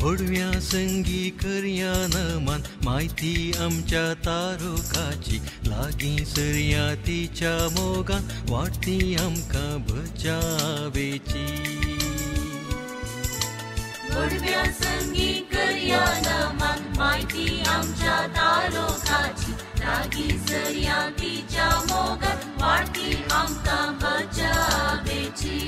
भोडव्या संगी करया नमान म्हायती आमच्या तारुकाची लागीं सरया तिच्या मोगान वाडटी आमकां बचावेची. भोडव्या संगी करया नमान म्हायती आमच्या तारुकाची लागीं सरया तिच्या मोगान वाडटी आमकां बचावेची.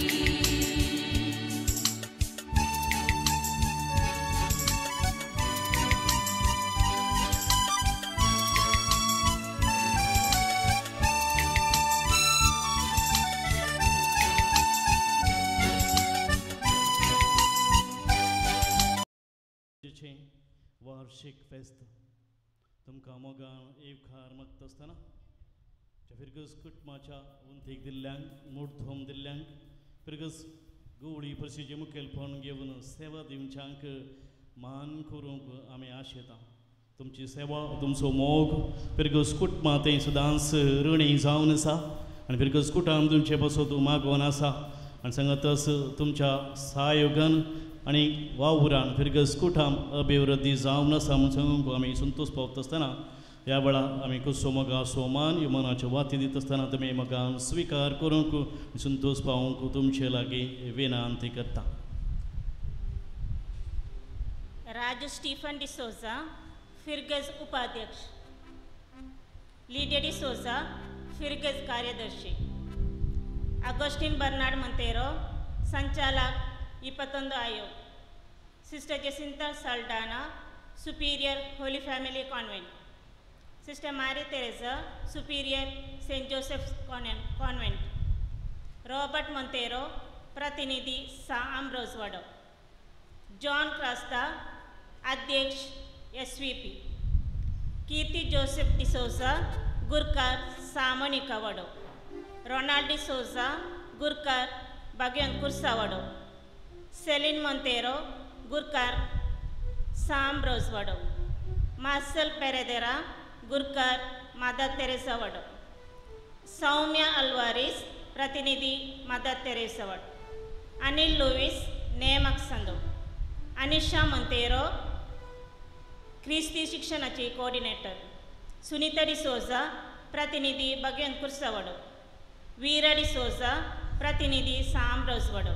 वार्षिक फेस्त तुमकां मोगान एवखार मागता आसतना फिरगज कुटुंबाच्या उंथीक दिल्ल्यांक मुठधोम दिल्ल्यांक फिरगज गवळी परशीचें मुखेलपण घेवन सेवा दिवच्यांक मान करूंक आमी आशेता. तुमची सेवा तुमचो मोग फिरगज कुटुंबां तें सदांच ऋणी जावन आसा आनी फिरगज कुटुंब तुमचे पासत मागोवन आसा आनी सांगतच तुमच्या सहयोगान आनी वावरान फिरगज कुटुंब अभिवृद्धी जावन आसा म्हूण सांगूंक आमी संतोश पावता आसतना ह्या वेळार आमी कुसो मोगा सोमान मनाच्यो वाती दिता आसतना तुमी मोगान स्विकार करूंक संतोश पावूंक तुमचे लागीं विनंती करता. राजू स्टीफन डिसोजा फिरगज उपाध्यक्ष, लिडिया डिसोजा फिरगज कार्यदर्शी, अगोस्टीन बर्नाड मंतेरो संचालक 21 आयोग, sister Jacinta Saldanha superior Holy Family Convent, sister Mary Teresa superior Saint Joseph Convent, Robert Monteiro प्रतिनिधी सा आम्ब्रोज वाडो, जॉन क्रास्ता अध्यक्ष SVP, Keerthi Joseph D'Souza गुरकार सामोनिका वाडो, रोनाल्ड डिसोजा गुरकार बागेन कुर्सा वाडो, सेलिन मोंतेरो गुरकार साम रोजवाडो, मार्सेल पेरेदेरा गुरकार मदर तेरेसा वाडो, सौम्या अल्वारीस प्रतिनिधी मदर तेरेसा वाडो, अनिल लुईस नेमक संदो, अनिशा मोंतेरो क्रिस्ती शिक्षणाची कोऑर्डिनेटर, सुनीता डिसोजा प्रतिनिधी बगेन कुर्सावाडो, वीरा डिसोजा प्रतिनिधी साम रोजवाडो,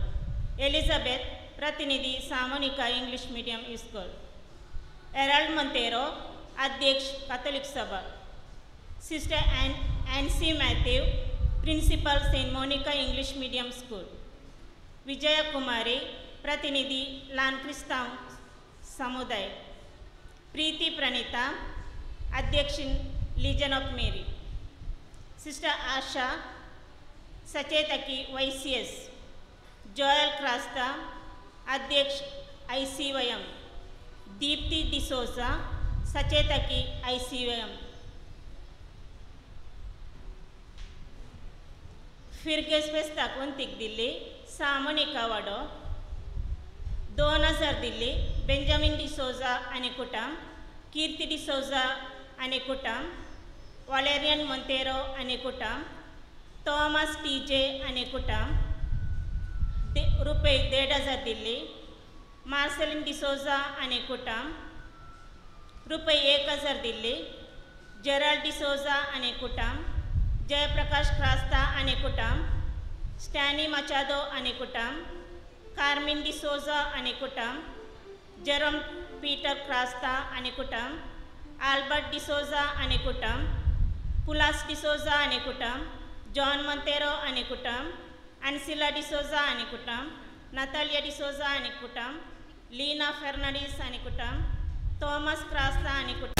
एलिझाबेथ प्रतिनिधी सामोनिका इंग्लिश मीडियम स्कूल, एराल्ड मोंतेरो अध्यक्ष Catholic Sabha, sister Ancy Matthew principal Saint Monica English medium school, Vijaya Kumari प्रतिनिधी ल्हान क्रिस्तांव समुदाय, प्रीति प्रणीता अध्यक्ष Legion of Mary, sister Asha सचेतकी YCS, Joel Crasta अध्यक्ष ICYM, Deepti D'Souza सचेतकी ICYM. फिरगेस फेस्ताक वंतीक दिल्ली सामोनिका वाडो, 2000 दिल्ली बेंजामिन डिसोजा आनी कुटुंब, कीर्ती डिसोजा आनी कुटुंब, वालेरियन मोंतेरो आनी कुटुंब, थॉमस टीजे आनी कुटुंब, रुपये 1500 दिल्ली मार्सेलिन डिसोजा आनी कुटुंब, रुपये 1000 दिल्ली जेराल्ड डिसोजा आनी कुटुंब, जयप्रकाश क्रास्ता आनी कुटुंब, स्टॅनी मचादो आनी कुटुंब, कार्मिन डिसोजा आनी कुटुंब, जेरोम पीटर क्रास्ता आनी कुटुंब, आल्बर्ट डिसोजा आनी कुटुंब, पुलास डिसोजा आनी कुटुंब, जॉन मोंतेरो आनी कुटुंब, अनसिला डिसोजा आनी कुटुंब, नतालिया डिसोजा आनी कुटुंब, लीना फेर्नांडीस आनी कुटुंब, थॉमस क्रास्ता आनी कुटुंब.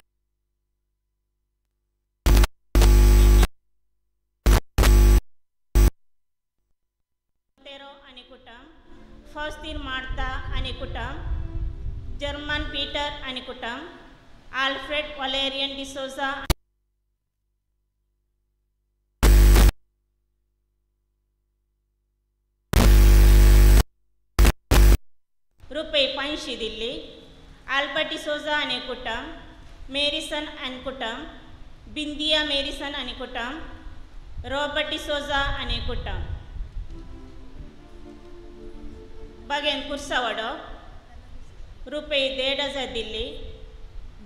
मोंतेरो आनी कुटुंब, फॉस्तीन मार्ता आनी कुटुंब, जर्मन पीटर आनी कुटुंब, आल्फ्रेड वालेरियन डिसोजा रुपये 500 दिल्ली आल्बर्ट डिसोजा आनी कुटुंब, मेरिसन आनी कुटुंब, बिंदिया मेरिसन आनी कुटुंब, रॉबर्ट डिसोजा आनी कुटुंब. बगेन कुर्सावाडो रुपये 1,500 दिल्ली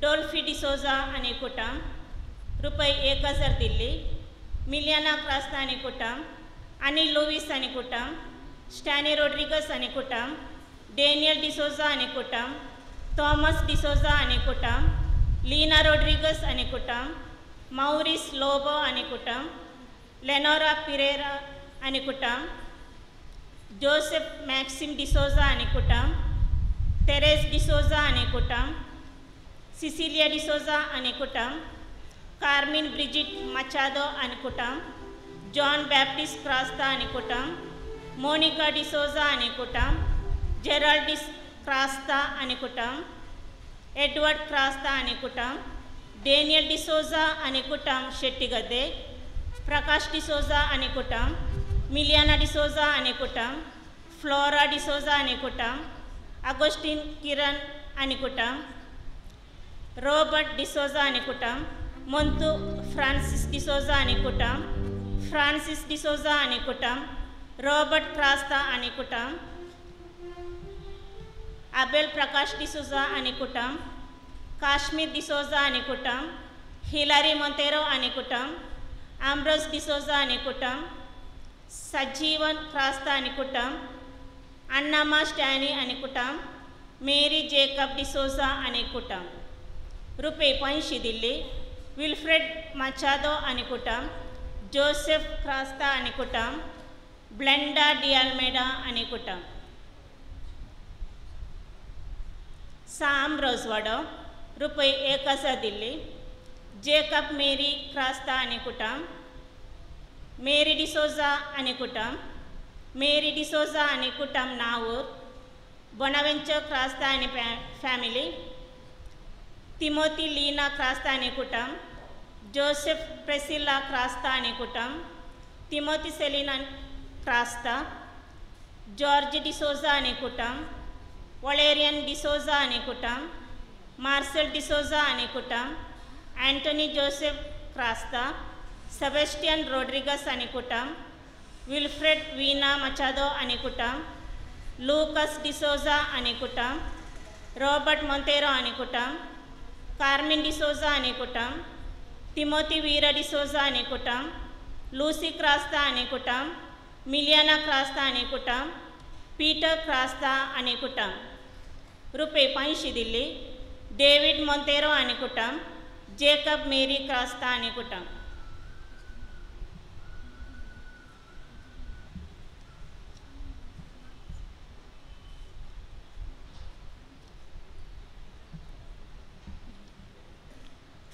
डोल्फी डिसोजा आनी कुटुंब रुपये 1,000 दिल्ली मिलियाना क्रास्ता आनी कुटुंब आनी लुवीस आनी कुटुंब स्टॅनी रोड्रिगस आनी कुटुंब डेनियल डिसोजा आनी कुटुंब थॉमस डिसोजा आनी कुटुंब लीना रोड्रिगस आनी कुटुंब मौरिस लोबो आनी कुटुंब लेनोरा पिरेरा आनी कुटुंब जोसेफ मॅक्सिम डिसोजा आनी कुटुंब तेरेस डिसोजा आनी कुटुंब सिसिलिया डिसोजा आनी कुटुंब कार्मिन ब्रिजिट मचादो आनी कुटुंब जॉन बॅप्टिस्ट क्रास्ता आनी कुटुंब मोनिका डिसोजा आनी कुटुंब जेराल्ड क्रास्ता आनी कुटुंब एडवर्ड क्रास्ता आनी कुटुंब डेनियल डिसोजा आनी कुटुंब शेट्टीगद्दे प्रकाश डिसोजा आनी कुटुंब मिलियाना डिसोजा आनी कुटुंब फ्लोरा डिसोजा आनी कुटुंब अगोस्टीन किरण आनी कुटुंब रॉबर्ट डिसोजा आनी कुटुंब मोंतू फ्रांसीस डिसोजा आनी कुटुंब फ्रांसीस डिसोजा आनी कुटुंब रॉबर्ट क्रास्ता आनी कुटुंब आबेल प्रकाश डिसोजा आनी कुटुंब काश्मीर डिसोजा आनी कुटुंब हिलारी मोंतेरो आनी कुटुंब आम्ब्रोस डिसोजा आनी कुटुंब सजीवन क्रास्ता आनी कुटुंब अन्नामा स्टॅनी आनी कुटुंब मेरी जेकब डिसोजा आनी कुटुंब रुपये 500 दिल्ली विल्फ्रेड मचादो आनी कुटुंब जोसेफ क्रास्ता आनी कुटुंब ब्लेंडा डियाल्मेडा आनी कुटुंब साम रोजवाडो रुपये 1,000 दिल्ली जेकब मेरी क्रास्ता आनी कुटुंब मेरी डिसोजा आनी कुटुंब मेरी डिसोजा आनी कुटुंब नावूर बोनावेंचर क्रास्ता आनी फॅमिली तिमोती लीना क्रास्ता आनी कुटुंब जोसेफ प्रेसिला क्रास्ता आनी कुटुंब तिमोती सेलिना क्रास्ता जॉर्ज डिसोजा आनी कुटुंब वलेरियन डिसोजा आनी कुटुंब मार्सेल डिसोजा आनी कुटुंब Antony Joseph Crasto Sebastian Rodrigues आनी कुटुंब विल्फ्रेड वीना मचादो आनी कुटुंब लूकस डिसोजा आनी कुटुंब रॉबर्ट मोंतेरो आनी कुटुंब कार्मिन डिसोजा आनी कुटुंब तिमोती वीरा डिसोजा आनी कुटुंब लूसी क्रास्ता आनी कुटुंब मिलियाना क्रास्ता आनी कुटुंब पीटर क्रास्ता आनी कुटुंब रुपये 500 दिल्ली डेविड मोंतेरो आनी कुटुंब जेकब मेरी क्रास्ता आनी कुटुंब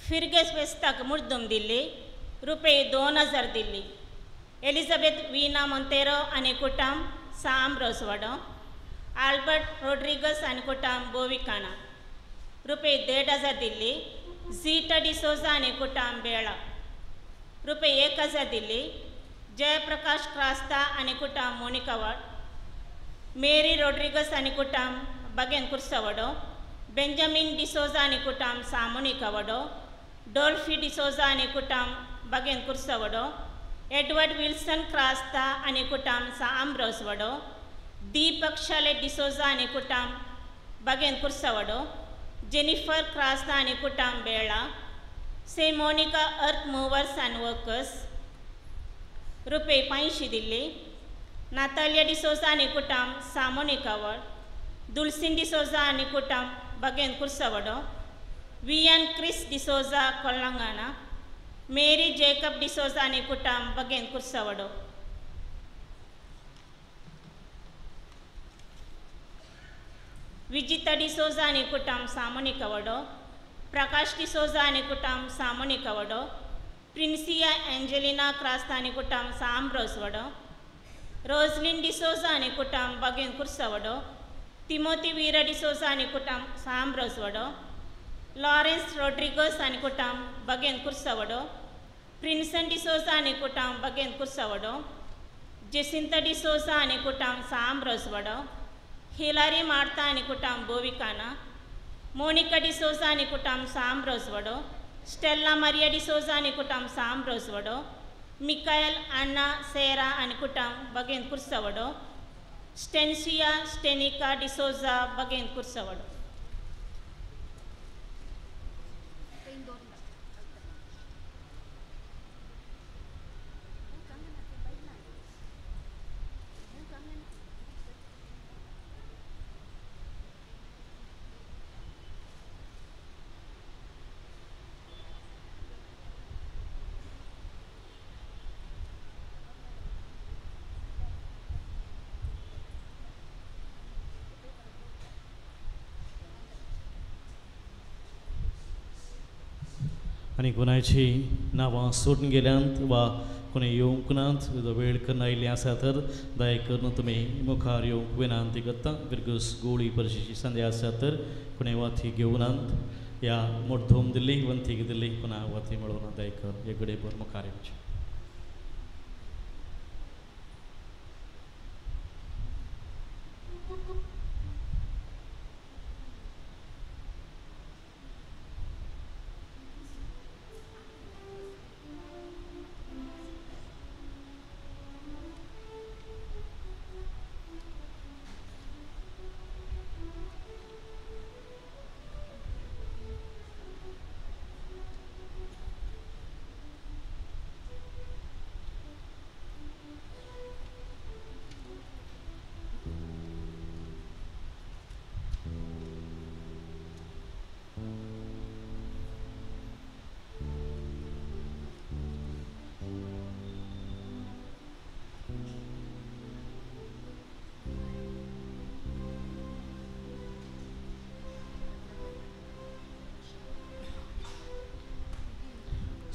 फिरगेस फेस्ताक मुर्दुम दिल्ली रुपये 2,000 दिल्ली एलिझाबेथ वीना मोंतेरो आनी कुटुंब साम रोसवाडो आल्बर्ट रोड्रिगस आनी कुटुंब बोविकाना रुपये 1,500 दिल्ली झीटा डिसोजा आनी कुटुंब बेळा रुपये 1,000 दिल्ली जयप्रकाश क्रास्ता आनी कुटुंब मोनिका वाड मेरी रोड्रिगस आनी कुटुंब बगेन कुर्सवाडो बेंजामिन डिसोजा आनी कुटुंब सामोनिका वाडो डोल्फी डिसोजा आनी कुटुंब बगेन कुर्सवाडो एडवर्ड विल्सन क्रास्ता आनी कुटुंब आम्ब्रोस वडो दीपक शाले डिसोजा आनी कुटुंब बगेन कुर्सवाडो जेनिफर क्रास्ता आनी कुटुंब Bela Saint Monica earth movers and workers रुपये 500 दिल्ली नातालिया डिसोजा आनी कुटुंब सामोनिका वड दुलसिन डिसोजा आनी कुटुंब बगेन कुर्सवाडो वियन क्रिस डिसोजा कोल्लंगाना मेरी जेकब डिसोजा आनी कुटुंब बगेन कुर्सवाडो विजिता डिसोजा आनी कुटुंब सामोनिका वडो प्रकाश डिसोजा आनी कुटुंब सामोनिका वडो प्रिन्सिया एंजेलिना क्रास्ता आनी कुटुंब साम्ब्रोस वडो रोजलिन डिसोजा आनी कुटुंब बगेन कुर्सवाडो तिमोती वीरा डिसोजा आनी कुटुंब साम्ब्रोस वडो लॉरेन्स रोड्रिगस आनी कुटुंब बगेन कुर्सवाडो प्रिन्सन डिसोजा आनी कुटुंब बगेन कुर्सवाडो जेसिंता डिसोजा आनी कुटुंब साम्ब्रोस वडो हिलारी मार्ता आनी कुटुंब बोविकाना मोनिका डिसोजा आनी कुटुंब साम्ब्रोस वडो स्टेल्ला मारिया डिसोजा आनी कुटुंब साम्ब्रोस वडो मिकायल अन्ना सेरा आनी कुटुंब बगेन कुर्सवाडो स्टेन्सिया स्टेनिका डिसोजा बगेन कुर्सवाडो। आनी कोणाची नांवां सोडून गेल्यांत वा कोणी येवंक नात वेळ करून आयिल्लीं आसा तर दया करून तुमी मुखार येवंक विनंती करता. फिरगस गोळी परशेची संदी आसा तर कोणी वाती घेवनात ह्या मोडधूम दिल्ली वंतीक दिल्ली कोणा वाती मेळोवना दया कर हे घडये मुखार येवचें.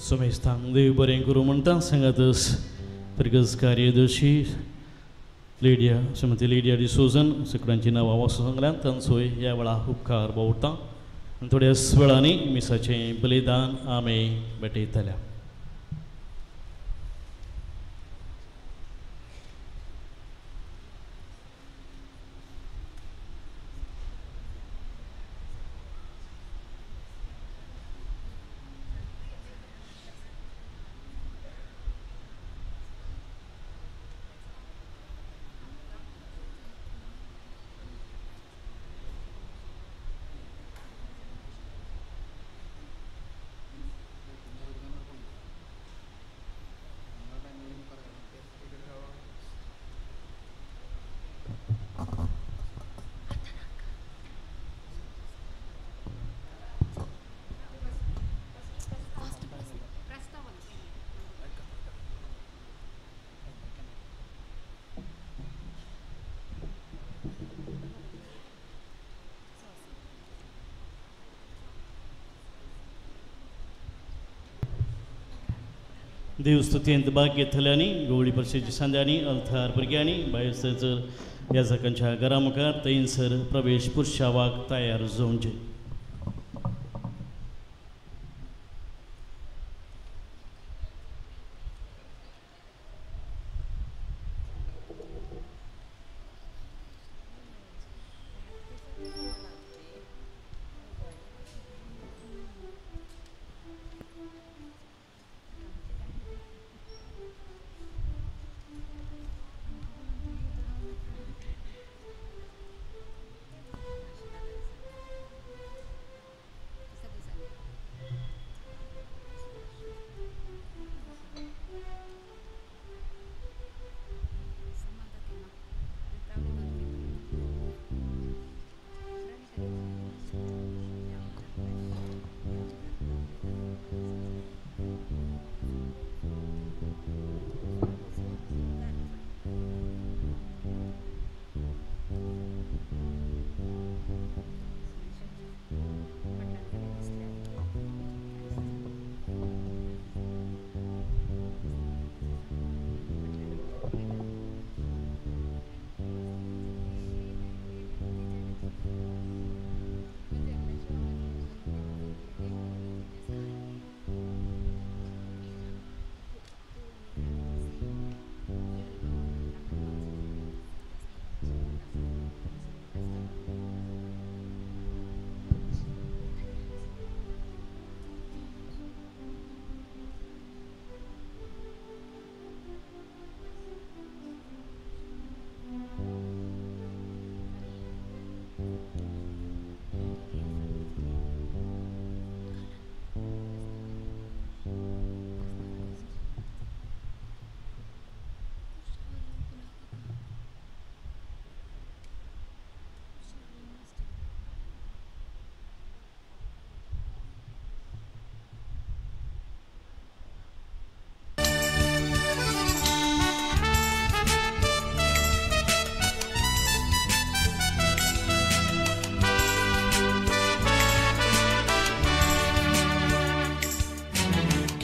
सोमेस्तांक देव बरें करूं म्हणटा सांगातस फिरगज कार्यदर्शी लिडिया श्रीमती लिडिया डिसोजन सगळ्यांची नांवां वाचूं सांगल्यान तांचोय ह्या वेळा उपकार बावडटा आनी थोड्याच वेळांनी मिसाचें बलिदान आमी भेटयतल्या. देवस्तुतींत भाग घेतल्यांनी गवळी परशेची सांद्यांनी अल्थार भुरग्यांनी भायर सर याजकांच्या घरा मुखार थंयसर प्रवेश पुरशावाक तयार जावचे.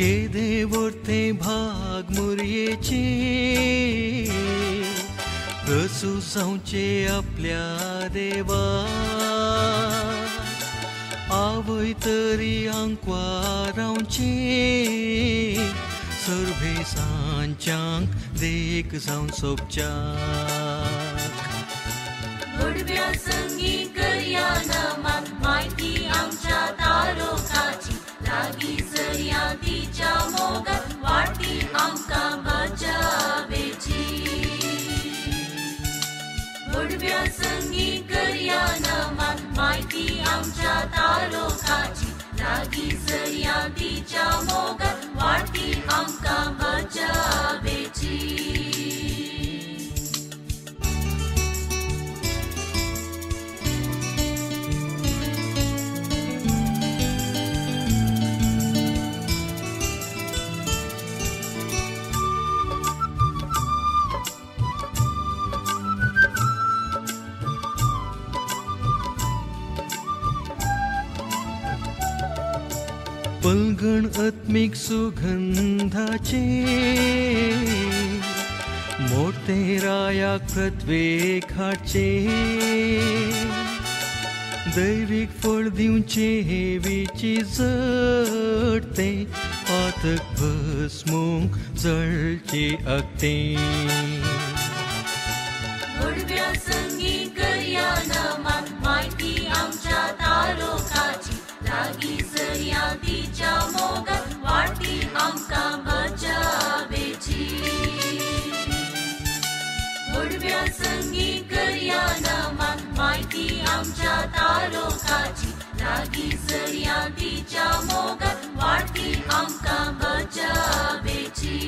केदें वर्तें भाग मुरयेचें प्रसू जावचें आपल्या देवा आवय तरी आंकवार रावचें सर्वेसांच्यांक देख जावन सोबच्याक उडव्या संगी करया नमान माहिती आमच्या तारोकाची लागीं सरया तिच्या मोगान वाडटी आमकां बचावेची उडव्या संगी करया नमान माहिती आमच्या तारोकाची लागीं सरया तिच्या मोगान वाडटी आमकां बचावेची. पलगण आत्मीक सुगंधाचे मोठे रायाक पृथ्वेक हाडचे दैवीक फळ दिवचे हेवीची जडते पातक भस्मूंक जळचे अगते उडव्या संगी करया नमान माहिती आमच्या तारोकाची लागीं सरया तिच्या मोगान वाडटी आमकां बचावेची उडव्या संगी करया नमान माहिती आमच्या तारोकाची लागीं सरया तिच्या मोगान वाडटी आमकां बचावेची.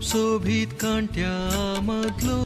सोबीत कांट्या मदलो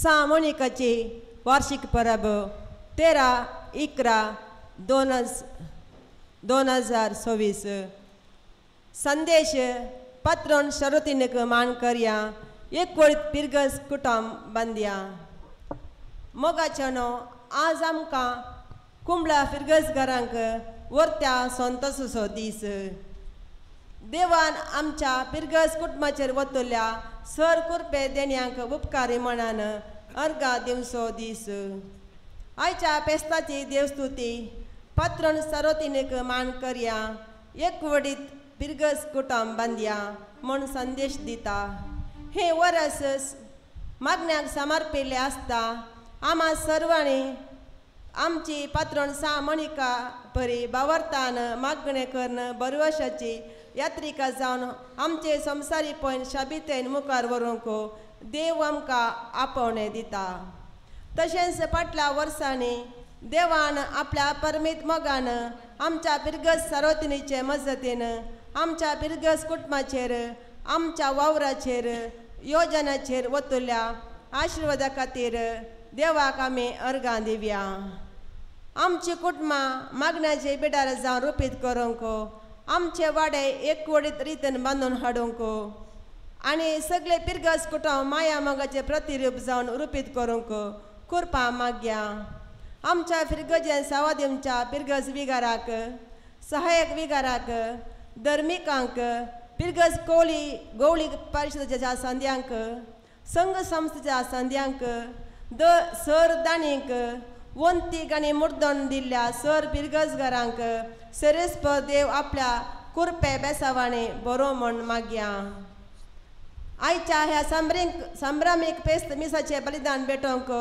सा मोनिकाची वार्षिक परब 13/11/2026. संदेश पात्रोन शरुतीनक मान करया एकवळीत पिरगस कुटुंब बांदया. मोगाच्यानो आज आमकां कुंबळा फिरगस घरांक वर्त्या संतोसो दीस. देवान आमच्या पिरगस कुटुंबाचेर वतल्या सर कुरपे देण्यांक उपकारी मनान अर्गा दिवसो दीस. आयच्या पेस्ताची देवस्तुती पात्रण सरोतिनीक मान करया एकवडीत पिरगस कुटुंब बांदया म्हूण संदेश दिता. हे वरस मागण्याक समर्पिल्लें आसता. आमा सर्वांनी आमची पात्रण सा मणिका परी बावरतान मागणें करून बरवशाची यात्रिका जावन आमचे संवसारी पयन शाबितेन मुखार व्हरूंक देव आमकां आपोवणें दिता. तशेंच फाटल्या वर्सांनी देवान आपल्या परमीत मोगान आमच्या पिरगस सरोतिनीचे मजतीन आमच्या पिरगस कुटुंबाचेर आमच्या वावराचेर योजनाचेर वतल्या आशिर्वादा खातीर देवाक आमी अर्गां दिवया. आमची कुटुंबां मागण्याचे बिडार जावन रुपीत करूंक आमचे वाडे एकवडीत रितीन बांदून हाडूंक आनी सगळे पिरगस कुटुंब माया मोगाचे प्रतिरूप जावन रुपीत करूंक कुरपा मागया. आमच्या फिरगजेन सावादिमच्या पिरगस विगाराक सहायक विगाराक धर्मिकांक पिरगस कोळी गवळी परिशदेच्या संद्यांक संघ संस्थेच्या संद्यांक the sir दाणींक वंतीक आनी मुर्दण दिल्ल्या सर पिरगस घरांक सरेस्प देव आपल्या कुरपे बेसावांनी बरो म्हूण मागया. आयच्या ह्या संभ्रामीक पेस्त मिसाचें बलिदान भेटोवंक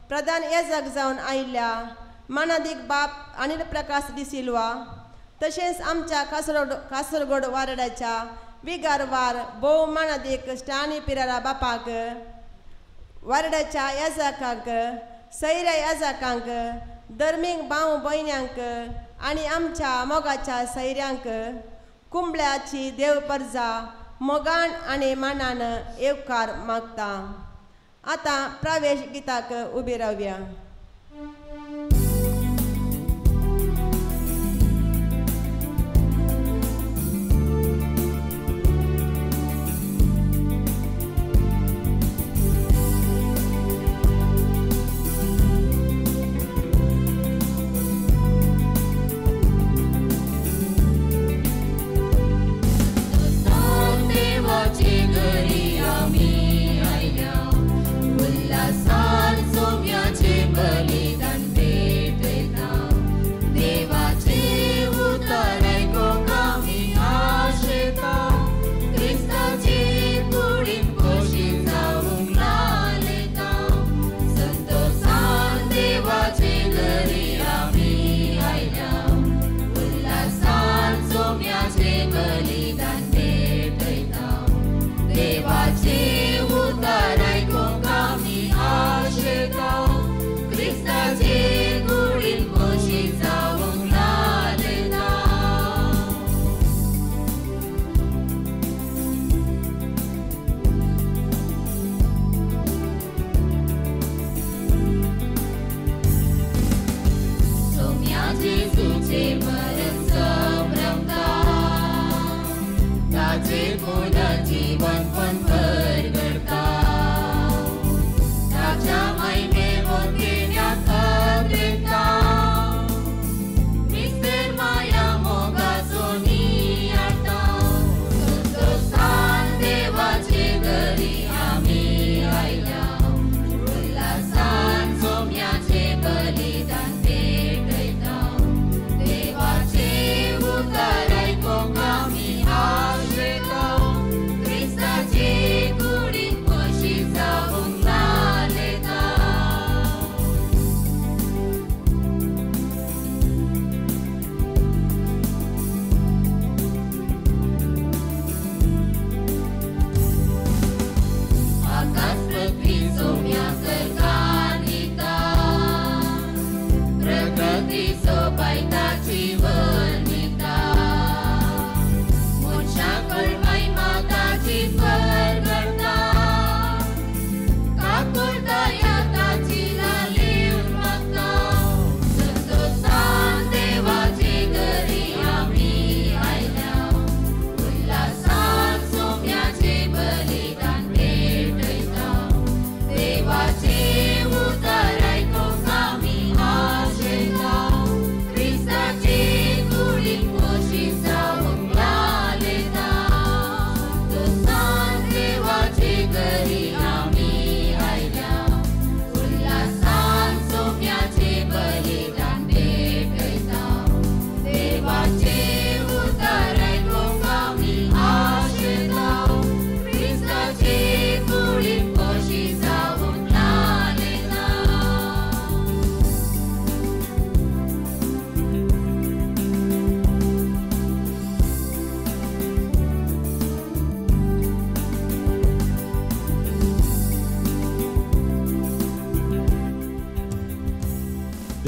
प्रधान येजक जावन आयिल्ल्या मानादीक बाप अनिल प्रकाश डिसिल्वा तशेंच आमच्या कासरगोड वारड्याच्या विगारवार भोव मानादीक स्टानी पिरारा बापाक वारड्याच्या येजकांक सैऱ्या येजकांक धर्मीक भाव भयण्यांक आनी आमच्या मोगाच्या सैऱ्यांक कुंबळ्याची देव परजा मोगान आनी मानान येवकार मागता. आतां प्रवेश गिताक उबी रावया. देवाचे घरी आमी आयल्या उल्हासान सोम्याचे.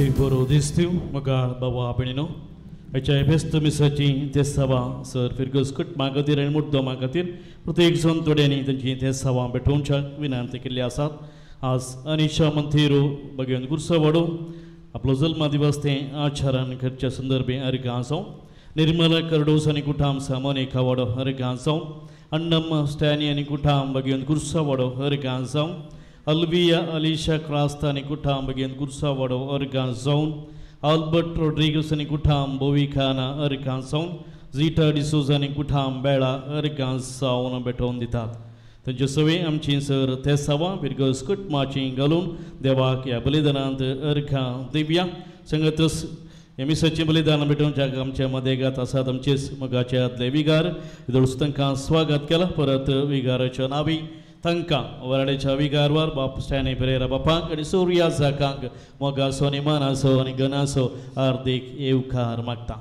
देव बरो दिसतीव मगाळ बाबा भयणीनो आयच्या फेस्त मिसाची तेसावां सर फिरगस कुटुंबा खातीर आनी मुद्दोमा खातीर प्रत्येक जण थोड्यांनी तांची तेसावां भेटोवच्याक विनंती केल्ली आसात. आज अनिशा मंथिरो बगेवन गुरसवाडो आपलो जल्मा दिवस ते आचारान करच्या संदर्भे अर्घां जावं. निर्मला कर्डोस आनी कुठाम सामोने खावाडो अर्घां जावं. अण्णम स्टॅनी आनी कुठाम बगेवन गुरसवाडो अर्घां जावं. अल्विया अलिशा क्रास्ता आनी कुठाम बगेवन गुरसावाडो अर्घां जावन. आल्बर्ट रोड्रिगस आनी कुठाम बोविखाना अर्घां जावन. झिटा डिसोजा आनी कुठाम बेळा अर्घां जावन भेटोवन दितात. तांचे सवे आमची सर तेसावां बिरगस कुटुंबाची घालून देवाक ह्या बलिदानांत अर्घां दिवया. संगतच ह्या मिसाचें बलिदान भेटोवच्याक आमच्या मदेगात आसात आमचेच मोगाचे आदले विगार. इदोळच तांकां स्वागत केलां. परत विगाराच्या नावी तांकां वराडेच्या विगारवार बाप स्टॅनी पेरेरा बापाक आनी सुर्या जाकांक मोगाचो आनी मानाचो आनी गणाचो हार्दीक येवकार मागता.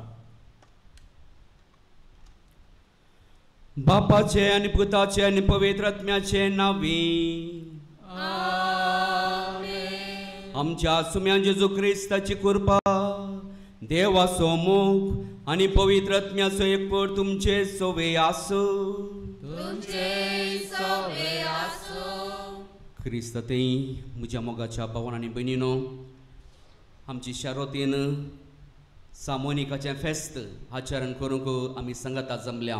बापाचे आनी पुताचे आनी पवित्र आत्म्याचे नांवी आमच्या सुम्या जेजू क्रिस्ताची कृपा, देवाचो मोग आनी पवित्र आत्म्याचो एकवट तुमचे सोवे आसूं. क्रिस्त थंय म्हज्या मोगाच्या भावान आनी भयणीनो, आमची शारोतीन सामोनिकाचें फेस्त आचरण करूंक आमी सांगाता जमल्या.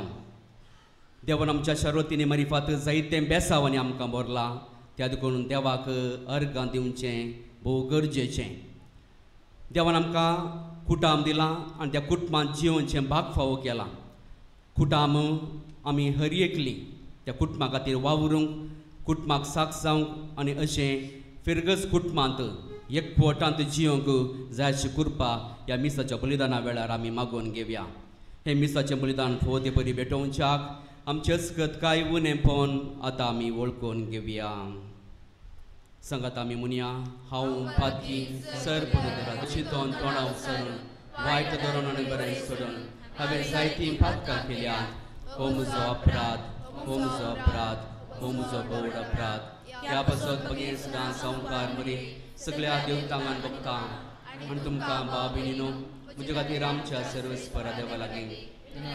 देवान आमच्या शारोतीने मारिफात जायतें बेसांव आनी आमकां भरलां. त्या देखून देवाक अर्गां दिवचें भोव गरजेचें. देवान आमकां कुटाम दिलां आनी त्या कुटुंबांत जियोवचें भाग फावो केलां. कुटाम आमी हर एकली त्या कुटुंबा खातीर वावरूंक, कुटुंबाक साक जावंक आनी अशें फिरगज कुटुंबांत एकवटांत जियोवंक जाय अशी कृपा ह्या मिसाच्या बलिदाना वेळार आमी मागोवन घेवया. हें मिसाचें बलिदान फावो ते परी भेटोवच्याक आमचेच कांय उणेपण आतां आमी वळखून घेवया. सांगात आमी म्हणया, हांव पातकी सर पवित्र चिंतून तोंडाव सरून वायट धरून आनी बरें सोडून हांवें जायतीं पातकां केल्यात. हो म्हजो अपराध, हो म्हजो अपराध, हो म्हजो भोवड अपराध. ह्या पासत बगेर सदां संवकार मरी सगळ्या देवतांगान बघता आनी तुमकां बाबिणीनो म्हजे खातीर आमच्या सर्वेस्परा देवा लागीं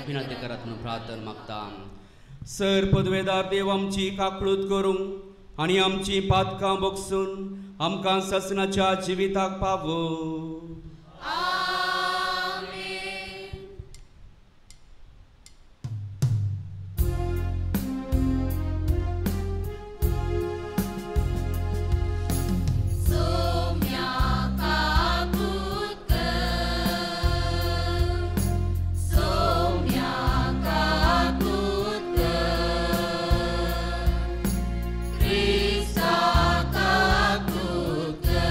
विनंती करात म्हणून प्रार्थना मागता. सर पदवेदार देव आमची काकळूत करूंक आनी आमची पातकां बगसून आमकां ससनाच्या जिविताक पावो. Krista kakutka.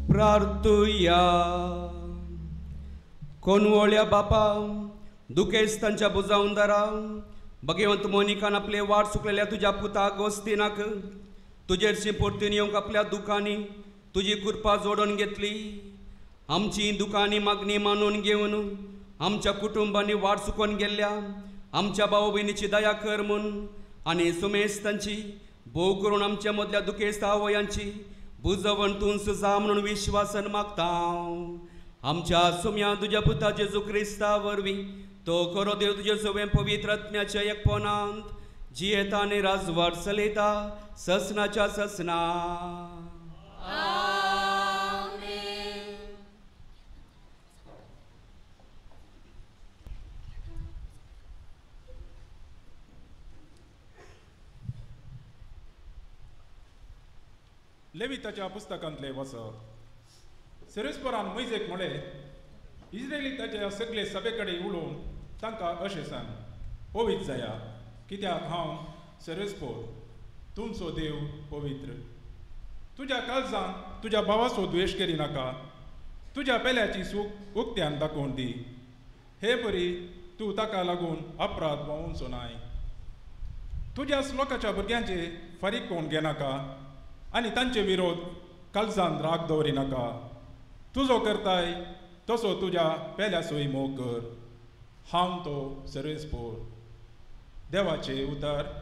प्रार्थुया. कोनवोळ्या बापा दुखेस्तांच्या बुजावंदारा भगवंत मोनिकान आपले वाट सुकलेल्या तुज्या पुता गोस्तीनाक तुजेरशी परतून येवंक आपल्या दुखांनी तुजी कृपा जोडून घेतली. आमची दुखांनी मागणी मानून घेवन आमच्या कुटुंबांनी वाट चुकोवन गेल्ल्या आमच्या भाव भयणीची दया कर म्हूण आनी सुमेस्तांची भोव करून आमच्या मदल्या दुखेस्त आवयांची बुजवण तूं जा म्हणून विश्वासन मागता. आमच्या सुम्या तुज्या पुता जेजू क्रिस्ता वरवीं तो खरो देव तुजे सवें पवित्र आत्म्याच्या एकपणांत जियेता आनी राजवाट चलयता ससनाच्या ससना. लेविताच्या पुस्तकांतले वाचप. सेरेस्परान मोयजेक म्हळें, इस्रायली ताच्या सगळे सभे कडेन उलोवन तांकां अशें सांग, पवित्र जाया, कित्याक हांव सेरेस्पोर तुमचो देव पवित्र. तुज्या काळजान तुज्या भावाचो द्वेश करिनाका, तुज्या पेल्याची सूख उक्त्यान दाखोवन दी, हे परी तूं ताका लागून अपराध पावोवचो नाय. तुज्या श्लोकाच्या भुरग्यांचे फारीक कोण घेनाका आनी तांचे विरोध काळजान राग दवरिनाका. तुजो करताय तसो तुज्या पेल्याचोय मोग कर. हांव तो सर्वेस्पोर. देवाचे उतर.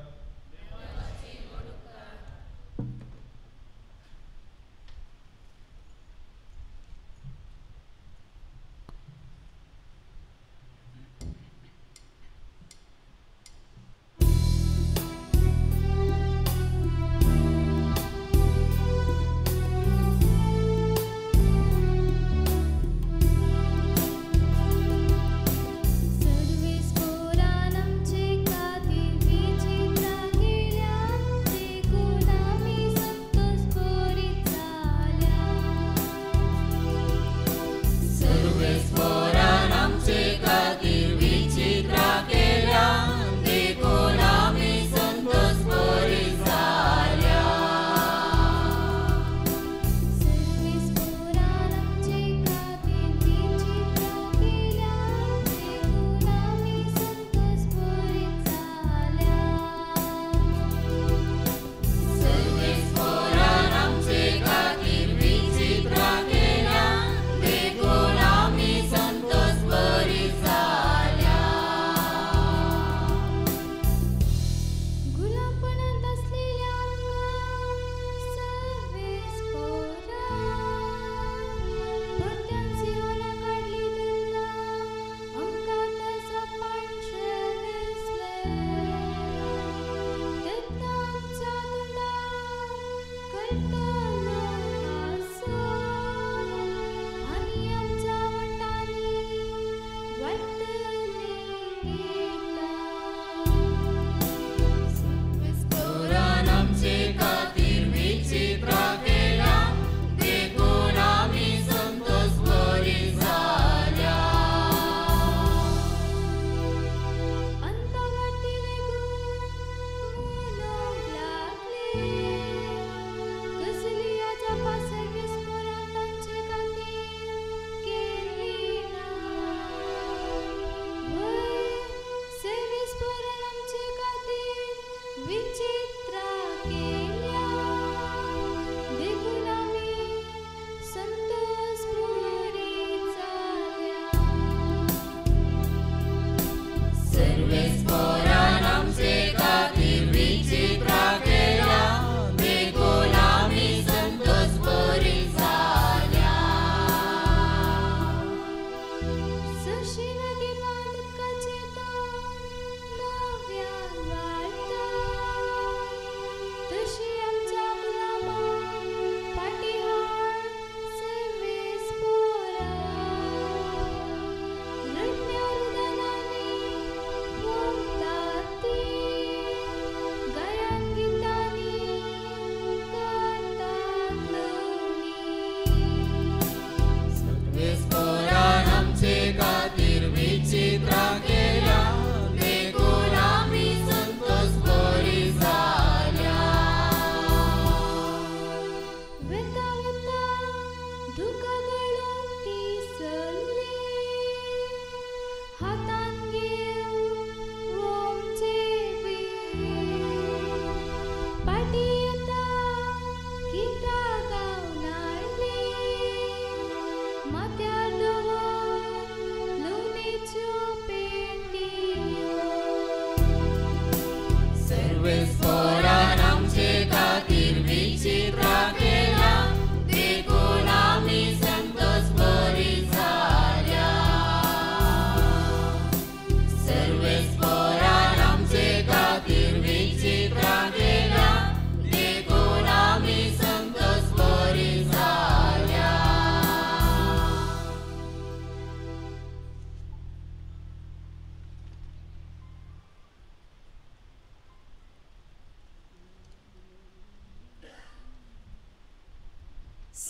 सर्वेस्पोरान आमचे खातीर विचित्र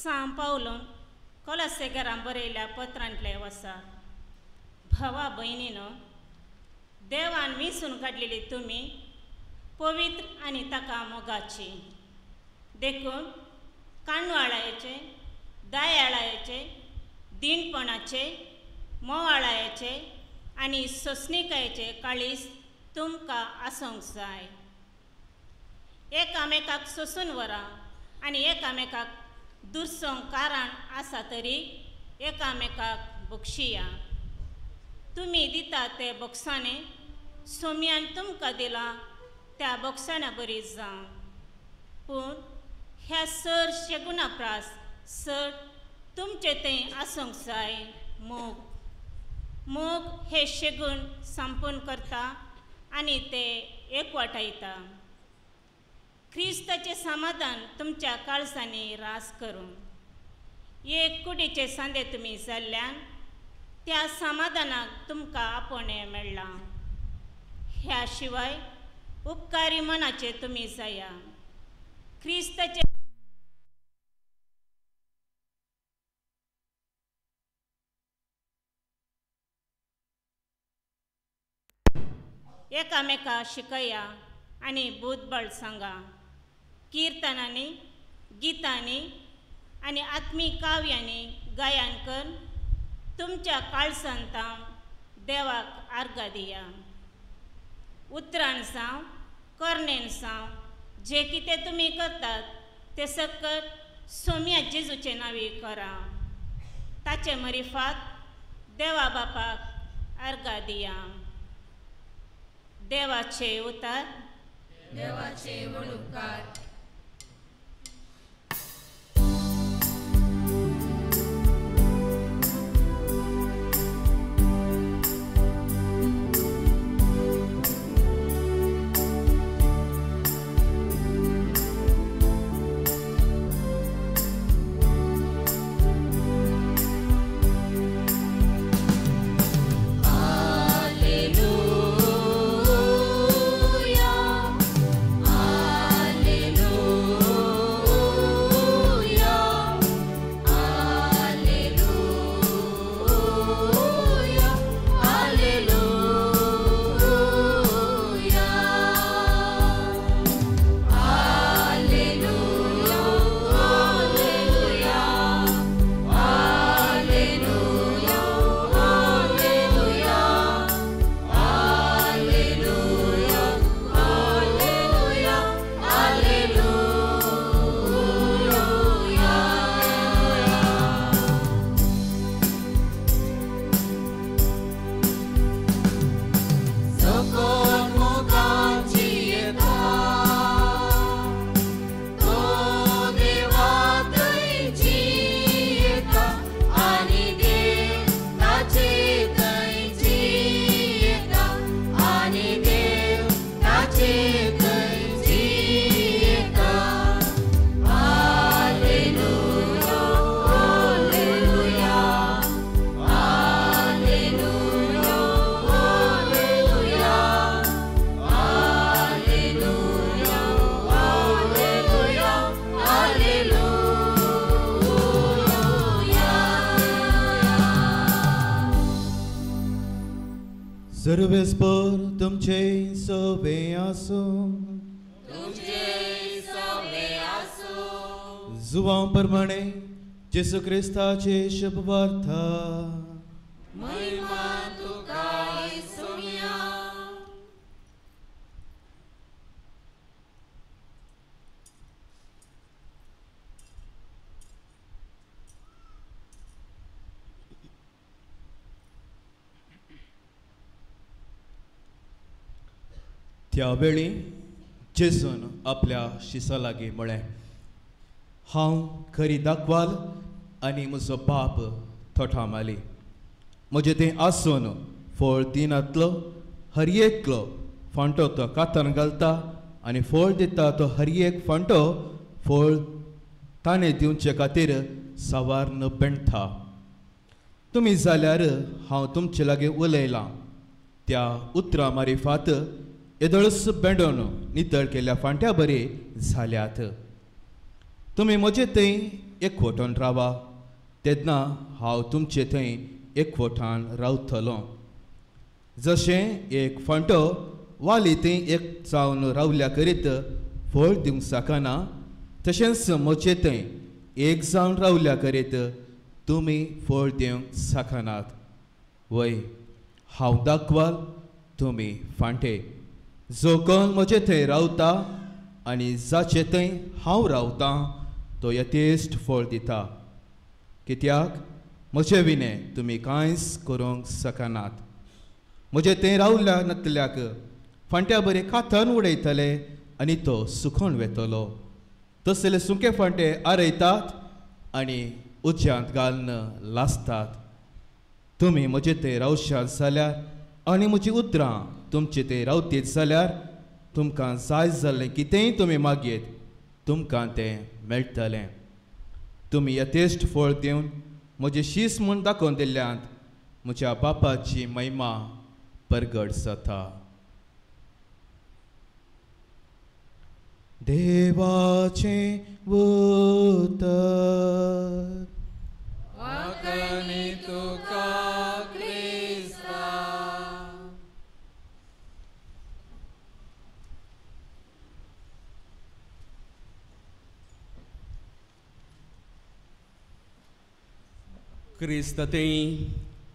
सांव पावलून कोलासेगरां बरयल्या पत्रांतले वसा. भावा भयणीनो, देवान विसून काडलेली तुमी पवित्र आनी ताका मोगाची, देखून काणवाळायेचे, दयाळायेचे, दिनपणाचे, मोवाळायेचे आनी सोंसणिकायेचे काळीज तुमकां आसूंक जाय. एकामेकाक सोंसून व्हरा आनी एकामेकाक दुरसोंक कारण आसा तरी एकामेकाक बक्षिया. तुमी दिता ते बक्षाणे सोम्यान तुमकां दिलां त्या बक्षाणा बरी जावं. पूण ह्या सर शेगुणा प्रास सर तुमचे थंय आसूंक जाय मोग. मोग हे शेगूण संपूर्ण करता आनी ते एकवटायता. क्रिस्ताचें समाधान तुमच्या काळजांनी रास करूं. एक कुडीचे सांदे तुमी जाल्ल्यान त्या समाधानाक तुमकां आपोवणें मेळ्ळां. ह्या शिवाय उपकारी मनाचे तुमी जाया. क्रिस्ताचे एकामेका शिकया आनी बुद्धबळ सांगा. किर्तनांनी, गितांनी आनी आत्मीक काव्यांनी गायन करून तुमच्या काळजांत देवाक आर्गां दिया. उतरान जावं, करणेन जावं, जें कितें तुमी करतात तें सकट सोम्या जेजूचे नांवी करा. ताचे मरिफात देवा बापाक आर्गां दिया. देवाचे उतार. देवाचे व्हड उपकार. सर्वेस्पर तुमचे सवे आसूं. जुवां प्रमाणे जेसू क्रिस्ताचे शुभवार्ता. त्या वेळी जेजून आपल्या शिसा लागीं म्हळें, हांव खरी दाखवाल आनी म्हजो बाप थोठा माली. म्हजें तें आसून फळ दिनातलो हर एकलो फांटो तो कातान घालता आनी फळ दिता तो हर एक फांटो फळ ताणें दिवचे खातीर सवार पेंडता. तुमी जाल्यार हांव तुमचे लागीं उलयलां त्या उतरां मारिफात येदोळस बेंडोन नितळ केल्ल्या फांट्या बरी जाल्यात. तुमी म्हजे थंय एकवटान रावा तेन्ना हांव तुमचे थंय एकवटान रावतलो. जशें एक फांटो वाली थंय एक जावन रावल्या करीत फळ दिवंक शकना तशेंच म्हजे थंय एक जावन रावल्या करीत तुमी फळ दिवंक शकनात. वय हांव दाखवाल तुमी फांटे. जो कोण म्हजे थंय रावता आनी जाचे थंय हांव रावतां तो यथेश्ट फळ दिता, कित्याक म्हजे विणें तुमी कांयच करूंक शकनात. म्हजे थंय रावल्या नातल्याक फांट्या बरे काथान उडयतले आनी तो सुकोन वेतलो. तसले सुके फांटे आरयतात आनी उज्यांत घालून लासतात. तुमी म्हजे थंय रावशात जाल्यार आनी म्हजी उतरां तुमचे थंय रावतीत जाल्यार तुमकां जाय जाल्लें कितेंय तुमी मागयेत तुमकां तें मेळटलें. तुमी यथेश्ट फळ दिवन म्हजें शीस म्हूण दाखोवन दिल्ल्यांत म्हज्या बापाची महिमा परगट जाता. देवाचें उतर. वाकणी तुका क्रिस्ता. क्रिस्त थंय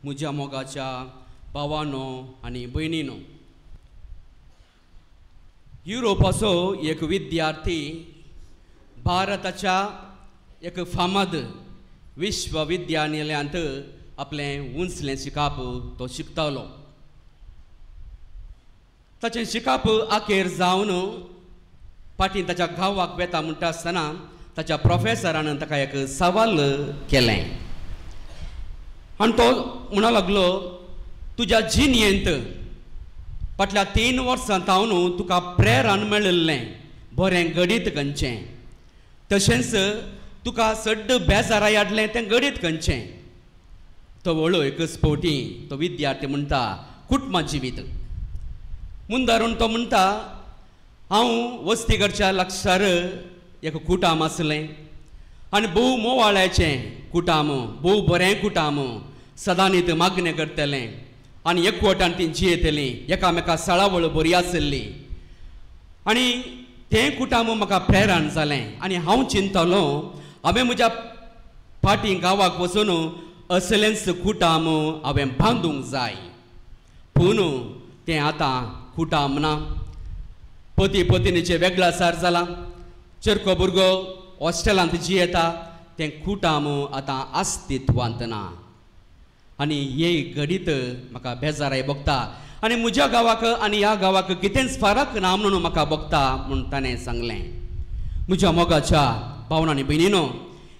म्हज्या मोगाच्या भावानो आनी भयणीनो, युरोपाचो एक विद्यार्थी भारताच्या एक फामाद विश्वविद्यालयांत आपलें उंचलें शिकप तो शिकतालो. ताचें शिकप अखेर जावन फाटीं ताच्या गांवाक वेता म्हणटा आसतना ताच्या प्रोफेसरान ताका एक सवाल केलें आनी तो म्हणूंक लागलो, तुज्या जिणेंत फाटल्या 3 वर्सां तावन तुका प्रेरण मेळिल्लें बरें गणीत खंयचें, तशेंच तुका सड्ड बेजाराय हाडलें तें गणीत खंयचें. तो वळो एकच फावटी तो विद्यार्थी म्हणटा कुटुंबा जिवीत मुंदारून तो म्हणटा, हांव वस्तीकडच्या लागसार एक कुटाम आसलें आनी भोव मोवाळ्याचें कुटाम, भोव बरें कुटाम, सदांनी थंय मागणें करतलें आनी एकवटान ती जियेतलीं, एकामेका सळावळ बरी आसली आनी तें कुटाम म्हाका प्रेरण जालें आनी हांव चिंतलो हांवें म्हज्या फाटीं गांवाक वचून असलेंच कुटाम हांवें बांदूंक जाय. पूण तें आतां कुटाम ना, पती पत्नीचें वेगळासार जालां, चरको भुरगो हॉस्टेलांत जियेता, तें कुटाम आतां अस्तित्वांत ना आनी हे घडीत म्हाका बेजाराय भोगता आनी म्हज्या गांवाक आनी ह्या गांवाक कितेंच फरक ना म्हणून म्हाका भोगता म्हूण ताणें सांगलें. म्हज्या मोगाच्या भावना आनी भयणीनो,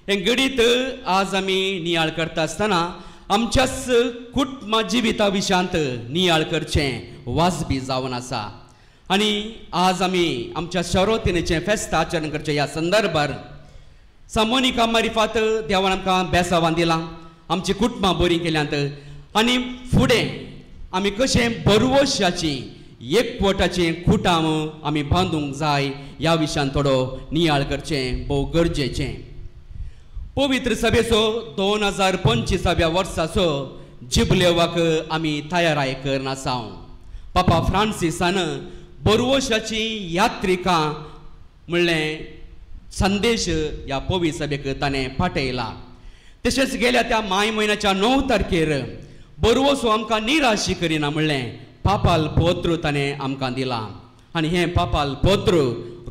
हें घडीत आज आमी नियाळ करता आसतना आमच्याच कुटुंबा जिविता विशयांत नियाळ करचें वाजबी जावन आसा आनी आज आमी आमच्या शरोतिनीचें फेस्त आचरण करचें ह्या संदर्भार सामोनिका मारिफात देवान आमकां बेसावान दिलां, आमची कुटुंबां बरीं केल्यांत आनी फुडें आमी कशें बरवशाची एकवटाचें कुटाम आमी बांदूंक जाय ह्या विशयान थोडो नियाळ करचें भोव गरजेचें. पवित्र सभेचो 2025व्या वर्साचो जिबलेवाक आमी तयाराय करना आसा. पापा फ्रांसिसान बरवशाची यात्रिका म्हणलें संदेश ह्या पवित्र सभेक ताणें पाठयला. तशेंच गेल्या त्या माय म्हयन्याच्या 9 तारखेर बरवसो आमकां निराशी करिना म्हणलें पापाल पत्र ताणें आमकां दिलां आनी हें पापाल पत्र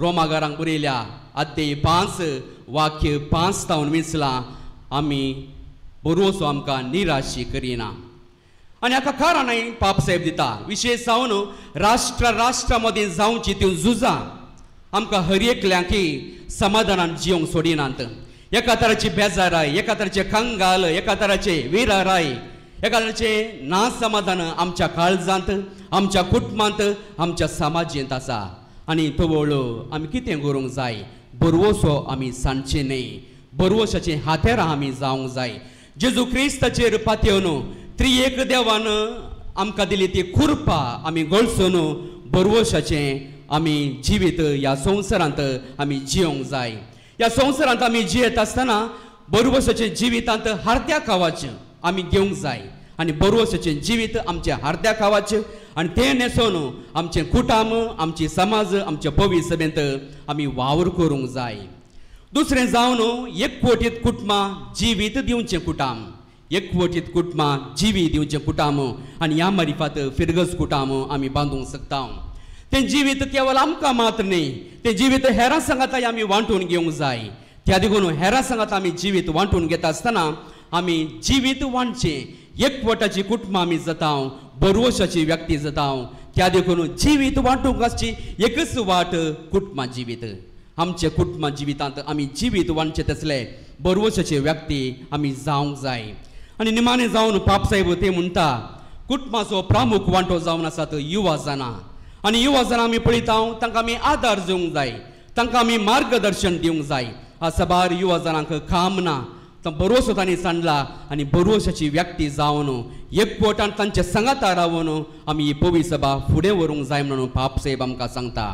रोमागारांक बरयल्या अध्याय 5 वाक्य 5 तावन विंचलां. आमी बरवसो आमकां निराशी करिना आनी हाका कारणाय पाप साहेब दिता. विशेश जावन राष्ट्र राष्ट्रा मदीं जावची त्यो झुजां आमकां हर एकल्यांकी समाधानान जिवंक सोडिनात. एका तराची बेजाराय, एका तराचे कंगाल, एका तराचे विराराय, एका तराचे ना समाधान आमच्या काळजांत, आमच्या कुटुंबांत, आमच्या समाजेंत आसा आनी तवळ आमी कितें करूंक जाय, बरवसो आमी सांडचे न्हय, बरवशाचीं हातेरां आमी जावंक जाय. जेजू क्रिस्ताचेर पातयेवन त्रिएक देवान आमकां दिली ती कृपा आमी गळसून बरवशाचें आमी जिवीत ह्या संवसारांत आमी जिवंक जाय. ह्या संवसारांत आमी जियेत आसतना बरवसाचें जिवितांत हारत्या खावाचें आमी घेवंक जाय आनी बरवसाचें जिवीत आमचें हारत्या खावाचें आनी तें न्हेसोवन आमचें कुटाम आमची समाज आमच्या पवी सभेंत आमी वावर करूंक जाय. दुसरें जावन एकवटीत कुटुंबां जिवीत दिवचें कुटाम, एकवटीत कुटुंबां जिवीत दिवचें कुटाम आनी ह्या मारिफात फिरगज कुटाम आमी बांदूंक शकता. तें जिवीत केवल आमकां मात्र न्ही, तें जिवीत हेरां सांगाताय आमी वांटून घेवंक जाय. त्या देखून हेरां सांगात आमी जिवीत वांटून घेता आसतना आमी जिवीत वांटचें. एकवटाची कुटुंबां आमी जाता, बरवशाची व्यक्ती जाता. त्या देखून जिवीत वांटूंक आसची एकच वाट कुटुंबां जिवीत. आमच्या कुटुंबां जिवितांत आमी जिवीत वांटचें तसले बरवशाची व्यक्ती आमी जावंक जाय. आनी निमाणें जावन पापसाहेब ते म्हणटा कुटुंबाचो प्रामुख वांटो जावन आसात युवा जाणां आनी युवा जाणां आमी पळयता तांकां आमी आदार दिवंक जाय, तांकां आमी मार्गदर्शन दिवंक जाय. आज साबार युवा जाणांक काम ना, बरोसो तांणी सांडला आनी बरोवशाची व्यक्ती जावन एकवटान तांच्या सांगाता रावन आमी ही पवी सभा फुडें व्हरूंक जाय म्हणून पापसाहेब आमकां सांगता.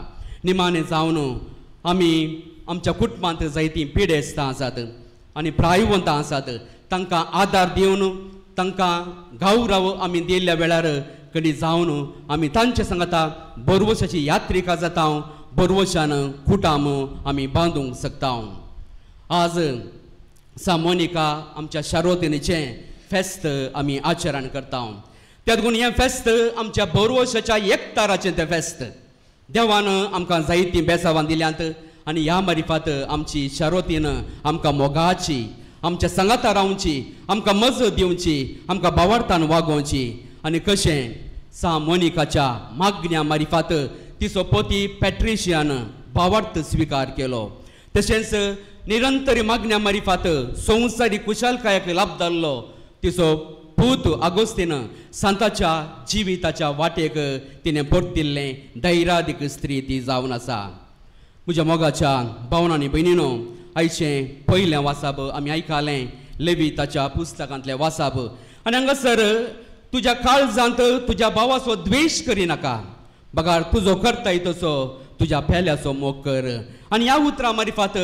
निमाणें जावन आमी आमच्या कुटुंबांत जायतीं पिडेस्तां आसात आनी प्रायवंतां आसात, तांकां आदार दिवन तांकां गावराव आमी दिल्ल्या वेळार कडी जावन आमी तांच्या सांगाता बरवशाची यात्रिका जाता, बरवशान कुटाम आमी बांदूंक शकता. आज सा मोनिका आमच्या शारोतिनीचें फेस्त आमी आचरण करता. त्या देखून हें फेस्त आमच्या बरवशाच्या एकताराचें तें फेस्त. देवान आमकां जायतीं बेसावां दिल्यांत आनी ह्या मारिफात आमची शारोतीन आमकां मोगाची, आमच्या सांगाता रावची, आमकां मजत दिवची, आमकां बावार्थान वागोवची. आनी कशें सा मोनिकाच्या मागण्या मारिफात तिचो पती पॅट्रिशियान बावार्थ स्विकार केलो. तशेंच निरंतर मागण्या मारिफात संवसारी कुशालकायेक लाभ जाल्लो तिचो पूत आगोस्तीन सांताच्या जिविताच्या वाटेक तिणें परतिल्लें धैर्यादीक स्त्री ती जावन आसा. म्हज्या मोगाच्या भावना आनी भयणीनो, आयचें पयलें वासाब आमी आयकलें लेविताच्या पुस्तकांतलें वासाब आनी हांगासर तुज्या काळजांत तुज्या भावाचो द्वेश करिनाका, बगार तुजो करताय तसो तुज्या पेल्याचो मोग कर. आनी ह्या उतरां मारिफात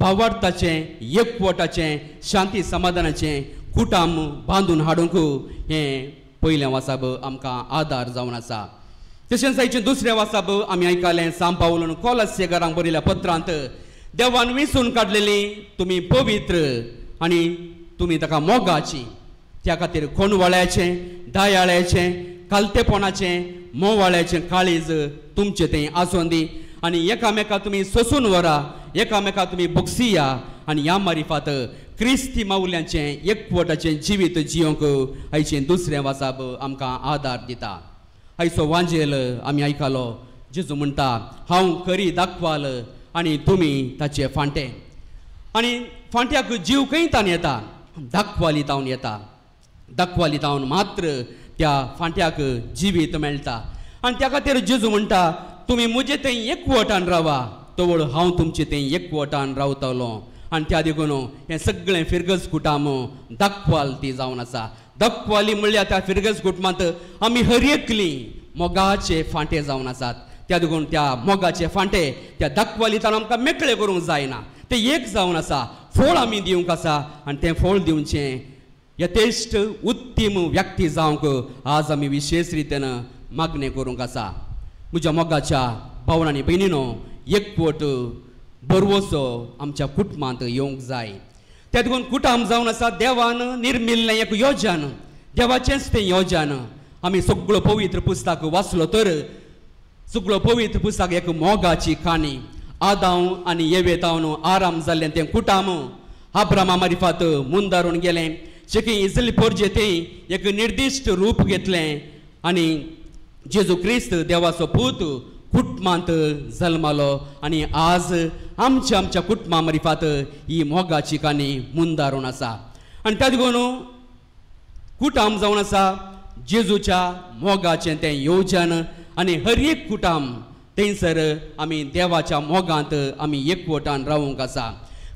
भावार्थाचें, एकवटाचें, शांती समाधानाचें कुटाम बांदून हाडूंक हें पयलें वासाब आमकां आदार जावन आसा. तशेंच आयचें दुसरें वासाब आमी आयकलें सांव पावलून कोलस्सेकारांक बरयल्या पत्रांत देवान वेंचून काडलेली तुमी पवित्र आनी तुमी ताका मोगाची, त्या खातीर कोणवाळ्याचें, दयाळ्याचें, कालतेपणाचें, मोवाळ्याचें काळीज तुमचें तें आसून दी आनी एकामेका तुमी सोसून व्हरा, एकामेका तुमी बोगसिया आनी ह्या मारिफात क्रिस्ती मावल्यांचें एकवटाचें जिवीत जियोंक आयचें दुसरें वासाब आमकां आदार दिता. आयचो वांजेल आमी आयकलो जेजू म्हणटा हांव खरी दाखवाल आनी तुमी ताचे फांटे. आनी फांट्याक जीव खंय तान येता? दाखवाली तावन येता. दाखवाली तावन मात्र त्या फांट्याक जिवीत मेळटा. आनी त्या खातीर जेजू म्हणटा तुमी म्हजे थंय एकवटान रावा तवळ हांव तुमचे थंय एकवटान रावतलो. आनी त्या देखून हें सगळें फिरगज कुटाम दाखवाल ती जावन आसा. दाखवाली म्हणल्यार त्या फिरगज कुटुंबांत आमी हर एकली मोगाचे फांटे जावन आसात. त्या देखून त्या मोगाचे फांटे त्या दाखवाली तावन आमकां मेकळे करूंक जायना, तें एक जावन आसा. फळ आमी दिवंक आसा आनी तें फळ दिवचें यथेश्ट उत्तीम व्यक्ती जावंक आज आमी विशेश रितीन मागणें करूंक आसा. म्हज्या मोगाच्या भावना आनी भयणीनो, एकवट बरवसो आमच्या कुटुंबांत येवंक जाय. त्या देखून कुटुंब जावन आसा देवान निर्मिल्लें एक योजन, देवाचेंच तें योजन. आमी सगळो पवित्र पुस्तक वाचलो तर सगळो पवित्र पुस्तक एक मोगाची काणी. आदांव आनी येवेतावन आराम जाल्लें तें कुटुंब आब्रामा मारिफात मुंदारून गेलें. शेकी इजली पोरजे तें एक निर्दिश्ट रूप घेतलें आनी जेजू क्रिस्त देवाचो पूत कुटुंबांत जल्मालो आनी आज आमच्या आमच्या कुटुंबा मारिफात ही मोगाची काणी मुंदारून आसा. आनी त्या देखून कुटुंब जावन आसा जेजूच्या मोगाचें तें योजन आनी हर एक कुटुंब थंयसर आमी देवाच्या मोगांत आमी एकवटान रावूंक आसा.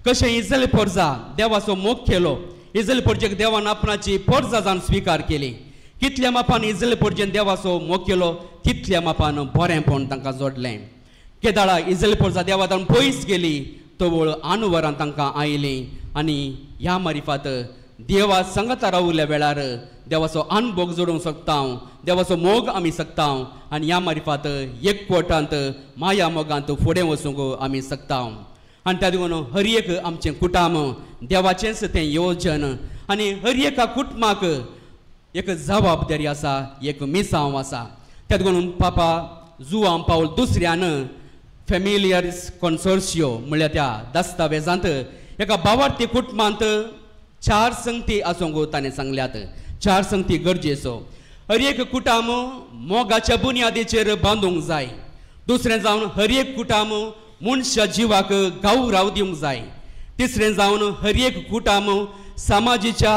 कशें इजल पोरजा देवाचो मोग केलो, इजल पोरजेक देवान आपणाची पोरजा जावन स्विकार केली. कितल्या मापान इजल पोरजेन देवाचो मोग केलो तितल्या मापान बरेंपण तांकां जोडलें. केदाळा इजल पोरजा देवा तावन पयस गेली, तवळ आनुवरां तांकां आयलीं आनी ह्या मारिफात देवा सांगाता रावल्या वेळार देवाचो अनभोग जोडूंक शकता, देवाचो मोग आमी शकता आनी ह्या मारिफात एकवटांत माया मोगांत फुडें वचूंक आमी शकता. आनी त्या देखून हर एक आमचें कुटाम देवाचेंच तें योजन आनी हर एका कुटुंबाक एक जबाबदारी आसा, एक मिसांव आसा. त्या देखून पापा जुआंव पावल दुसऱ्यान फेमिलियर्स कॉन्सोर्शियो म्हणल्यार त्या दस्तावेजांत एका बावार्थी कुटुंबांत 4 संगती आसूंक ताणें सांगल्यात. 4 संगती गरजेचो. हर एक कुटाम मोगाच्या बुन्यादीचेर बांदूंक जाय. दुसरें जावन हर एक कुटाम मनशा जिवाक गौरव दिवंक जाय. तिसरें जावन हर एक कुटाम समाजीच्या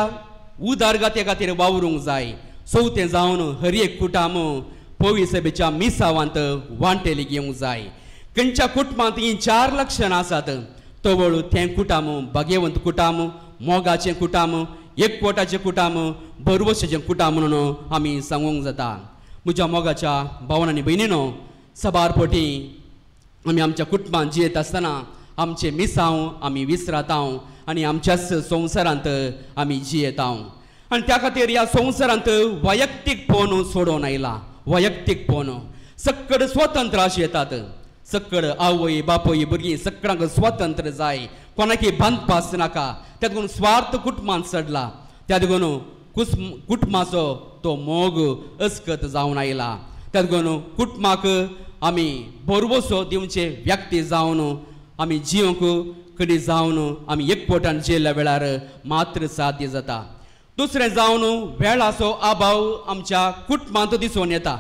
उदरगते खातीर वावरूंक जाय. चवथें जावन हर एक कुटाम पविसभेच्या मिसावांत वांटेली घेवंक जाय. खंयच्या कुटुंबांत हीं 4 लक्षणां आसात तवळ तें कुटाम भाग्यवंत कुटाम, मोगाचें कुटाम, एकवटाचें कुटाम, भरवशाचें कुटाम म्हणून आमी सांगूंक जाता. म्हज्या मोगाच्या भावन आनी भयणीनो, सबार पटी आमी आमच्या कुटुंबांत जियेत आसतना आमचें मिसांव आमी विसरातां आनी आमच्याच संवसारांत आमी जियेता आनी त्या खातीर ह्या संवसारांत वैयक्तीकपण सोडोवन आयला. वैयक्तीकपण सक्कड स्वतंत्र अशें येतात. सक्कड आवय बापूय भुरगीं सगळ्यांक स्वतंत्र जाय, कोणाकी बांदपास नाका. त्या देखून स्वार्थ कुटुंबांत चडला. त्या देखून कुटुंबाचो तो मोग अस्कत जावन आयला. त्या देखून कुटुंबाक आमी भरवसो दिवचे व्यक्ती जावन आमी जिवंक कडी जावन आमी एकवटान जियेल्ल्या वेळार मात्र साध्य जाता. दुसरें जावन वेळाचो अभाव आमच्या कुटुंबांत दिसून येता.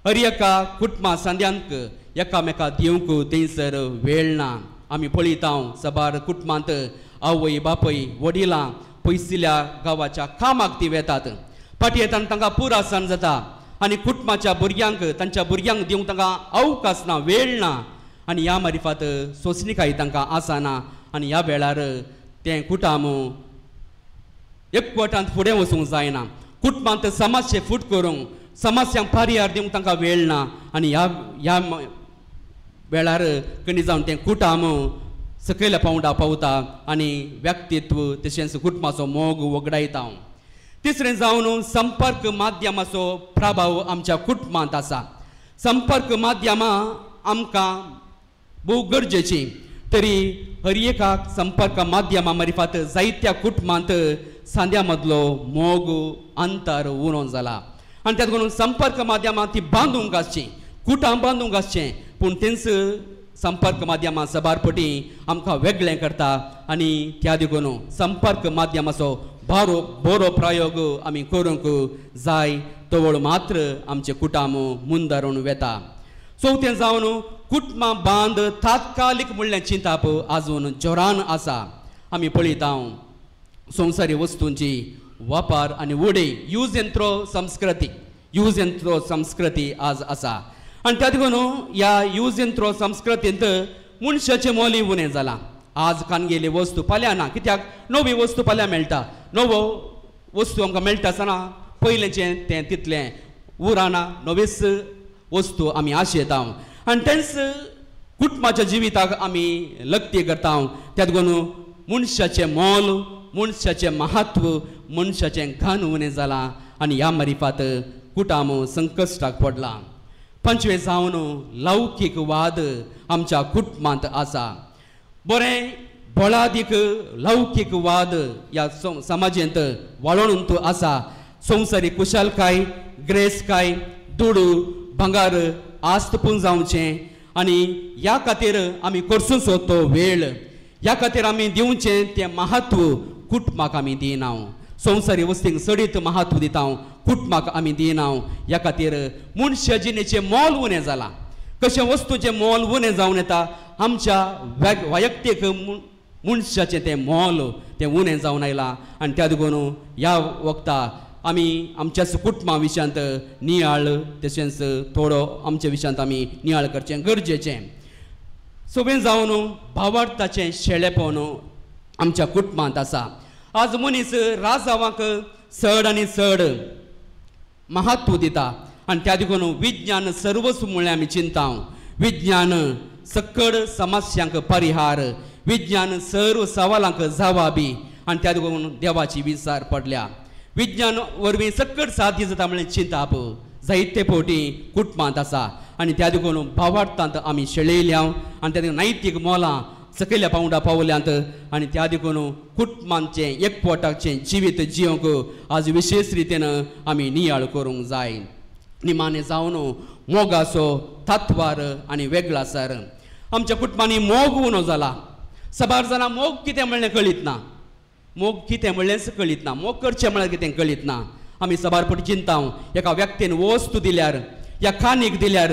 हर एका कुटुंबा सांद्यांक एकामेका दिवंक थंयसर वेळ ना. आमी पळयता सबार कुटुंबांत आवय बापूय वडिलां पयसिल्या गांवाच्या कामाक ती वेतात. फाटीं येतना तांकां पुरासन जाता आनी कुटुंबाच्या भुरग्यांक तांच्या भुरग्यांक दिवंक तांकां अवकाश ना, वेळ ना आनी ह्या मारिफात सोंसणीकाय तांकां आसना आनी ह्या वेळार तें कुटुंब एकवटांत फुडें वचूंक जायना. कुटुंबांत समाजचे फूट करूंक समस्यांक पर्याय दिवंक तांकां वेळ ना आनी ह्या ह्या वेळार कणी जावन तें कुटुंब सकयल्या पावंडा पावता आनी व्यक्तित्व तशेंच कुटुंबाचो मोग वगडायता. तिसरें जावन संपर्क माध्यमाचो प्रभाव आमच्या कुटुंबांत आसा. संपर्क माध्यमां आमकां भोव गरजेचीं तरी हर एका संपर्क माध्यमा मारिफात जायत्या कुटुंबांत सांद्या मदलो मोग अंतर उणो जाला आनी त्या देखून संपर्क माध्यमां ती बांदूंक आसची, कुटां बांदूंक आसचें, पूण तेंच संपर्क माध्यमां सबार पटी आमकां वेगळें करता आनी त्या देखून संपर्क माध्यमाचो बरो बरो प्रयोग आमी करूंक जाय. तवळ मात्र आमचें कुटाम मुंदारून वेता. चवथें जावन कुटुंबां बांद तात्कालीक म्हणलें चिंताप आजून जोरान आसा. आमी पळयता संवसारी वस्तूंची वापर आनी उडय यूज एंड थ्रो संस्कृती, यूज एंड थ्रो संस्कृती आज आसा आनी त्या देखून ह्या यूज एंड थ्रो संस्कृतींत मनशाचें मोली उणें जालां. आज कानगेली वस्तू फाल्यां ना, कित्याक नवी वस्तू फाल्यां मेळटा, नवो वस्तू आमकां मेळटा आसतना पयलेंचें तें तितलें उरना, नवीच वस्तू आमी आशेता आनी तेंच कुटुंबाच्या जिविताक आमी लक्ती करता. त्या देखून मनशाचें मोल, मनशाचें महत्व, मनशाचें घान उणें जालां आनी ह्या मारिफात कुटुंब संकश्टाक पडलां. पंचवे जावन लौकीक वाद आमच्या कुटुंबांत आसा. बरें बळादीक लौकीक वाद ह्या समाजेंत वाळोवन आसा. संवसारी कुशालकाय, ग्रेसकाय, दुडू, भांगार आस्त पुंजावचें आनी ह्या खातीर आमी करसूचो तो वेळ, ह्या खातीर आमी दिवचें तें महत्व कुटुंबाक आमी दिना. संवसारी वस्तींक चडीत महत्व दिता, कुटुंबाक आमी दिना. ह्या खातीर मनशा जिणेचें मोल उणें जालां. कशें वस्तूचें मोल उणें जावन येता, आमच्या वैयक्तीक मनशाचें तें मोल तें उणें जावन आयलां आनी त्या देखून ह्या वखता आमी आमच्याच कुटुंबा विशयांत नियाळ तशेंच थोडो आमच्या विशयांत आमी नियाळ करचें गरजेचें. सगळें जावन भावार्थाचें शेळेपण आमच्या कुटुंबांत आसा. आज मनीस राजावांक चड आनी चड महत्व दिता आनी त्या देखून विज्ञान सर्वस्व म्हणल्यार आमी चिंता. विज्ञान सकड समस्यांक परिहार, विज्ञान सर्व सवालांक जवाबी आनी त्या देखून देवाची विचार पडल्या. विज्ञान वरवीं सकट साध्य जाता म्हणलें चिंताप जायते फावटी कुटुंबांत आसा आनी त्या देखून भावार्थांत आमी शेळयल्या आनी त्या देखून नैतीक मोलां सकयल्या पावंडा पावल्यांत आनी त्या देखून कुटुंबांचें एकवटाचें जिवीत जिवंक आज विशेश रितीन आमी नियाळ करूंक जाय. निमाणें जावन मोगाचो तत्वार आनी वेगळासार आमच्या कुटुंबांनी मोग उणो जाला. साबार जाणां मोग कितें म्हणलें कळीत ना, मोग कितें म्हणलेंच कळीत ना, मोग करचें म्हळ्यार कितें कळीत ना. आमी साबार फावटी चिंताव एका व्यक्तीन वस्तू दिल्यार या कानीक दिल्यार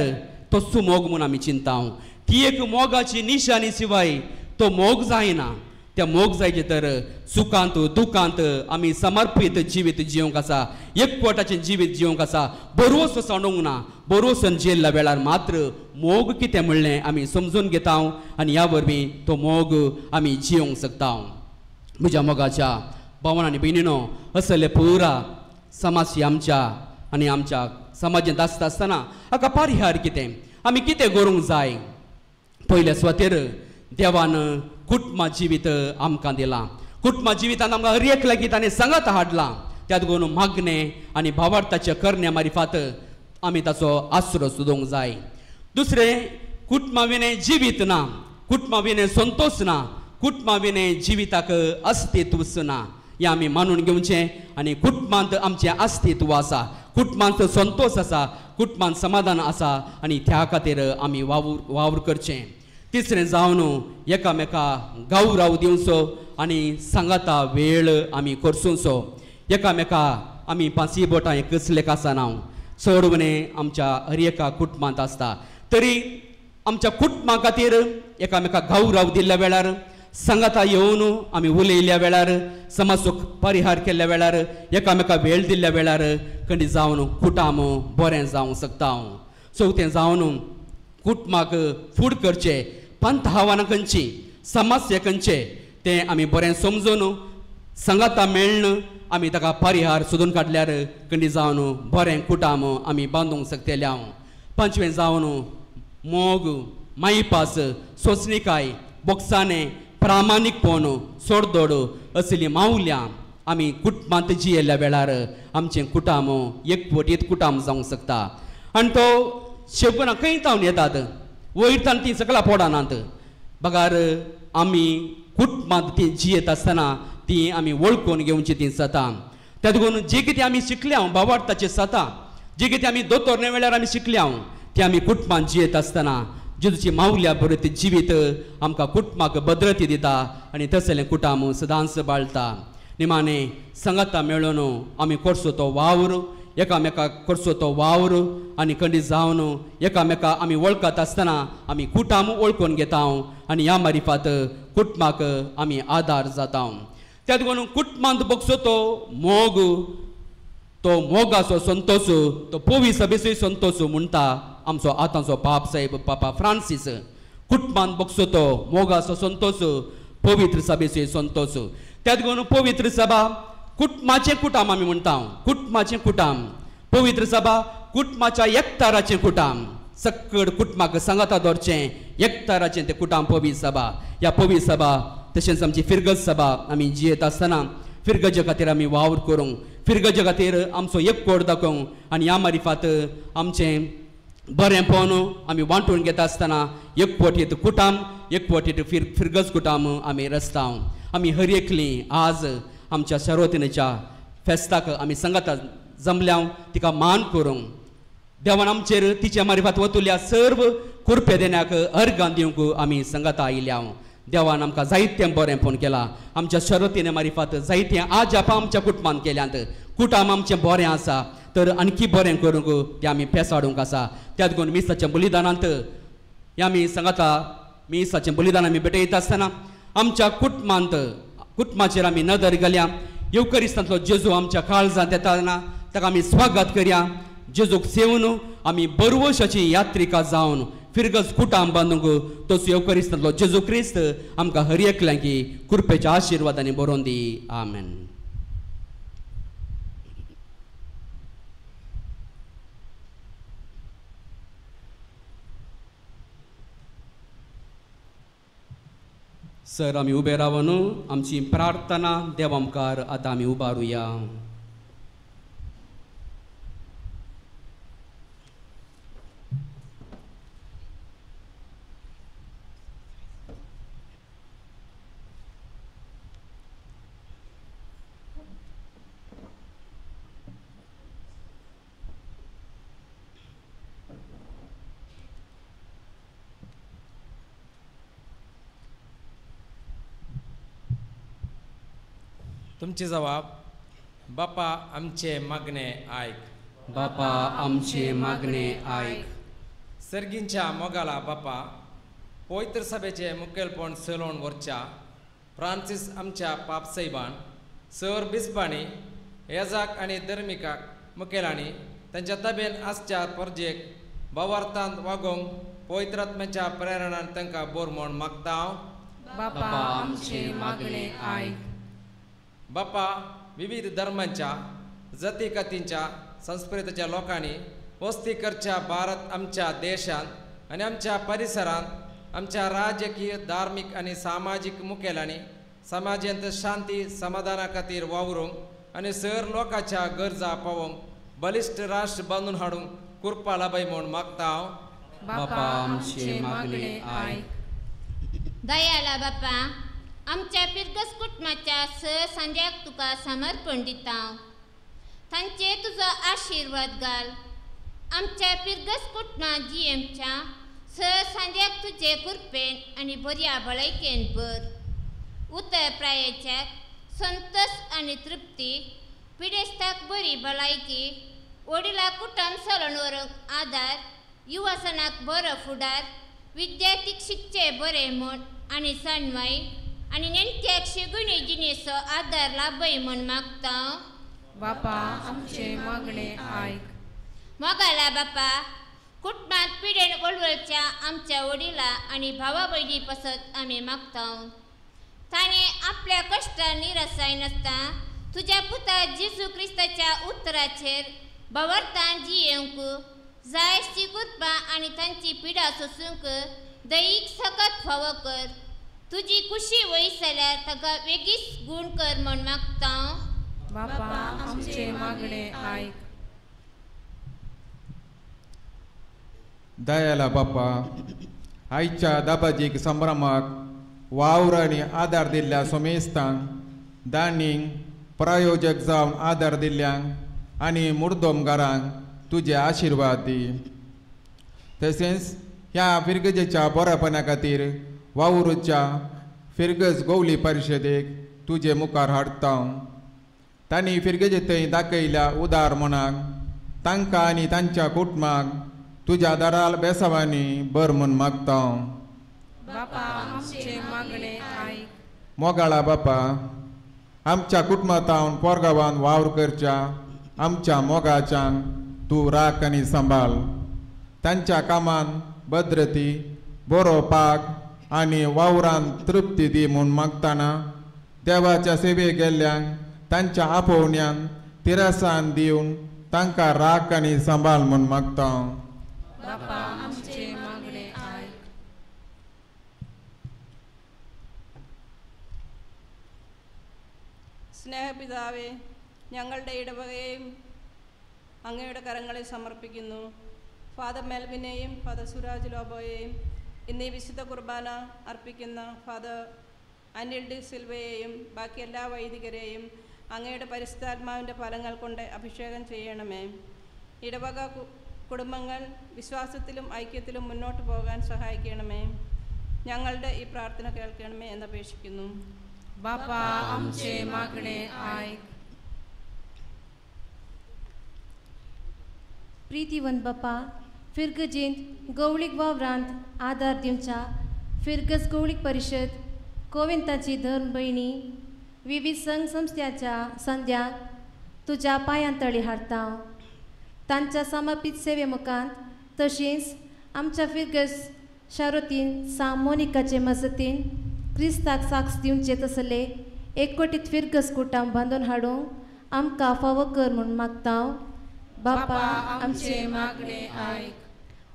तो सुमोग म्हूण आमी चिंताव. ती एक मोगाची निशाणी शिवाय तो मोग जायना. त्या मोग जायचे तर सुखांत दुखांत आमी समर्पीत जिवीत जिवंक आसा, एकवटाचें जिवीत जिवंक आसा. बरोसो सांडूंक ना, बरोसन जियेल्ल्या वेळार मात्र मोग कितें म्हणलें आमी समजून घेता आनी ह्या वरवीं तो मोग आमी जिवंक शकता. म्हज्या मोगाच्या भावान आनी भयणीनो, असले पुरा समाज आमच्या आनी आमच्या समाजांत आसता आसतना हाका परिहार कितें, आमी कितें करूंक जाय? पयल्या सुवातेर देवान कुटुंबा जिवीत आमकां दिलां. कुटुंबा जिवितान आमकां हर एक लागीं ताणें सांगात हाडलां. त्यात घेवन मागणें आनी भावार्थाच्या करण्या मारिफात आमी ताचो आसरो सोदूंक जाय. दुसरें, कुटुंबा विणें जिवीत ना, कुटुंबा विणें संतोश ना, कुटुंबा विणें जिविताक अस्तित्वच ना हें आमी मानून घेवचें. आनी कुटुंबांत आमचें अस्तित्व आसा, कुटुंबांत संतोश आसा, कुटुंबांत समाधान आसा आनी त्या खातीर आमी वावर वावर करचें. तिसरें जावन एकामेका गौरव दिवचो आनी सांगाता वेळ आमी करचो. एकामेका आमी पांचय बोटां एकच लेख आसना, चड उणें आमच्या हर एका कुटुंबांत आसता. तरी आमच्या कुटुंबा खातीर एकामेका गौरव दिल्ल्या वेळार, सांगाता येवन आमी उलयल्ल्या वेळार, समाजचो परिहार केल्ल्या वेळार, एकामेका वेळ दिल्ल्या वेळार खंडी जावन कुटाम बरें जावंक शकता. चवथें जावन कुटुंबाक फूड करचें, पंथ आव्हानां खंयची, समस्या खंयचे तें आमी बरें समजून सांगाता मेळ्ळें आमी ताका परिहार सोदून काडल्यार खंडी जावन बरें कुटाम आमी बांदूंक शकतले. पांचवें जावन मोग, मायपास, सोंसणीकाय, बोगसाणें, प्रामाणीकपण, सोडदोड असलीं मावल्यां आमी कुटुंबांत जियेल्ल्या वेळार आमचें कुटाम एकवटीत कुटाम जावंक शकता. आनी तो शेवणां खंय तावन येतात, वयर तान तीं सकला पडनात, बगार आमी कुटुंबांत तीं जियेत आसतना तीं आमी वळखून घेवची तीं सतां. त्या देखून जे कितें आमी शिकल्या भावार्थाचे सतां, जे कितें आमी दोतोरणे वेळार आमी शिकल्या ती आमी कुटुंबांत जियेत आसतना जेजूची मावल्या बरें जिवीत आमकां कुटुंबाक भद्रती दिता आनी तसलें कुटाम सदांच बाळटा. निमाणें सांगाता मेळून आमी करचो तो वावर, एकामेकाक करचो तो वावर आनी खंडीत जावन एकामेका आमी वळखत आसतना आमी कुटाम वळखून घेता आनी ह्या मारिफात कुटुंबाक आमी आदार जाता. त्या देखून कुटुंबांत बगसो तो मोग, तो मोगाचो संतोश, तो पोवी सभेचोय संतोश म्हणटा आमचो आतांचो बाप साहेब पापा फ्रांसीस. कुटुंबांत बगसो तो मोगाचो संतोश, पवित्र सभेचोय संतोश. त्या देखून पवित्र सभा कुटुंबाचें कुटाम आमी म्हणटा, कुटुंबाचें कुटाम. पवित्र सभा कुटुंबाच्या एकताराचें कुटाम, सक्कड कुटुंबाक सांगाता दवरचें एकताराचें तें कुटाम पवित्र सभा. ह्या पवित्र सभा तशेंच आमची फिरगज सभा आमी जियेत आसतना फिरगजे खातीर आमी वावर करूंक, फिरगजे खातीर आमचो एकवट दाखोवंक आनी ह्या मारिफात आमचें बरेंपण आमी वांटून घेता आसतना एकवटीत कुटाम, एकवटीत फिरगज कुटाम आमी रचता. आमी हर एकली आज आमच्या शरोतिनीच्या फेस्ताक आमी सांगाता जमल्या तिका मान करूंक देवान आमचेर तिच्या मारिफात वतुल्या सर्व कुरपे देण्याक अर्गां दिवंक आमी सांगाता आयल्या. देवान आमकां जायतें बरेंपण केलां, आमच्या शरतीने मारिफात जायतें आजापां आमच्या कुटुंबान केल्यांत. कुटाम आमचें बरें आसा तर आणखी बरें करूंक तें आमी पेसाडूंक आसा. त्यात घेवन मिसाच्या बलिदानांत हें आमी सांगाता मिसाचें बलिदान आमी भेटयता आसतना आमच्या कुटुंबांत कुटुंबाचेर आमी नदर घालया. येवकरिस्तांतलो जेजू आमच्या काळजांत येताना ताका आमी स्वागत करया. जेजूक सेवन आमी बरवशाची यात्रिका जावन फिरगज कुटाम बांदूंक तसो येवकरिस्तांतलो जेजू क्रिस्त आमकां हर एकल्यांकी कृपेच्या आशिर्वादांनी बरोवन दी. आमेन. सर आमी उबे रावन आमची प्रार्थना देवा मुखार आतां आमी उबारुया. तुमची जबाब बापा आमचे मागणे आयक. बापा आमचे मागणे आयक. सर्गींच्या मोगाला बापा पवित्र सभेचे मुखेलपण चलोवन व्हरच्या फ्रांसीस आमच्या पापसाहेबान सर बिस्पांनी येजाक आनी धर्मिकाक मुखेलांनी तांच्या तबेन आसच्या परजेक भावार्थांत वागोवंक पवित्र आत्म्याच्या प्रेरणान तांकां बोर म्हूण मागता हांव. बापा आमचे मागणे आयक. बापा विविध धर्मांच्या जाती कातींच्या संस्कृतीच्या लोकांनी वस्ती करच्या भारत आमच्या देशांत आनी आमच्या परिसरांत आमच्या राजकीय धार्मीक आनी सामाजीक मुखेलांनी समाजांत शांती समाधाना खातीर वावरूंक आनी सर लोकांच्या गरजा पावोवंक बलिश्ट राष्ट्र बांदून हाडूंक कृपा लाभय म्हूण मागता हांव. बापा आमचे मागणे आयक. दयाला बापा आमच्या फिरगस कुटुंबाच्या स सांज्याक तुका समर्पण दिता, तांचे तुजो आशिर्वाद घाल. आमच्या फिरगस कुटुंबा जी एमच्या स सांज्याक तुजे कृपेन आनी बऱ्या भलायकेन भर. उतर प्रायेच्याक संतोष आनी तृप्ती, पिडेस्ताक बरी भलायकी, वडिला कुटुंब चलोवन व्हरूंक आदार, युवासनाक बरो फुडार, विद्यार्थीक शिकचे बरें म्हूण आनी सणवाय आनी नेणट्याक शेगुणी जिणेचो आदार लाभय म्हूण मागता. बापा आमचे मागणे आयक. मोगाला बापा कुटुंबांत पिडेन वळवळच्या आमच्या वडिला आनी भावा भयणी पसत आमी मागता. ताणें आपल्या कश्टान निरासाय नासता तुज्या पुता जेजू क्रिस्ताच्या उतराचेर भावार्थान जियेवंक जायची कृपा आनी तांची पिडा सोसूंक दैहीक सकत फावो कर. तुजी खुशी वयस जाल्यार ताका वेगीच गूण कर म्हूण मागता. बापा आमचे मागणे आयक. दयाला बापा आयच्या दाबाजीक संभ्रमाक वावर आनी आदार दिल्ल्या सोमेस्तांक दांडींक प्रायोजक जावन आदार दिल्ल्यांक आनी मुर्दोमगारांक तुजे आशिर्वाद दी. तशेंच ह्या फिरगजेच्या बरेपणा खातीर वावुरच्या फिरगज गोवली परिशदेक तुजे मुखार हाडटा. तांणी फिरगजे थंय दाखयल्या उदार मनाक तांकां आनी तांच्या कुटुंबाक तुज्या दाराल बेसावांनी बर म्हूण मागता. बापा आमचे मागणे आयक. मोगाळा बापा आमच्या कुटुंबांत पोरगांवान वावर करच्या आमच्या मोगाच्यांक तूं राख आनी सांबाळ. तांच्या कामान भद्रती बरो पाक आनी वावरान तृप्ती दी म्हूण मागतना देवाच्या सेवे गेल्ल्यांक तांच्या आपोवण्यान तिरसान दिवन तांकां राख आनी सांबाळ म्हूण मागता. बापा आमचे मागणे आयक. സ്നേഹപിതാവേ, ഞങ്ങളുടെ ഇടവകയെയും അങ്ങയുടെ കരങ്ങളിൽ സമർപ്പിക്കുന്നു. ഫാദർ മെൽവിനെയും ഫാദർ സുരാജ് ലോബോയെയും ഇന്നീ വിശുദ്ധ കുർബാന അർപ്പിക്കുന്ന ഫാദർ അനിൽ ഡി സിൽവയെയും ബാക്കി എല്ലാ വൈദികരെയും അങ്ങയുടെ പരിശുദ്ധാത്മാവിൻ്റെ ഫലങ്ങൾ കൊണ്ട് അഭിഷേകം ചെയ്യണമേ. ഇടവക കുടുംബങ്ങൾ വിശ്വാസത്തിലും ഐക്യത്തിലും മുന്നോട്ട് പോകാൻ സഹായിക്കണമേ. ഞങ്ങളുടെ ഈ പ്രാർത്ഥന കേൾക്കണമേ എന്നപേക്ഷിക്കുന്നു. बापा आमचे मागणे आयक. प्रितीवंत बापा, फिरगजेंत गवळीक वावरांत आदार दिवच्या फिरगज गवळीक परिशद, कोविंताची धर्म भयणी, विविध संघ संस्थ्याच्या संध्याक तुज्या पांयां तळी हाडता. तांच्या समर्पीत सेवे मुखांत तशेंच आमच्या फिरगज शारोतीन सा मोनिकाचे मजतीन क्रिस्ताक साक्ष दिवचे तसले एकवटीत फिरगज कुटां बांदून हाडूंक आमकां फावो कर म्हूण मागता. बापा आमचे मागणे आयक.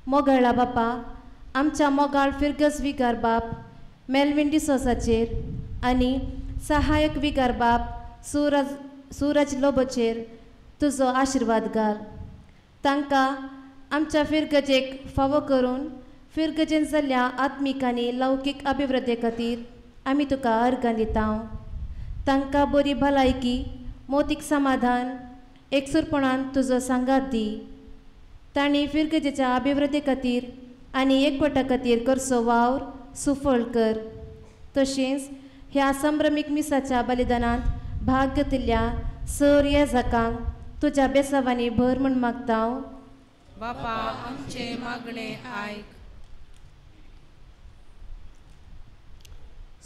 मोगाळा बापा, आमच्या मोगाळ फिरगज विगार बाप मेलविन डिसोजाचेर आनी सहायक विगार बाब सूरज लोबोचेर तुजो आशिर्वाद घाल. तांकां आमच्या फिरगजेक फावो करून फिरगजेन जाल्ल्या आत्मीक आनी लौकीक अभिवृद्धी खातीर आमी तुका अर्गां दिता. तांकां बरी भलायकी, मोतीक समाधान, एकसूरपणान तुजो सांगात दी. तांणी फिरगजेच्या अभिवृद्धी खातीर आनी एकवटा खातीर करचो वावर सुफळ कर. तशेंच ह्या संभ्रमीक मिसाच्या बलिदानांत भाग घेतिल्ल्या सर येजाकांक तुज्या बेसावांनी भर म्हूण मागता. बापा आमचे मागणे आयक.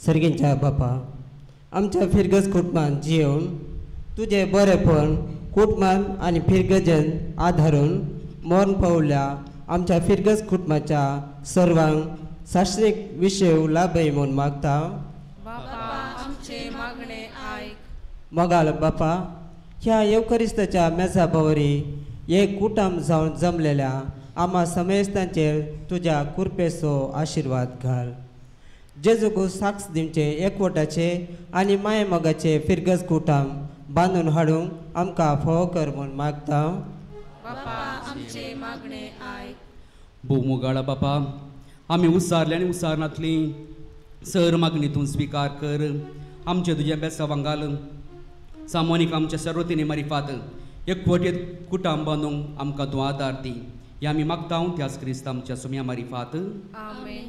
सर्गींच्या बापा, आमच्या फिरगज कुटुंबान जियोवन तुजें बरेपण कुटुंबान आनी फिरगजेन आदारून मरण पावल्या आमच्या फिरगज कुटुंबाच्या सर्वांक शास्त्रीक विशय लाभय म्हूण मागता. बापा आमचे मागणे आयक. मोगाल बापा, ह्या येवकरिस्ताच्या मेजा भोवरी एक कुटुंब जावन जमलेल्या आमा समेस्तांचेर तुज्या कृपेचो आशिर्वाद घाल. जेजूक साक्ष दिवचे एकवटाचे आनी माये मोगाचे फिरगज कुटुंब बांदून हाडूंक आमकां फावो कर म्हूण मागता. बापा आमचे मागणे आयक. भोव मोगाळा बापा, आमी उसारले आनी उसारनातली सर मागणी तूं स्विकार कर. आमचे तुजें बेसावांक घाल. सामोनीक आमच्या सर्वतीनी मारिफात एकवटेत कुटुंब बांदूंक आमकां तूं आदार दी. हे आमी मागता त्याच क्रिस्त आमच्या सुम्या मारिफात. आमेन.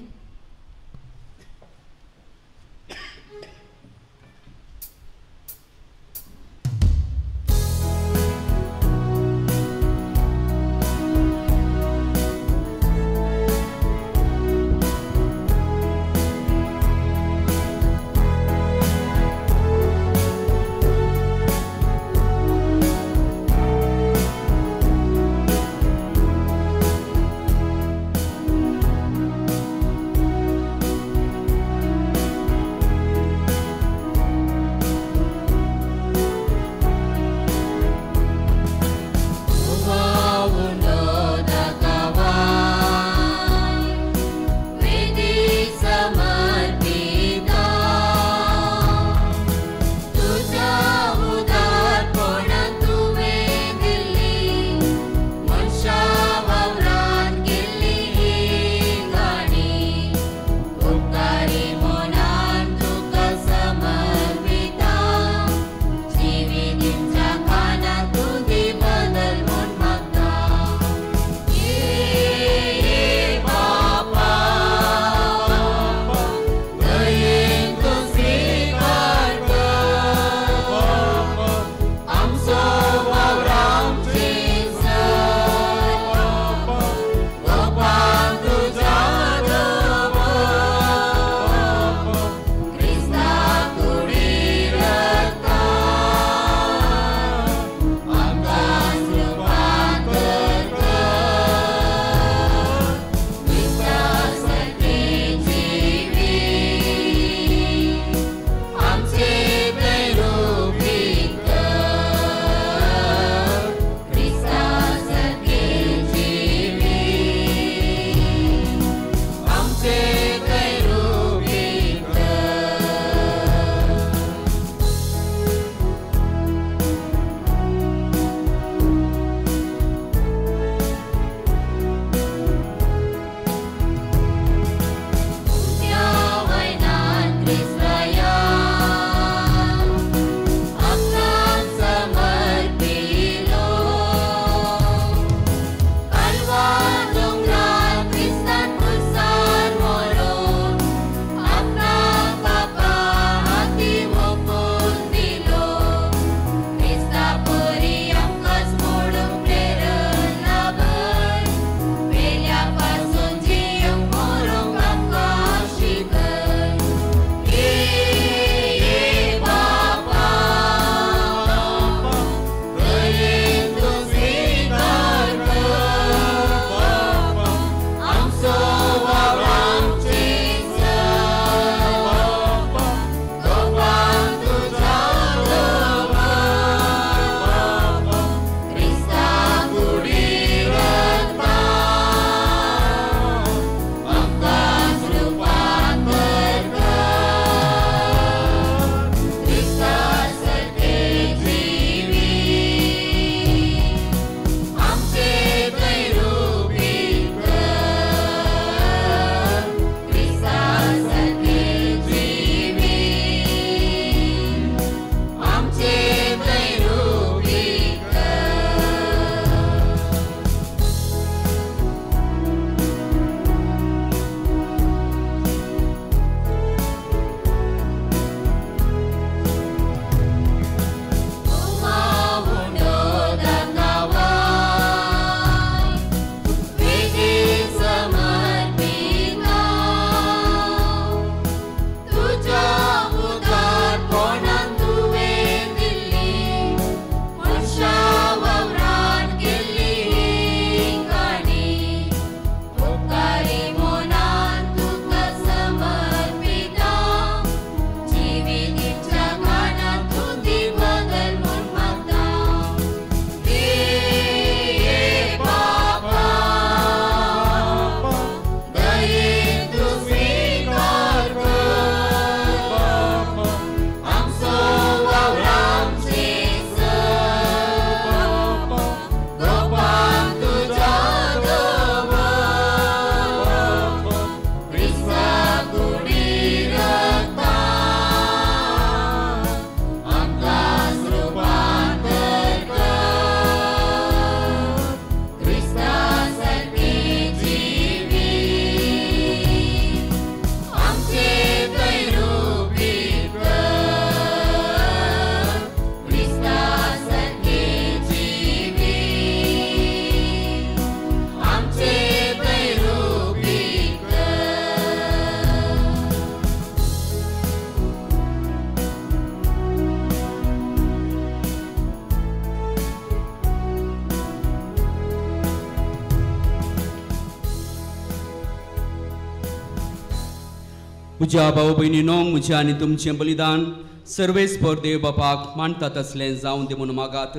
म्हज्या भाव भयणीनो, म्हजें आनी तुमचें बलिदान सर्वेस्पर देव बापाक मानता तसलें जावन दी म्हणून मागात.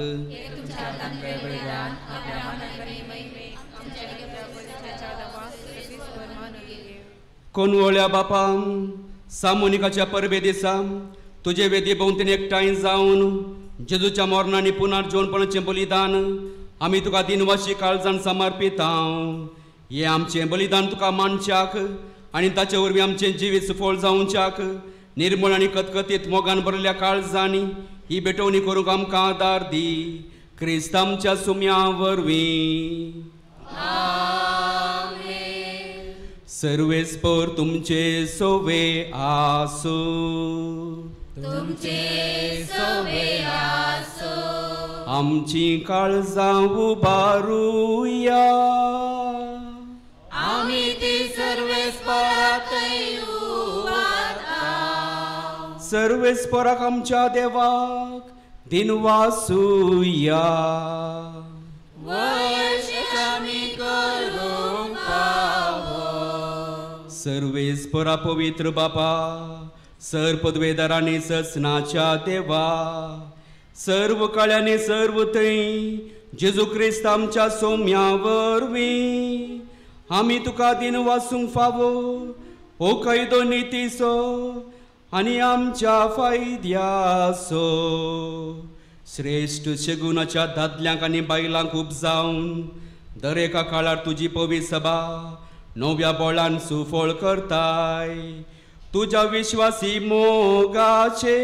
कोनवळ्या बापा, सामोनिकाच्या परबे दिसा तुजे वेदी भोंवतणी एकठांय जावन जेजूच्या मरणांनी पुनर्जीवनपणाचें बलिदान आमी तुका दिनवाशी काळजान समर्पिता. हें आमचें बलिदान तुका मानच्याक आनी ताचे वरवीं आमचें जिवीत सुफळ जावच्याक निर्मळ आनी कतकतीत मोगान भरल्या काळजांनी ही भेटवणी करूंक आमकां आदार दी, क्रिस्त आमच्या सुम्या वरवीं. सर्वेस्पर तुमचे सोवे आसूं. तुमचे सोवे आसूं. आमची काळजां उबारुया. आमी ती सर्वेस्पराक उबारता. सर्वेस्पराक आमच्या देवाक दिनवासुया. वर्ष आमी करूंक पावो. सर्वेस्परा पवित्र बापा, सर पदवेदारांनी ससनाच्या देवा, सर्व काळ्यांनी सर्व थंय जेजू क्रिस्त आमच्या सोम्या वरवीं आमी तुका दिनवासूंक फावो हो कायदो नितीचो आनी आमच्या फायद्याचो. श्रेश्ठ शेगुणाच्या दादल्यांक आनी बायलांक उपजावन दर एका काळार तुजी पवित्र सभा नव्या बोळान सुफळ करताय. तुज्या विश्वासी मोगाचे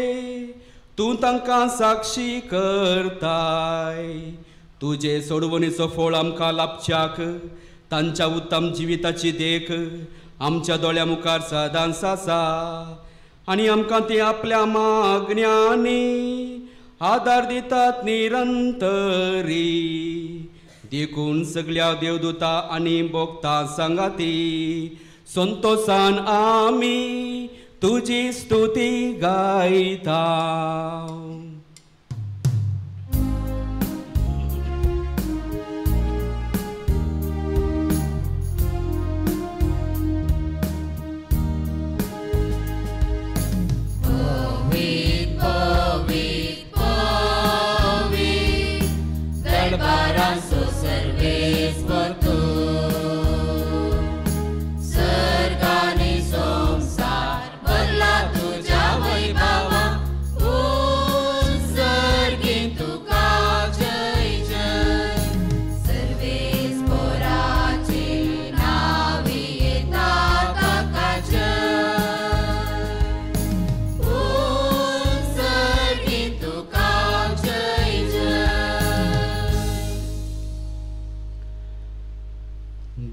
तूं तांकां साक्षी करताय. तुजे सोडवणीचो फळ आमकां लाभच्याक तांच्या उत्तम जिविताची देख आमच्या दोळ्या मुखार सदांच आसा आनी आमकां ती आपल्या मागण्यांनी आदार दितात निरंतरी. देखून सगळ्या देवदूता आनी भोक्ता सांगाती संतोसान आमी तुजी स्तुती गायता.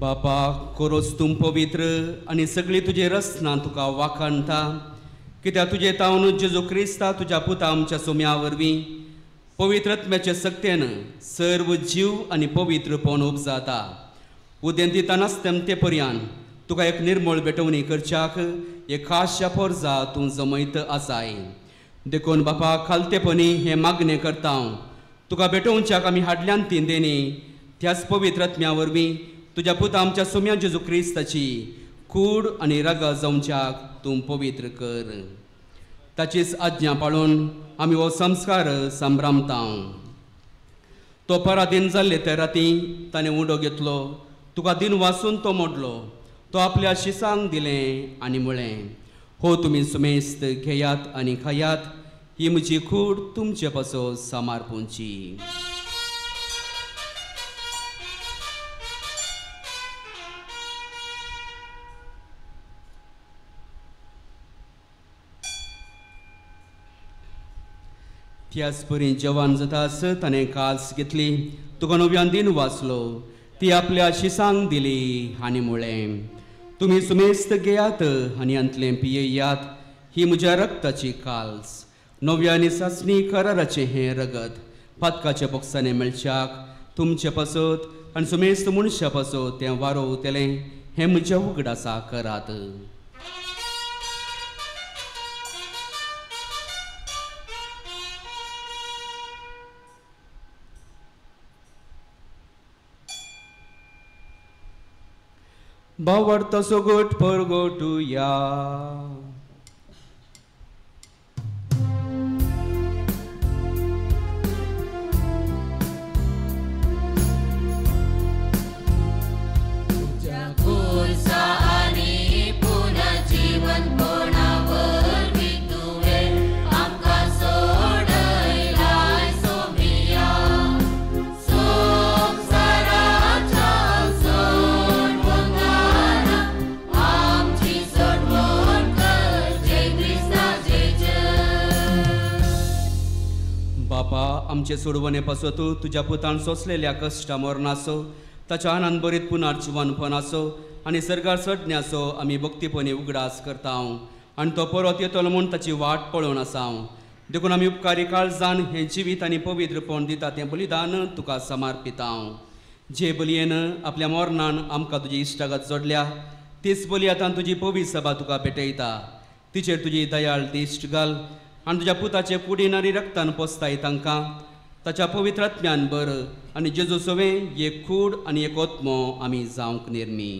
बापा, कोरोच तूं पवित्र आनी सगळी तुजी रचना तुका वाखाणता, कित्याक तुजे तावन जेजू क्रिस्ता तुज्या पुता आमच्या सोम्या वरवीं पवित्र आत्म्याचे सक्तेन सर्व जीव आनी पवित्रपण उपजाता. उदेंती नासतेम ते पर्यान तुका एक निर्मळ भेटवणी करच्याक एक खासच्या पोरजा तूं जमयत आसाय. देखून बापा, खालतेपणी हें मागणें करता हांव, तुका भेटोवच्याक आमी हाडल्यान ती देणी त्याच पवित्र आत्म्या वरवीं तुज्या पुता आमच्या सोम्या जेजू क्रिस्ताची कूड आनी रगत जावच्याक तूं पवित्र कर. ताचीच आज्ञा पाळून आमी हो संस्कार संभ्रमता. तो पराधीन जाल्ले ते राती ताणें उडो घेतलो, तुका दिन वासून तो मोडलो, तो आपल्या शिसांक दिलें आनी म्हळें, हो तुमी सुमेस्त घेयात आनी खायात, ही म्हजी कूड तुमचे पासो सामारपुची. त्याच परी जवान जातास ताणें कास घेतली, तुका नव्यान दिन वाचलो, ती आपल्या शिसांक दिली आनी म्हळें, तुमी सुमेस्त घेयात आनी हांतलें पियेयात, ही म्हज्या रक्ताची काल्स, नव्या आनी सासणी कराराचें हें रगत पातकाच्या बोक्सांनी मेळच्याक तुमचे पासत आनी सुमेस्त मनशा पासत तें वारोवतलें, हें म्हज्या उगडासा करात. बावडतो सोगट परगोटुया. बापा आमचे सोडवणे पासत तुज्या पुतान सोंसलेल्या कश्टा मरणाचो ताच्या आनंद बरीत पुनर्जिवनपणाचो आनी सर्गार चडण्याचो आमी भक्तीपणी उगडास करता आनी तो परत येतलो म्हूण ताची वाट पळोवन आसा. देखून आमी उपकारी काळजान हें जिवीत आनी पवित्रपण दिता तें बलिदान तुका समर्पिता. जे बलयेन आपल्या मरणान आमकां तुजी इश्टागत जोडल्या तीच बली आतां तुजी पवित्र सभा तुका भेटयता. तिचेर तुजी दयाळ दिश्ट घाल आनी तुज्या पुताचे कुडीन आनी रक्तान पोसताय तांकां ताच्या पवित्र आत्म्यान बर आनी जेजू सवें एक कूड आनी एक आत्मो आमी जावंक निर्मी.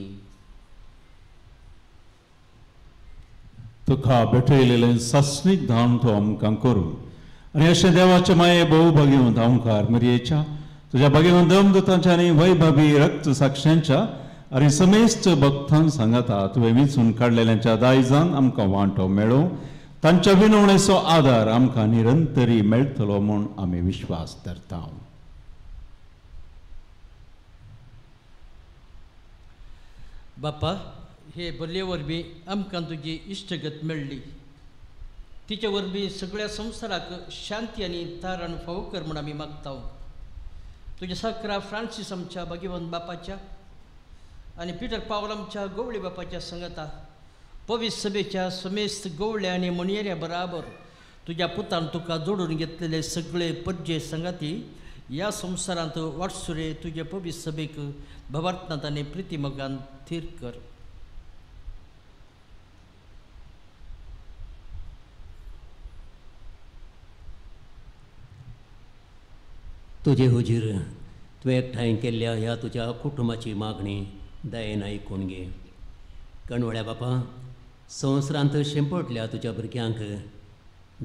तुका भेटयलेलें सासणीक धांव तो आमकां करूं आनी अशें देवाचे माये भोव भागेवन धांवकार मरयेच्या तुज्या भागेवन दमदूतांच्या आनी वैभवी रक्त साक्षांच्या आनी समेस्त भक्तान सांगाता तुवें विंचून काडलेल्यांच्या दायजान आमकां वांटो मेळो. तांच्या विनवणेचो आदार आमकां निरंतरी मेळटलो म्हूण आमी विश्वास धरता. बापा हे बलये वरवीं आमकां तुजी इश्टगत मेळ्ळी. तिचे वरवीं सगळ्या संवसाराक शांती आनी तारण फावो कर म्हूण आमी मागता. तुज्या साकरा फ्रांसीस आमच्या भाग्यवंत बापाच्या आनी पिटर पावल आमच्या गोवळी बापाच्या संगता पवित्र सभेच्या समेस्त गोवळ्या आनी मणयेऱ्या बराबर तुज्या पुतान तुका जोडून घेतलेले सगळे परजे संगाती ह्या संवसारांत वाटसुरे तुजे पवित्र सभेक भवार्थनाथ आनी प्रितीमोगान थीर कर. तुजे हुजीर तुवें एकठांय केल्ल्या ह्या तुज्या कुटुंबाची मागणी दयेन आयकून घे. कणवळ्या बापा संवसारांत शेंपटल्या तुज्या भुरग्यांक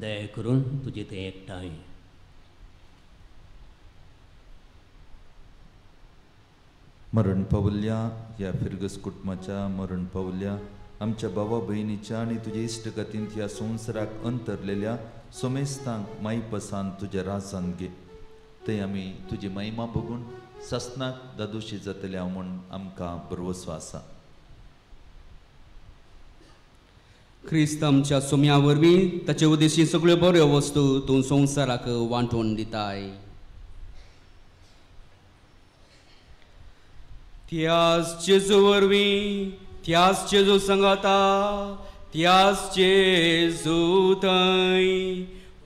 दया करून तुजें तें एकठांय. मरण पावल्या ह्या फिरगस कुटुंबाच्या मरण पावल्या आमच्या भावा भयणीच्या आनी तुज्या इश्टगतींत ह्या संवसाराक अंतरलेल्या सोमेस्तांक मायपसान तुज्या राजान घे. थंय आमी तुजी महिमा बघून ससनाक दादोशी जातल्या म्हूण आमकां भरवसो आसा. क्रिस्त आमच्या सोम्या वरवीं ताचे उद्देशी सगळ्यो बऱ्यो वस्तू तूं संवसाराक वांटून दिताय. त्याच जेजू वरवीं त्याच जेजू सांगाता त्याच जेजू थंय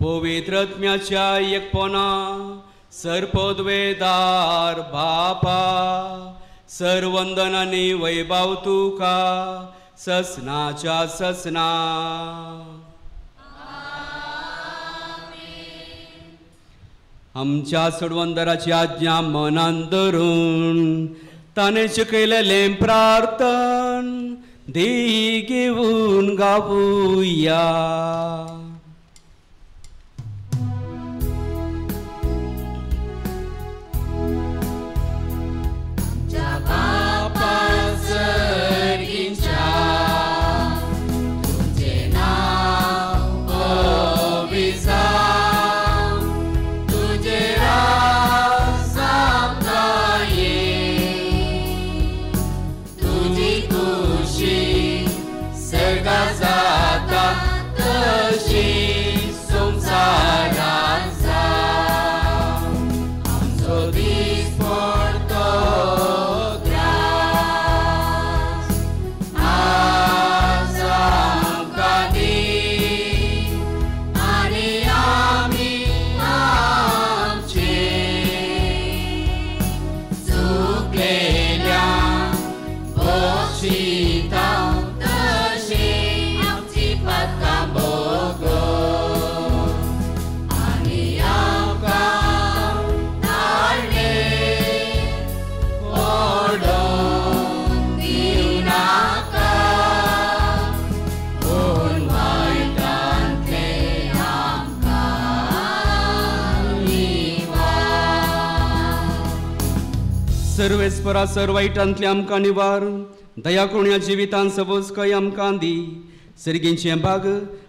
पवित्र आत्म्याच्या एकपणा सर्पद्वेदार बापा सर्वंदनानी वैभव तुका ससनाच्या ससना. आमच्या सोडवंदराची आज्ञा मनान धरून ताणें शिकयलेलें प्रार्थन दी घेवन गावुया. सर्वेस्परा सर वायटांतले आमकां निवार दया करून ह्या जिवितान सबज काय आमकां दी सर्गींचें भाग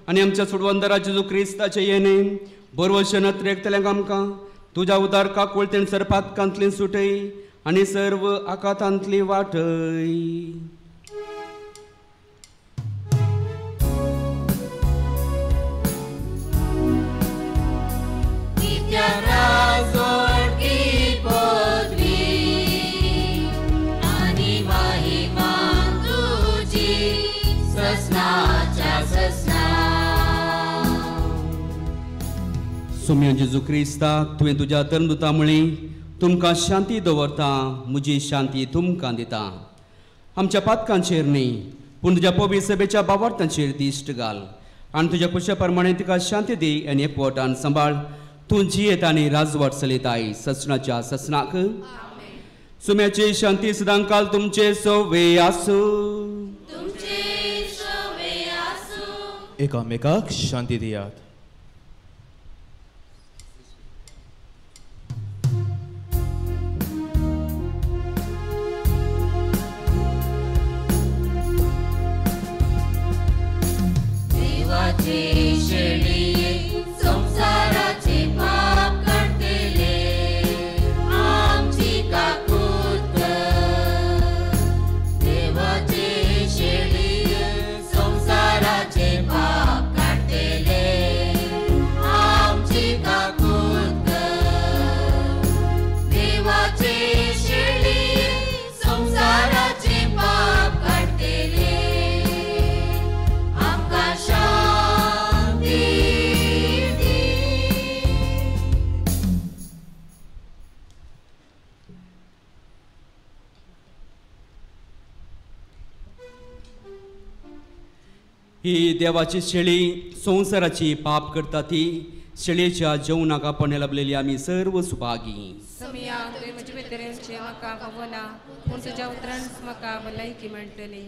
आनी आमच्या सोडवंदरा जेजू क्रिस्ताचें येणें बरवशे नत्रेकतल्यांक आमकां तुज्या उदार काकुळतेन सरपातकांतली सुटय आनी सर्व आकातांतली वाटय. सोम्या जेजू क्रिस्ता, तुवें तुज्या धर्मदूता म्हळी, तुमकां शांती दवरता, म्हजी शांती तुमकां दिता. आमच्या पातकांचेर न्ही, पूण तुज्या पवित्र सभेच्या बावार्थांचेर दिश्ट घाल आनी तुज्या कुशा प्रमाणे तिका शांती दी आनी एकवटान सांबाळ. तूं जियेत आनी राजवाट चलयताय ससणाच्या ससणाक. सुम्याची शांती सदांकाल तुमचे सोवे आसूं. एकामेकाक शांती दियात. संसाराचे पाप काडटले आमची काकूत कर. देवाचे शेळये संसाराचे पाप काडटले आमची काकूत कर. देवाचे शेळये संसाराचे पाप काडटले आमकां शांती. ही देवाची शेळी संवसाराची पाप करता ती शेळयेच्या जेवणाक आपण लाभलेली आमी सर्व सुभागी. समिया, तुवें म्हजे भितरचें म्हाका फावना, पूण तुज्या उतरान म्हाका भलायकी मेळटली.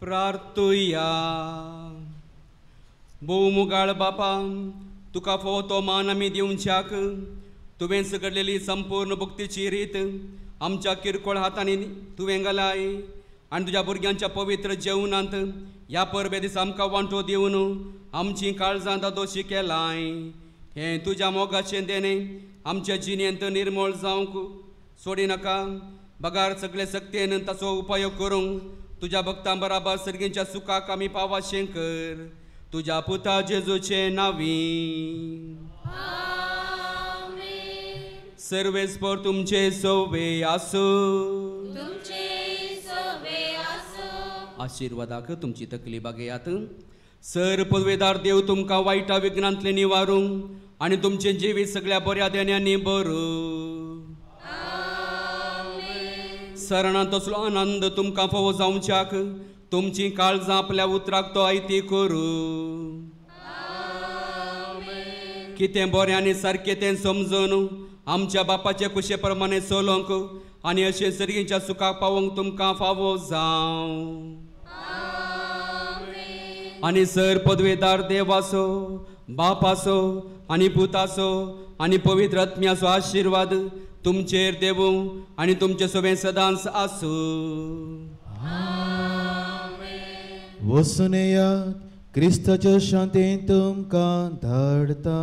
प्रार्थुया. भोव बापा, तुका फावो तो मान आमी दिवच्याक तुवें सगळलेली संपूर्ण भक्तीची रीत आमच्या किरकोळ हातांनी तुवें घालाय आनी तुज्या भुरग्यांच्या पवित्र जेवणांत ह्या परबे दिसा आमकां वांटो दिवन आमची काळजां दादोशी केलाय. हें तुज्या मोगाचें देणें आमच्या जिणेंत निर्मूळ जावंक सोडिनाका, बगार सगळे सक्तेन ताचो उपयोग करूंक तुज्या भक्तां बराबर सर्गींच्या सुखाक आमी पावाशें कर. तुज्या पुता जेजूचे नांवी. सर्वेस्पर तुमचे सोवे आसूं. आशिर्वादाक तुमची तकली बागयात. सर पदवेदार देव तुमकां वायटा विघ्नांतले निवारूंक आनी तुमचें जिवीत सगळ्या बऱ्या देण्यांनी बरूं. सरणांत तसलो आनंद तुमकां फावो जावच्याक तुमची काळजां आपल्या उतराक तो आयती करूं. कितें बरें आनी सारकें तें समजून आमच्या बापाचे कुशे प्रमाणे चलोवंक आनी अशें सर्गीच्या सुखाक पावोवंक तुमकां फावो जावं. आनी सर पदवेदार देवाचो, बापाचो आनी पुताचो आनी पवित्र आत्म्याचो आशिर्वाद तुमचेर देवूं आनी तुमचे सोबें सदांच आसूं. वचून येयात, क्रिस्ताच्या शांतीन तुमकां धाडटा.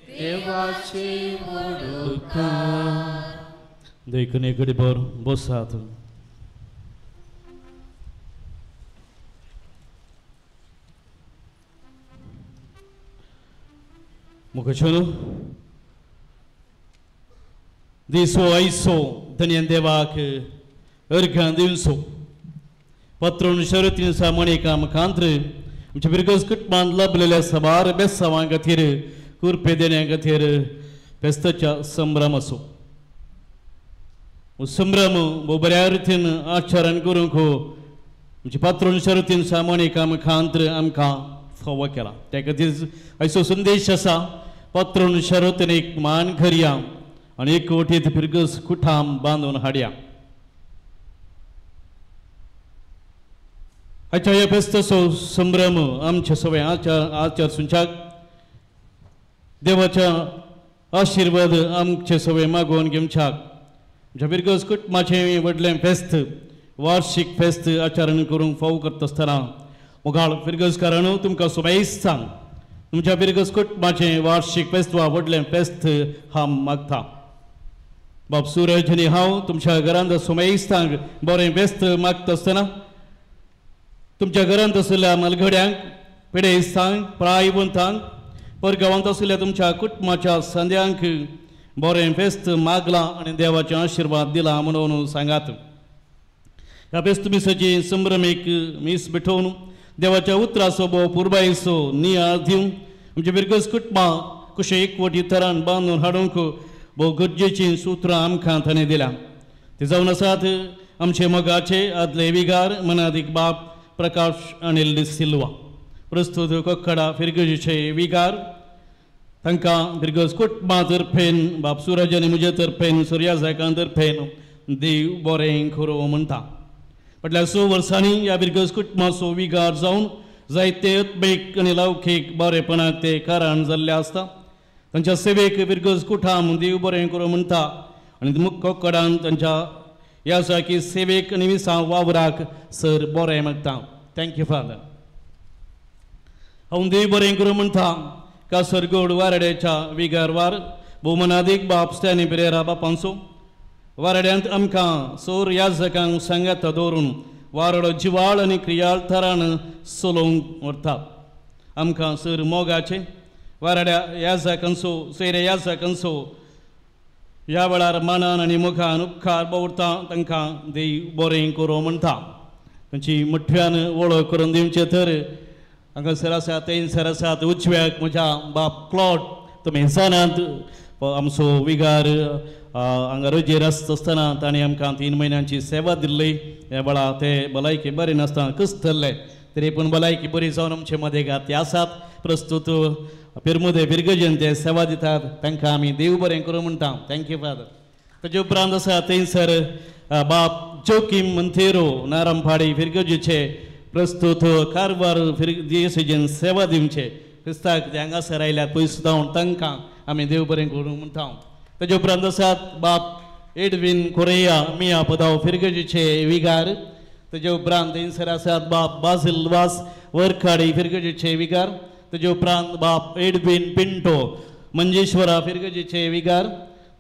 देवाचे उपकार. देखून एक घडीभर बसात. मुखाचो दिसो आयसो धनयान देवाक अर्घां दिवचो. पत्रोन शरतीन सामणिका मुखांत्र आमच्या बिरगज कुटुंबान लाभलेल्या साबार बेसावां खातीर कुरपे देण्या खातीर फेस्ताच्या संभ्रम आसो. संभ्रम भोव बऱ्या रितीन आचरण करूंक आमच्या पात्रोन शरतीन सामणिका मुखांत्र आमकां फावो केला. त्या खातीर आयचो संदेश आसा, पात्रोन शरतीन एक मान करया आनी एक वटेत फिरगस कुठाम बांदून हाडया. आयच्या ह्या फेस्ताचो संभ्रम आमच्या सगळे आचार सुंच्याक देवाच्या आशिर्वाद आमचे सगळे मागोवन घेवच्याक आमच्या बिरगज कुटुंबाचें व्हडलें फेस्त वार्षिक फेस्त आचरण करूंक फावो करता आसतना मुखार फिरगजकारांनो तुमकां शुभेत्सांक तुमच्या बिरगज कुटुंबाचें वार्षिक फेस्त वा व्हडलें फेस्त हांव मागता. बाब सूरज आनी हांव तुमच्या घरांत शुभेत्सांक बरें फेस्त मागता आसतना तुमच्या घरांत आशिल्ल्या मालघड्यांक, पिडेस्तांक, प्रायवंतांक, परगांवांत आशिल्ल्या तुमच्या कुटुंबाच्या संद्यांक बरें फेस्त मागलां आनी देवाचे आशिर्वाद दिला म्हणून सांगात. ह्या फेस्त मिसाची संभ्रमीक मीस भेटोवन देवाच्या उतराचो भोव पुरबायेचो नियाळ दिवन आमच्या बिरगज कुटुंबां कशें एकवटी थरान बांदून हाडूंक भोव गरजेचीं सुत्रां आमकां ताणें दिल्या. ते जावन आसात आमचे मोगाचे आदले विगार मनादीक बाप प्रकाश अनिल सिल्वा, प्रस्तुत कोक्कडा फिरगजीचे विगार. तांकां फिरगज कुटुंबा तर्फेन बाप सुरज आनी म्हजे तर्फेन सुर्या जायकां तर्फेन देव बरें खरो म्हणटा. फाटल्या 6 वर्सांनी ह्या बिरगज कुटुंबाचो विगार जावन जायते आत्मीक आनी लौकीक बरेपणाक ते कारण जाल्ले आसता. तांच्या सेवेक बिरगज कुठाम देव बरें करूं म्हणटा आनी कोक्कडान तांच्या ह्या सारकी सेवेक आनी मिसां वावराक सर बरें मागता. Thank you father. हांव देव बरें करूं म्हणटा कासरगोड वारड्याच्या विगारवार भोवमनादीक बाप स्टॅनी पिरेरा बापांचो वारड्यांत आमकां सोर याजकांक सांगाता दवरून वारडो जिवाळ आनी क्रियाळ थरान चलोवंक व्हरता. आमकां सर मोगाचे वारड्या याजकांचो सोयऱ्या याजकांचो ह्या वेळार मानान आनी मुखान उपकार दवरता. तांकां देव बरें करूं म्हणटा. तांची मोठ्यान वळख करून दिवचें तर हांगासर आसा, थंयसर आसात उजव्याक म्हज्या बाप क्लॉड तुमी जाणात आमचो विगार हांगा रोजेर आसता आसतना ताणें आमकां 3 म्हयन्यांची सेवा दिल्ली. ह्या वेळार ते भलायकी बरी नासतना कुसतल्ले तरी पूण भलायकी बरी जावन आमचे मदें ते आसात. प्रस्तुत पिरमुदे बिरगजेन ते सेवा दितात. तांकां आमी देव बरें करूं म्हणटा. Thank you father. ताजे उपरांत आसा थंयसर बाप जोकीम मंतेरो नारमपाडी फिरगजीचे प्रस्तूत कारवार फिरगजेन सेवा दिवचे क्रिस्ताक ते हांगासर आयल्यात पयस जावन तांकां आमी देव बरें करूं म्हणटा. ताजे उपरांत आसात बाप एडवीन कोरेया मिया पदाव फिरगजीचे विगार. ताजे उपरांत थंयसर आसात बाप बाजील वास वरखाडी फिरगजीचे विगार. ताजे उपरांत बाप एडवीन पिंटो मंजेश्वरा फिरगजीचे विगार.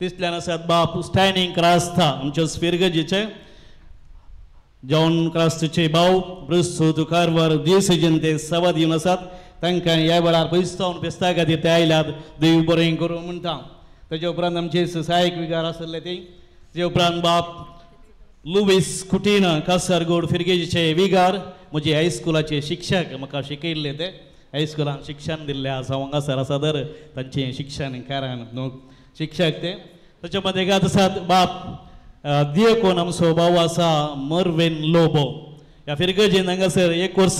तिसल्यान आसात बाप स्टॅनिंग क्रास्ता आमच्या फिरगजीचे जॉन क्रास्ताचे भाव प्रस्तूत कारवार दिवसेजन ते सेवा दिवन आसात. तांकां ह्या वेळार पयस जावन फेस्ता खातीर ते आयल्यात देव बरें करूं म्हणटा. ताजे उपरांत आमचे सहायक विगार आसले ते. ताजे उपरांत बाप लुवीस कुटीना कासारगोड फिरगेजीचे विगार म्हजे हायस्कुलाचे शिक्षक म्हाका शिकयल्ले ते हायस्कुलान शिक्षण दिल्लें आसा हांगासर आसा तर तांचें शिक्षण कारण न्हू शिक्षक ते. ताच्या मदें आसात बाप दियकोन आमचो भाव आसा मर्वेन लोबो ह्या फिरगजेन हांगासर एक वर्स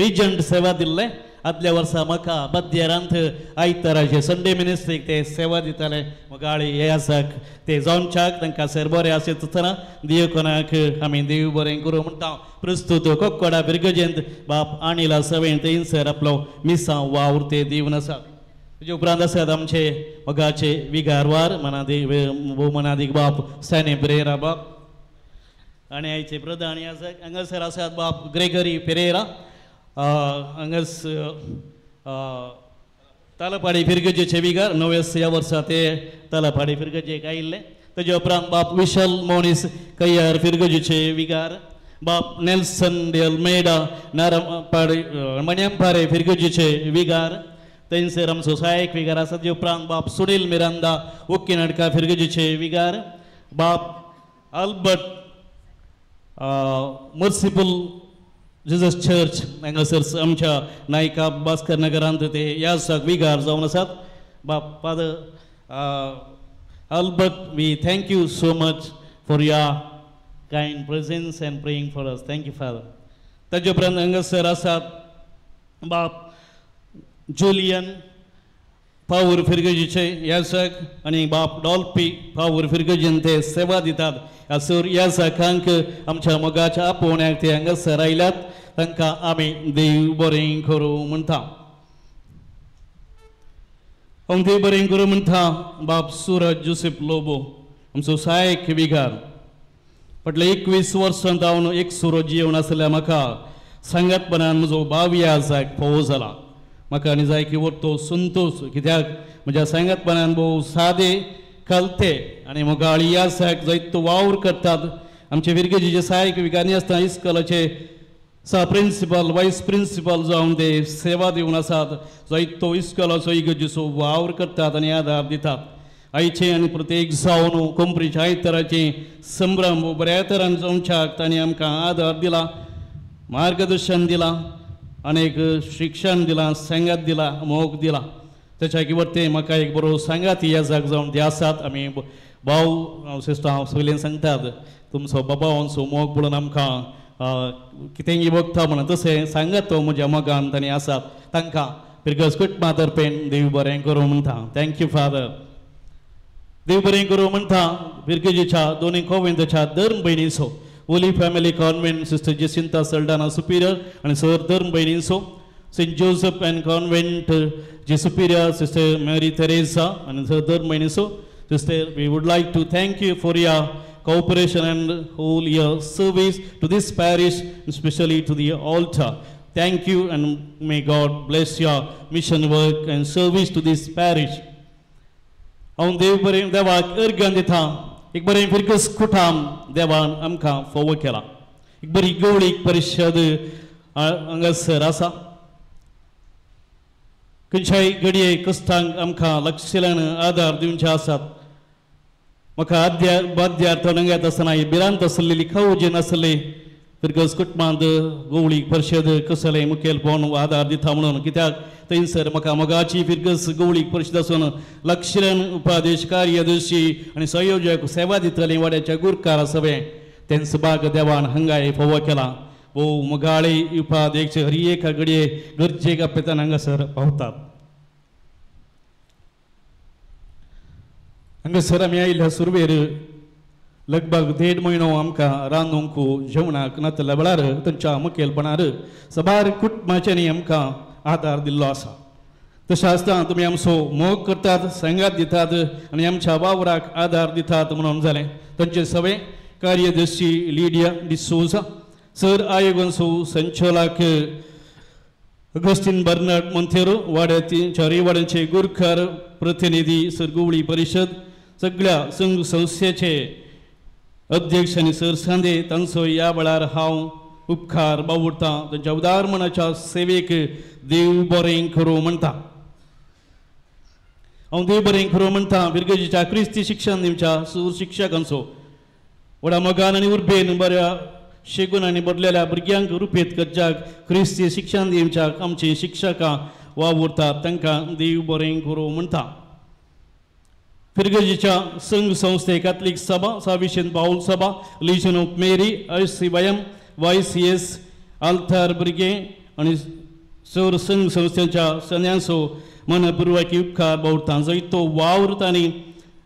रिजंट सेवा दिल्लें. आदल्या वर्सा म्हाका बद्यरांत आयताराचे संडे मिनिस्ट्रीक ते सेवा दिताले. गाळी हे आसाक ते जावच्याक तांकां सर बरें आसता आसतना दियकोनाक आमी देव बरें करूं म्हणटा. प्रस्तूत कोक्कोडा फिरगजेंत बाप आणिला सवें थंयसर आपलो मिसांव वावर ते दिवन आसा. ताजे उपरांत आसात आमचे मोगाचे विगारवार मनादीक भोवमनादीक बाप सॅनी पेरेरा बाप आनी आयचे प्रधान आसात. हांगासर आसात बाप ग्रेगरी पेरेरा हांगास तालपाडी फिरगजेचे विगार नव्यास ह्या वर्सा ते तालपाडी फिरगजेक आयिल्ले. ताजे उपरांत बाप विशाल मोनीस कैयार फिरगजेचे विगार बाप नेल्सन डी अल्मेडा नारमपाडी मण्यांपारे फिरगजेचे विगार. थंयसर आमचो सहायक विगार आसा. ताजे उपरांत बाप सुनील मिरांदा ओक्कीनाडका फिरगजेचे विगार बाप अल्बर्ट मर्सिबल जिजस चर्च हांगासर आमच्या नायका भास्कर नगरांत ते ह्या विगार जावन आसात. बाप Father Albert, we thank you so much for your kind presence and praying for us. Thank you Father. ताजे उपरांत हांगासर आसात बाप जुलियन पावूर फिरगजीचे यासक आनी बाप डॉल्पी पावूर फिरगजीन ते सेवा दितात. ह्या सर ह्या सखांक आमच्या मोगाच्या आपोवण्याक ते हांगासर आयल्यात तांकां आमी देव बरें करूं म्हणटा. हांव देव बरें करूं म्हणटा बाप सुरज जोसेफ लोबो आमचो सहायक विगार फाटल्या 21 वर्सां जावन एक सुरो जिवन आसल्या म्हाका सांगातपणान म्हजो बावया जायक फावो जाला. म्हाका आनी जाय की तो संतोश कित्याक म्हज्या सांगातपणान भोव सादे कलते आनी मोगाळी यासाक जायतो वावर करतात. आमचे फिरगेजीचे सहायक विगानी आसतना इस्कोलाचे सा प्रिंसिपल वायस प्रिंसिपल जावन ते सेवा दिवन आसात. जायतो इस्कोलाचो इगर्जेचो वावर करतात आनी आदार दितात. आयचे आनी प्रत्येक जावन कोंपरीच्या आयताराचे संभ्रम बऱ्या तरान जावच्याक तांणी आमकां आदार दिला, मार्गदर्शन दिलां, अनेक शिक्षण दिलां, सांगात दिला, मोग दिला. ताच्या कितें म्हाका एक बरो सांगात ह्या जाग जावन ते आसात. आमी भाव सिस्टर हांव सगळ्यांक सांगतात तुमचो बाबांचो मोग पळोवन आमकां कितेंय बगता म्हणून तशें सांगात तो म्हज्या मोगान तांणी आसात. तांकां फिरगज कुटुंबा तर्फेन देव बरें करूं म्हणटा. Thank you Father. देव बरें करूं म्हणटा फिरगजेच्या दोनूय कोवेंताच्या धर्म भयणीचो Holy Family Convent Sister Jacinta Saldana superior आनी सर धर्म भयणीचो सेंट जोसेफ अँड कॉन्व्हेंट जे सुपिरियर सिस्टर मेरी तेरेसा आनी सर धर्म भयणीचो. Sister, we would like to thank you for your cooperation and whole your service to this parish, especially to the altar. Thank you and may God bless your mission work and service to this parish. हांव देव बरें देवाक अर्घ्यान दिता. एक बरें फिरकस कुटाम देवान आमकां फोव केला. एक बरी गवळीक परिशद हांगासर आसा. खंयच्याय घडये कश्टांक आमकां लक्षल्यान आदार दिवचे आसात. म्हाका आद्या बाद्यार तणंगात आसतना ही भिरांत आसलेली खावजी नासली फिरगज कुटुंबांत गवळीक परिशद कसलें मुखेलपण आदार दिता म्हणून कित्याक थंयसर म्हाका मोगाची फिरगज गवळीक परिशद आसून लक्षल्यान उपादेश कार्यदर्शी आनी संयोजक सेवा दितली वाड्याच्या गुरकार सगळें तेंच बाग देवान हांगाय फोव केला. भोव मोगाळी उपाध्यक्ष हर एका घडये गरजेक आपल्यान हांगासर पावतात. हांगासर आमी आयिल्ल्या सुरवेर लगभग 1.5 म्हयनो आमकां रांदूंक जेवणाक नातल्या वेळार तांच्या मुखेलपणार सबार कुटुंबाच्यांनी आमकां आदार दिल्लो आसा. तशें आसतना तुमी आमचो मोग करतात, सांगात दितात आनी आमच्या वावराक आदार दितात म्हणून जालें. तांचे सगळे कार्यदर्शी लिडिया डिसोजा सर, आयोगांचो संचालक अगस्तीन बर्नार्ड मोंतेरो, वाड्याची चारय वाड्यांचे गुरखार प्रतिनिधी सर गोवळी परिशद, सगळ्या संघ संस्थेचे अध्यक्ष आनी सर सांदे तांचो ह्या वेळार हांव उपकार बावुरतां. तांच्या उदार मनाच्या सेवेक देव बरें करूं म्हणटा. हांव देव बरें करूं म्हणटा फिरगजीच्या क्रिस्ती शिक्षण दिवच्या सूर शिक्षकांचो व्हडा मोगान आनी उर्बेन बऱ्या शेगून आनी बदलेल्या भुरग्यांक रुपेत करच्याक क्रिस्ती शिक्षण दिवच्याक आमची शिक्षकां वावुरतात, तांकां देव बरें करूं म्हणटा. फिरगजीच्या संघ संस्थे कातलीक सभा, साविशन पावल सभा, लिजन ऑफ मेरी, ICYM, YCS, आल्तार भुरगे आनी सर संघ संस्थेच्या सन्यांचो मनपुर्वाकी उपकार बावुरता. जैतो वावर तांणी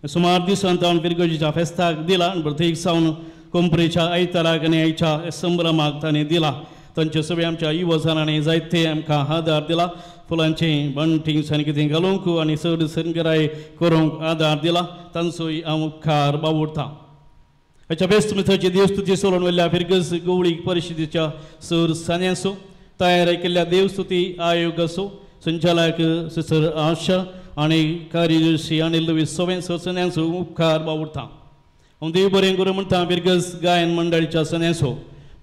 सुमार दिसान तावन फिरगजीच्या फेस्ताक दिला आनी प्रत्येक सावन कोंपरेच्या आयताराक आनी आयच्या संभ्रमाक तांणी दिला. तांचे सगळे आमच्या युवजनांनी जायते आमकां आदार दिला. फुलांचे बंटिंग्स आनी कितें घालूंक आनी चड संगराय करूंक आदार दिला. तांचोय हांव उपकार बावुरता. हाच्या बेस्त मित्राची देवस्तुती सोडून वयल्या फिरगज गोवळी परिशदेच्या सर सान्यांचो तयार केल्ल्या देवस्तुती आयोगाचो संचालक सिस्टर आशा आनी कार्यदर्शी आनी लुवीस सगळे सर सन्यांचो उपकार बावुरता. हांव देव बरें करूं म्हणटा फिरगज गायन मंडळीच्या सन्यांचो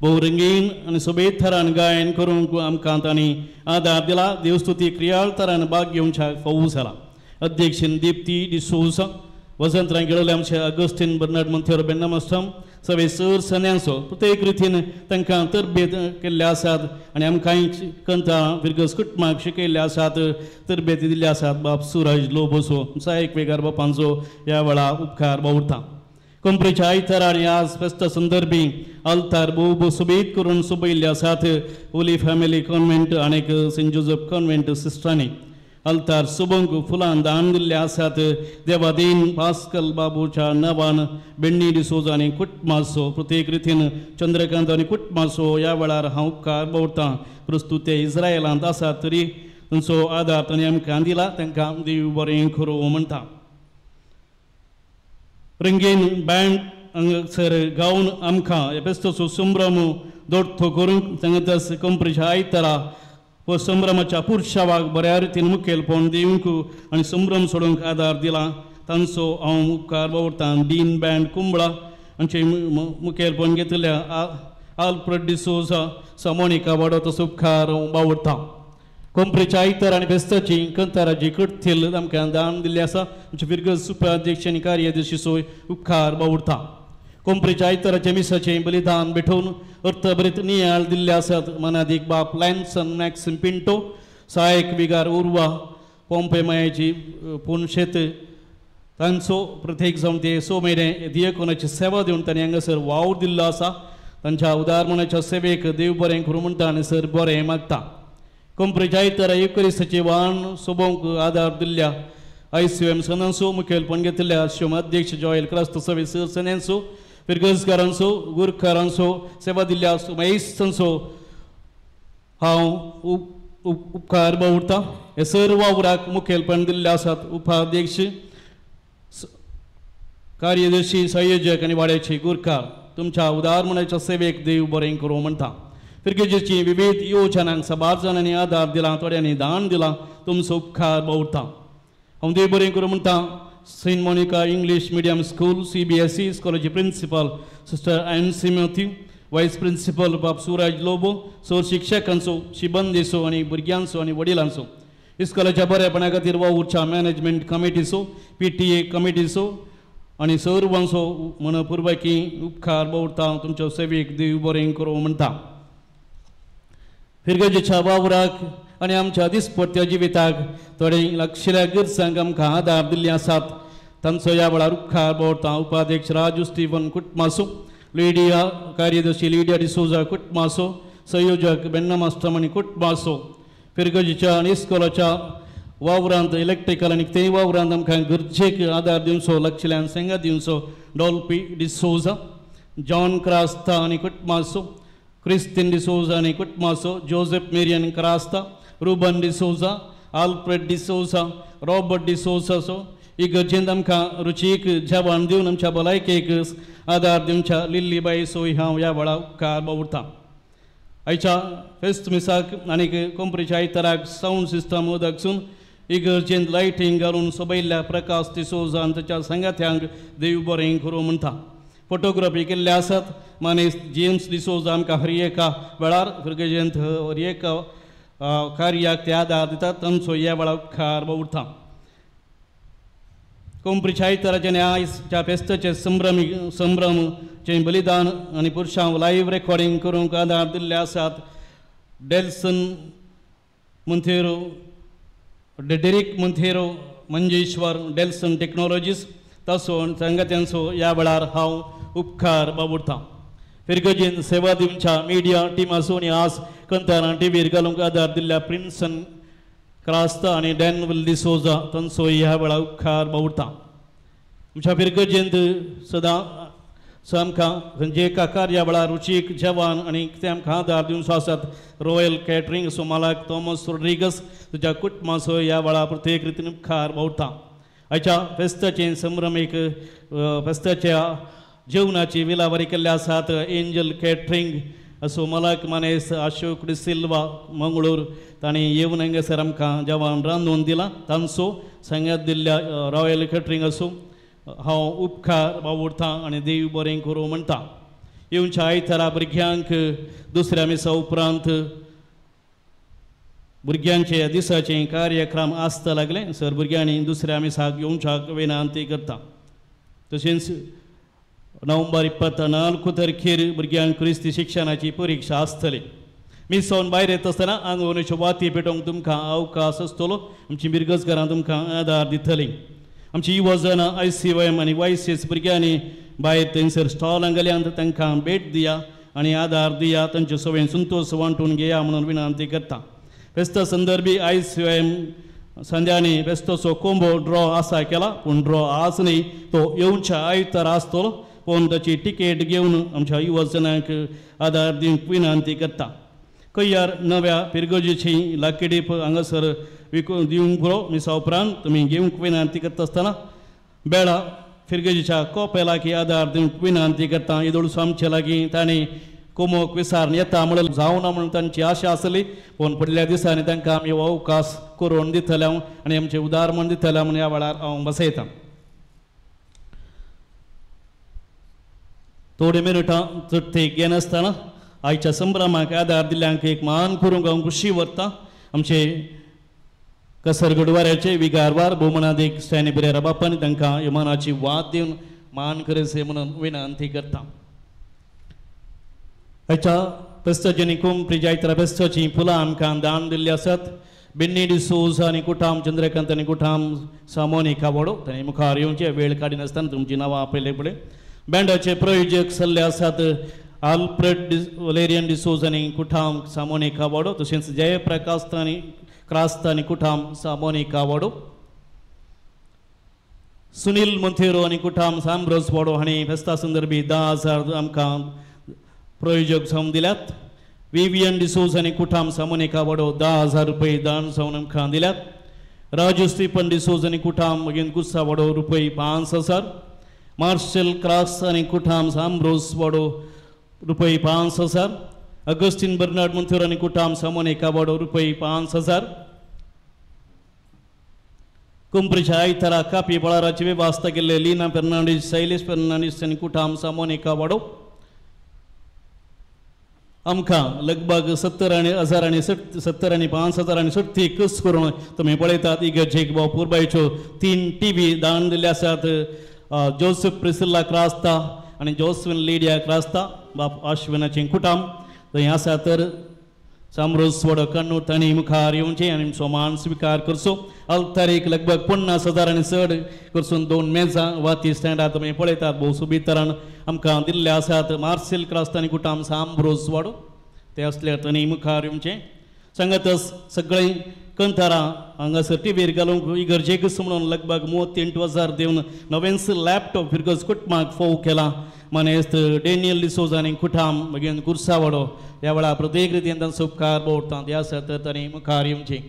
भोव रंगीन आनी सोबीत थरान गायन करूंक आमकां तांणी आदार दिला. देवस्तुती क्रियाळ थरान भाग घेवच्याक फावो जाला. अध्यक्ष दीप्ती डिसोजा, वसंतराय गेलेले आमचे अगस्टीन बर्नार्ड मोंतेरो बेन्नामास्टम सगळे सर सन्यांचो प्रत्येक रितीन तांकां तरबेत केल्ले आसात आनी आमकां कंता फिरगज कुटुंबाक शिकयल्ले आसात, तरबेत दिल्ले आसात. बाब सुरज लोबोसो सहायक वेगार बापांचो ह्या वेळा उपकार बावुरता. कोंपरेच्या आयतारा आनी आज फेस्ता संदर्भी आल्तार भोव सोबीत करून सोबयल्ले आसात. होली फॅमिली कॉन्व्हेंट आनी सेंट जोजफ कॉन्व्हेंट सिस्टरांनी आल्तार सोबोवंक फुलां दान दिल्ले आसात. देवादीन पास्कल बाबूच्या नांवान बेण्णी डिसोजा आनी कुटुंबाचो प्रत्येक रितीन चंद्रकांत आनी कुटुंबाचो ह्या वेळार हांव उपकार बावुरतां. प्रस्तुत ते इस्रायलांत आसात तरी तांचो आदार तांणी आमकां दिला, तांकां देव बरें करूं म्हणटा. रंगीन बँड हांगासर गावन आमकां फेस्ताचो संभ्रम दोडथो करूंक सांगतास कंपरीच्या आयतारा हो संभ्रमाच्या पुरशावाक बऱ्या रितीन मुखेलपण दिवंक आनी संभ्रम सोडोवंक आदार दिला. तांचो हांव उपकार बावुरतां. डीन बँड कुंबळा हांचे मुखेलपण घेतिल्ल्या आल्फ्रेड डिसोजा सामोनिका वाडो तसो उपकार बावुरतां. कोंपरेच्या आयतार आनी फेस्ताची कंताराची कटथील आमकां दान दिल्ली आसा. आमचे फिरगज उपाध्यक्ष आनी कार्यदर्शीचो उपकार बावुरता. कोंपरेच्या आयताराच्या मिसाचें बलिदान भेटोवन अर्थभरीत नियाळ दिल्ले आसात. मनादीक बाप लॅन्सन मॅक्सिम पिंटो, सहायक विगार उर्वा पोंपे मायाची पुनशेत तांचो प्रत्येक जावन ते 6 म्हयने दियकोनाची सेवा दिवन तांणी हांगासर वावर दिल्लो आसा. तांच्या उदारमणाच्या सेवेक देव बरें करूं म्हणटा आनी सर बरें मागता. कोंपरेच्या आयतारा युकरिस्ताचे वाण सोबोवंक आदार दिल्ल्या ICM सनांचो मुखेलपण घेतिल्ल्या आश्रम अध्यक्ष जॉयल क्रास्त सवे सर सन्यांचो फिरगजकारांचो गुरखारांचो सेवा दिल्ल्या महेशांचो हांव उपकार बावुरतां. हे सर वावराक मुखेलपण दिल्ले आसात. उपाध्यक्ष, कार्यदर्शी, संयोजक आनी वाड्याचे गुरखार तुमच्या उदारमणाच्या सेवेक देव बरें करूं म्हणटा. फिरगजेची विविध योजनांक साबार जाणांनी आदार दिला, थोड्यांनी दान दिला, तुमचो उपकार बावुरता. हांव देव बरें करूं म्हणटा Saint Monica English medium school CBSE स्कॉलाचे principal sister Ancy Mathew, vice principal बाब सुराज लोबो, सर शिक्षकांचो, शिबंदीचो आनी भुरग्यांचो आनी वडिलांचो इस्कॉलाच्या बरेपणा खातीर वावुरच्या मॅनेजमेंट कमिटीचो, PTA कमिटीचो आनी सर्वांचो मनपुर्वाकी उपकार बावुरता. तुमच्या सेवेक देव बरें करूं म्हणटा. फिरगजेच्या वावराक आनी आमच्या दिसपट्ट्या जिविताक थोडे लागशिल्ल्या गरजांक आमकां आदार दिल्ले आसात. तांचो ह्या वेळार उपकार बावुरता. उपाध्यक्ष राजू स्टीवन कुटुंबाचो, लिडिया कार्यदर्शी लिडिया डिसोजा कुटुंबाचो, संयोजक बेन्ना मास्टर आनी कुटुंबाचो, फिरगजीच्या आनी इस्कॉलाच्या वावरांत इलेक्ट्रिकल आनी ते वावरांत आमकां गरजेक आदार दिवचो लक्षल्यान सांगात दिवचो डॉल्पी डिसोजा जॉन क्रास्ता आनी कुटमासो क्रिस्तीन डिसोजा आनी कुटमासो Joseph Marian Crasta Ruben D'Souza Alfred D'Souza Robert डिसोजाचो इगर्जेंत आमकां रुचीक जेवण दिवन आमच्या भलायकेक आदार दिवच्या लिल्लीबाई सोय हांव ह्या वेळार उपकार बावुरता. आयच्या फेस्त मिसाक आनीक कोंपरीच्या आयताराक सावंड सिस्टम उदकसून इगर्जेंत लायटींग घालून सोबयल्ल्या प्रकाश डिसोजा आनी ताच्या सांगात्यांक देव बरें करूं म्हणटा. फोटोग्राफी केल्ले आसात मानेस्त जेम्स डिसोजा आमकां हर एका वेळार फिर्गजेंत हर एका कार्याक ते आदार दितात तांचो ह्या वेळार उपकार बावुरता. कोंपरीच्या आयताराचें आयच्या फेस्ताचें संभ्रमचें बलिदान आनी पुरशांव लायव्ह रेकॉर्डिंग करूंक आदार दिल्ले आसात Delson Monteiro Derek Monteiro Manjeshwar Delson technologies ताचो सांगात्यांचो ह्या वेळार हांव उपकार बाबुरता. फिर्गजेन सेवा दिवच्या मिडिया टिमाचो आनी आज कंतारां टिवीर घालूंक आदार दिल्ल्या प्रिन्सन क्रास्ता आनी डॅनविल डिसोजा तांचो ह्या वेळार उपकार बावुरता. आमच्या फिर्गजेंत सदां आमकां खंयच्या एका कार्या वेळार रुचीक जेवण आनी ते आमकां आदार दिवचो आसात रॉयल कॅटरींग सोमालाक थॉमस रोड्रिगस तुज्या कुटुंबाचो ह्या वेळार प्रत्येक रितीन उपकार बावुरता. आयच्या फेस्ताचें संभ्रमीक फेस्ताच्या जेवणाची विलावारी केल्ले आसात एंजल कॅटरींग असो मलाक मानेस अशोक डिसिल्वा मंगळूर तांणी येवन हांगासर आमकां जेवण रांदून दिलां तांचो सांगात दिल्ल्या रॉयल कॅटरींग असो हांव उपकार बावुरता आनी देव बरें करूं म्हणटा. येवच्या आयतारा भुरग्यांक दुसऱ्या मिसा उपरांत भुरग्यांचे दिसाचे कार्यक्रम आसता लागले सर भुरग्यांनी दुसऱ्या मिसाक येवच्याक विनंती करता. तशेंच नोव्हेंबर 24 तारखेर भुरग्यांक क्रिस्ती शिक्षणाची परिक्षा आसतली. मिसावन भायर येता आसतना आंगवणेच्यो वाती पेटोवंक तुमकां अवकाश आसतलो. आमची मिरगजकारां तुमकां आदार दितलीं. आमची युवजनां ICYM आनी YCS भुरग्यांनी भायर थंयसर स्टॉलां गेल्यान तांकां भेट दिया आनी आदार दिया तांचे सगळें संतोश वांटून घेया म्हणून विनंती करता. फेस्ता संदर्भी ICYM संध्यानी फेस्ताचो कोंबो ड्रॉ आसा केला पूण ड्रॉ आज न्ही तो येवच्या आयतार आसतलो पूण ताची टिकेट घेवन आमच्या युवजनांक आदार दिवंक विनंती करता. खंयार नव्या पिरगोजीची लाकिडीप हांगासर विकून दिवंक पुरो मिसा उपरांत तुमी घेवंक विनंती करता आसतना बेळा फिरगोजीच्या कोपेलाकी आदार दिवंक विनंती करता. येदोळसो आमचे लागीं तांणी कोमोक विसार येता म्हणून जावना म्हणून तांची आशा आसली पूण फुडल्या दिसांनी तांकां आमी अवकाश करून दितले आनी आमचें उदार म्हण दितले म्हूण ह्या वेळार हांव बसयतां. थोडी मिनटां चडटी घेनासतना आयच्या संभ्रमाक आदार दिल्ल्यांक एक मान करूंक हांव खुशी व्हरता. आमचे कसरगडवाऱ्याचे विगारवार भोवमानादीक स्टॅनी पिरेरा बापान तांकां विमानाची वाद दिवन मान करचें म्हणून विनंती करता. आयच्या फेस्ताची कोंपरी जायत्रा फेस्ताचीं फुलां आमकां दान दिल्लीं आसात. बेन्नी डिसोजा आनी कुठाम चंद्रकांत आनी कुठाम सामोनी कावडो तांणी मुखार येवचे वेळ काडिनासतना तुमचीं नांवां आपयले पळय. बँडाचे प्रयोजक सल्ले आसात आल्फ्रेड वलेरियन डिसोज आनी कुठाम सामोनी कावाडो तशेंच जयप्रकाश आनी क्रास्ता आनी कुठाम सामोनी कावाडो सुनील मोंतेरो आनी कुठाम साम्ब्रोज वाडो हांणी फेस्ता संदर्भी 10,000 आमकां प्रयोजक जावन दिल्यात. विवियन डिसोज आनी कुठाम सामोनी कावाडो 10,000 रुपये दान जावन आमकां दिल्यात. राजू स्टीफन डिसोज आनी कुठाम गुस्सा वाडो रुपये 5,000 मार्शल क्रास आनी कुठाम साम्ब्रोज वाडो रुपये 5,000 अगस्टीन बर्नार्ड मोंतेरो आनी कुठाम सामोनी कावाडो रुपये 5,000 कुंपरीच्या आयतारा कापी पळाराची वेवस्था केल्ले लीना फेर्नांडीस शैलेश फेर्नांडीस आनी कुठाम सामोनी कावाडो आमकां लगभग 70,000 आनी 70 आनी 5,000 आनी 60 कस करून तुमी पळयतात इगर्जेक भाव पुरबायच्यो 3 TV दान दिल्ले आसात. जोसेफ प्रिसिल्ला क्रास्ता आनी जोस्विन लिडिया क्रास्ता बाप आश्विनाचें कुटाम थंय आसा तर सामरोज वडो कण्णूर तांणी मुखार येवचें आनी आमचो मान स्विकार करचो. अल्तारीक लगभग 50,000 आनी चड करसून 2 मेजां वाती स्टँडार तुमी पळयतात भोव सोबीत तरान आमकां दिल्ले आसात. मार्सेल क्रास्ता आनी कुटाम सामरोज वाडो ते आसल्यार तांणी मुखार येवचें. सांगातच सगळीं कंतारां हांगासर टिवीर घालूंक इगर्जेकच म्हणून लगभग 38,000 दिवन नवेंच लॅपटॉप फिरगज कुटुंबाक फोव केला. मानेस्त डेनियल डिसोजा आनी कुठाम मागीर कुर्सावाडो ह्या वेळार प्रत्येक रितीन तांचो उपकार बोडटात. ह्या आसा तर तांणी मुखार येवचें.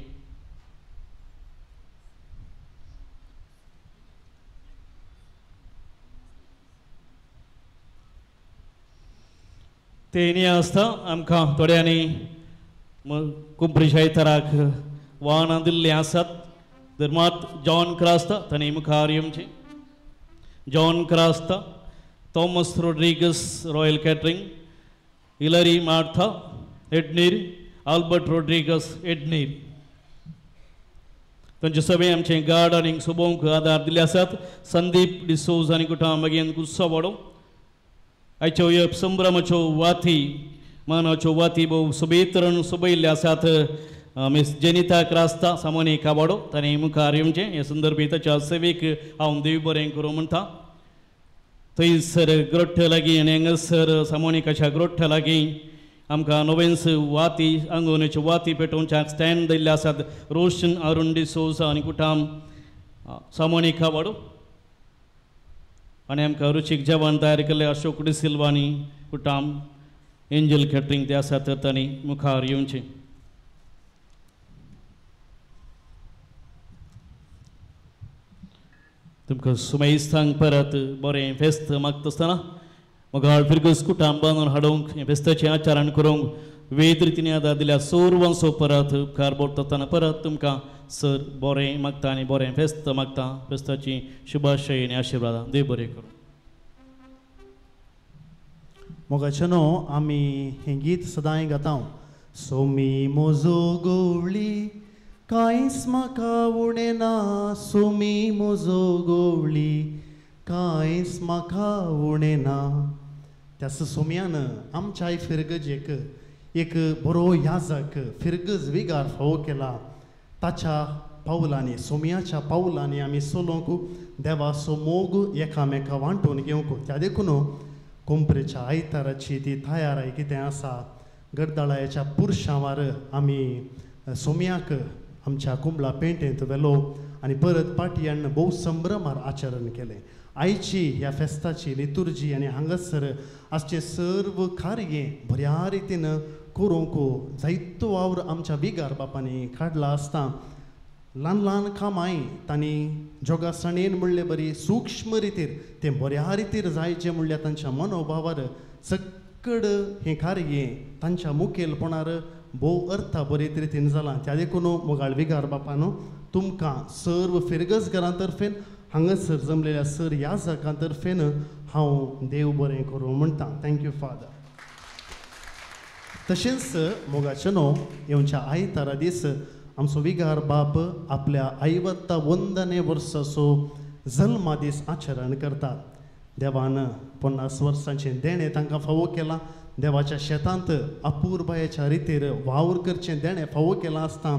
ते न्ही आसता आमकां थोड्यांनी कुंप्रिशाय आयताराक वाहनां दिल्लीं आसात. धर्मात जॉन क्रास्ता तांणी मुखार येवचें. John Crasta, Thomas Rodrigues royal catering, Hillary Martha Edneer, Albert Rodrigues Edneer. तांचे सगळे आमचे गार्ड आनी सोबोवंक आदार दिल्ले आसात. संदीप डिसोज आनी कुटां मागीर कुस्सावाडो. आयच्यो ह्यो संभ्रमाच्यो वाती मानाच्यो वाती भोव सोबीतरण सोबयल्ल्यो आसात. मिस जेनिता क्रास्ता सामान्य काबाडो तांणी मुखार येवचें. हे संदर्भी ताच्या सेवेक हांव देव बरें करूं म्हणटा. थंयसर ग्रोट्ठ लागीं आनी हांगासर सामोनिकाच्या ग्रोट्ठ लागीं आमकां नवेंच वाती आंगोवण्याच्यो वाती पेटोवच्याक स्टँड दिल्ले आसात. रोशन अरुण डिसोजा आनी कुटाम सामोनिका वाडो आनी आमकां रुचीक जेवण तयार केल्लें अशोक डिसिल्वा आनी कुटाम एंजल कॅटरींग ते आसात तर तांणी मुखार येवचें. तुमकां सुमेस्तांक परत बरें फेस्त मागता आसतना मोगाळ फिरगज कुटाम बांदून हाडूंक हें फेस्ताचें आचरण करूंक वेद रितीन आदार दिल्या सोरवांचो परत उपकार बोडटा परत तुमकां सर बरें मागता आनी बरें फेस्त मागता. फेस्ताची शुभाशय आनी आशिर्वादां. देव बरें करूं. मोगाचे न्हू आमी हें गीत सदांय गाता. सोमी म्हजो गोवळी कांयच म्हाका उणें ना, सोमी म्हजो गोवळी कांयच म्हाका उणें ना. त्याच सोम्यान आमच्याय फिरगजेक एक बरो याजक फिरगज विगार फावो केला. ताच्या पावलांनी सोम्याच्या पावलांनी आमी चलोवंक देवाचो मोग एकामेका वांटून घेवंक. त्या देखून कोंपरेच्या आयताराची ती तयाराय कितें आसा गडदळायच्या पुरशांवार आमी सोम्याक आमच्या कुंबळा पेंटेंत व्हेलो आनी परत पाटयान भोव संभ्रमार आचरण केलें. आयची ह्या फेस्ताची लितुर्जी आनी हांगासर आजचें सर्व कार्य बऱ्या रितीन करूंक जायतो वावर आमच्या बिगार बापांनी काडला आसता. ल्हान ल्हान कामांय तांणी जोगासणेन म्हणले बरी सूक्ष्म रितीर तें बऱ्या रितीर जायचें म्हणल्यार तांच्या मनोभावार सक्कड हें कार्य तांच्या मुखेलपणार भोव अर्था बरे रितीन जालां. त्या देखून मोगाळ विगार बापानो तुमकां सर्व फिरगज घरां तर्फेन हांगासर जमलेल्या सर याजकां तर्फेन हांव देव बरें करूं म्हणटा. Thank you father. तशेंच मोगाचे न्हू येवच्या आयतारा दीस आमचो विगार बाप आपल्या आयवत्ता वंदने वर्साचो जल्मा दीस आचरण करतात. देवान 50 वर्सांचें देणें तांकां फावो केलां. देवाच्या शेतांत अपुरबायेच्या रितीर वावर करचें देणें फावो केलां आसता.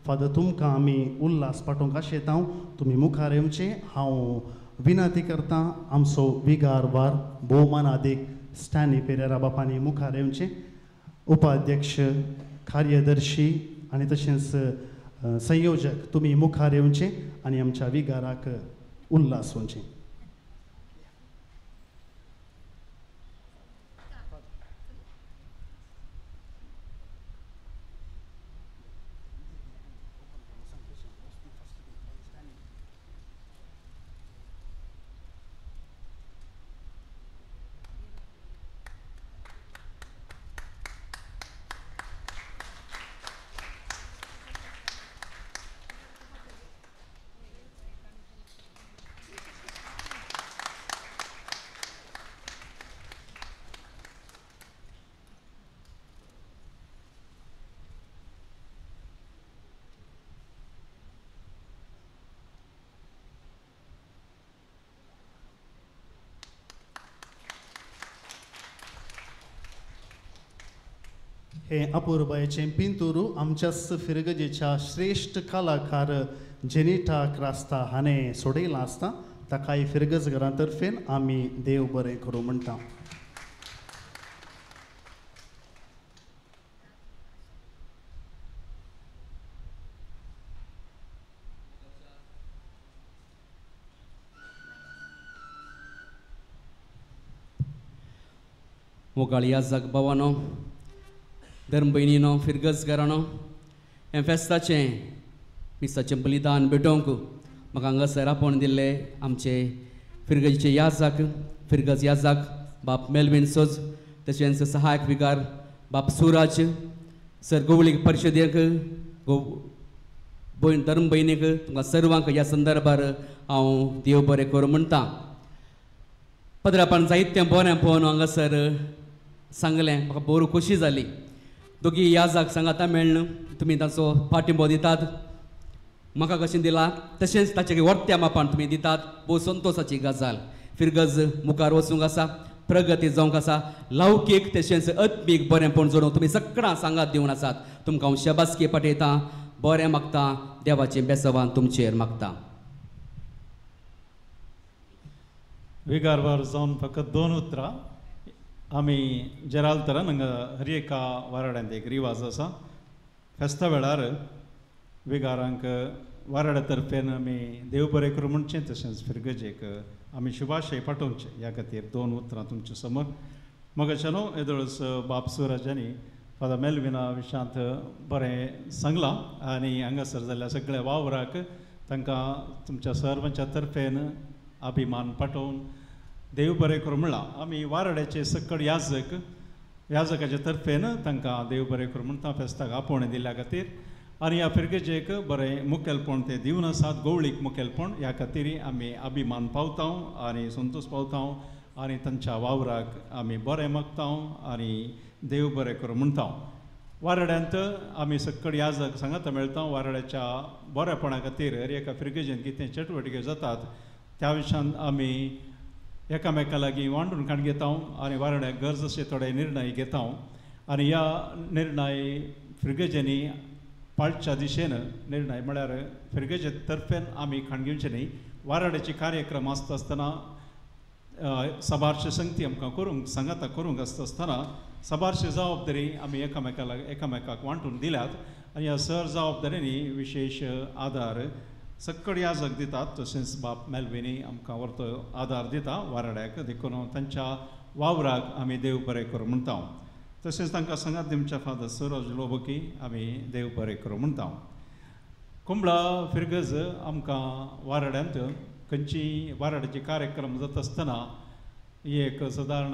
फादर तुमकां आमी उल्हास पाठोवंक आशेता. तुमी मुखार येवचें हांव विनंती करता. आमचो विगार वार भोवमानादीक स्टॅनी पेरेरा बापांनी मुखार येवचें. उपाध्यक्ष, कार्यदर्शी आनी तशेंच संयोजक तुमी मुखार येवचें आनी आमच्या विगाराक उल्हास वचें. हे अपुरबायेचें पिंतुरू आमच्याच फिरगजेच्या श्रेश्ठ कलाकार जेनिटा क्रास्ता हाणें सोडयलां आसता. ताकाय फिरगज घरां तर्फेन आमी देव बरें करूं म्हणटा. मोगाळ याजक भावानो, धर्म भयणीनो, फिरगज घराणो, हें फेस्ताचें मिसाचें बलिदान भेटोवंक म्हाका हांगासर आपोवन दिल्ले आमचे फिरगजीचे याजक, फिरगज याजक बाप मेलवीन सोज, तशेंच सहायक विगार बाप सुराज सर, गोवळीक परिशदेक भयण धर्म भयणीक, तुमकां सर्वांक ह्या संदर्भार हांव देव बरें करूं म्हणटा. पदरापान जायतें बरें पळोवन हांगासर सांगलें, म्हाका बरी खोशी जाली. दोगी याजाक सांगाता मेळ्ळें, तुमी तांचो पाठिंबो दितात, म्हाका कशें दिला तशेंच ताचे वर्त्या मापान तुमी दितात, भोव संतोशाची गजाल. फिरगज मुखार वचूंक आसा, प्रगती जावंक आसा, लौकीक तशेंच आत्मीक बरेंपण जोडूंक तुमी सगळ्यां सांगात दिवन आसात. तुमकां हांव शाबासकी पाठयतां, बरें मागता, देवाचें बेसवान तुमचेर मागता. विगारवार जावन फकत दोन उतरां. आमी जेराल तरान हांगा हर एका वाराड्यांत एक रिवाज आसा, फेस्ता वेळार विगारांक वाराड्या तर्फेन आमी देव बरें करूं म्हणचें, तशेंच फिरगजेक आमी शुभाशय पाठोवचें. ह्या खातीर दोन उतरां तुमच्या समोर. मगाच्या न्हू येदोळच बाप सुराजांनी फादर मेलविना विशांत बरें सांगलां आनी हांगासर जाल्ल्या सगळ्या वावराक तांकां तुमच्या सर्वांच्या तर्फेन अभिमान पाठोवन देव बरें करूं म्हणलां. आमी वाराड्याचे सकड याजक, याजकाचे तर्फेन तांकां देव बरें करूं म्हणटा फेस्ताक आपोवणें दिल्ल्या खातीर. आनी ह्या फिरगेजेक बरें मुखेलपण ते दिवन आसात, गोवळीक मुखेलपण, ह्या खातीर आमी अभिमान पावता आनी संतोश पावता आनी तांच्या वावराक आमी बरें मागता आनी देव बरें करूं म्हणटा. वाराड्यांत आमी सकड याजक सांगाता मेळटा. वाराड्याच्या बरेपणा खातीर हर एका फिरगेजेन कितें चटवटिक्यो जातात त्या विशयान आमी एकामेका लागीं वांटून काण घेता आनी वाराड्याक गरज अशे थोडे निर्णय घेता आनी ह्या निर्णय फिरगेजेंनी पाळच्या दिशेन निर्णय म्हळ्यार फिरगेजे तर्फेन आमी खाण घेवचे न्ही. वाराड्याचे कार्यक्रम आसता आसतना साबारशे संगती आमकां करूंक सांगाता करूंक आसता आसतना साबारशे जबाबदारी आमी एकामेका एकामेकाक वांटून दिल्यात आनी ह्या सर जबाबदारींनी विशेश आदार सकड याजक दितात. तशेंच बाप मेलविनी आमकां व्हरतो आदार दिता वाराड्याक, देखून तांच्या वावराक आमी देव बरें करूं म्हणटा. तशेंच तांकां सांगात दिवच्या फादर सुरज लोबकी आमी देव बरें करूं म्हणटा. कुंबळा फिरगज आमकां वाराड्यांत खंयची वाराड्याचे कार्यक्रम जाता आसतना एक सादारण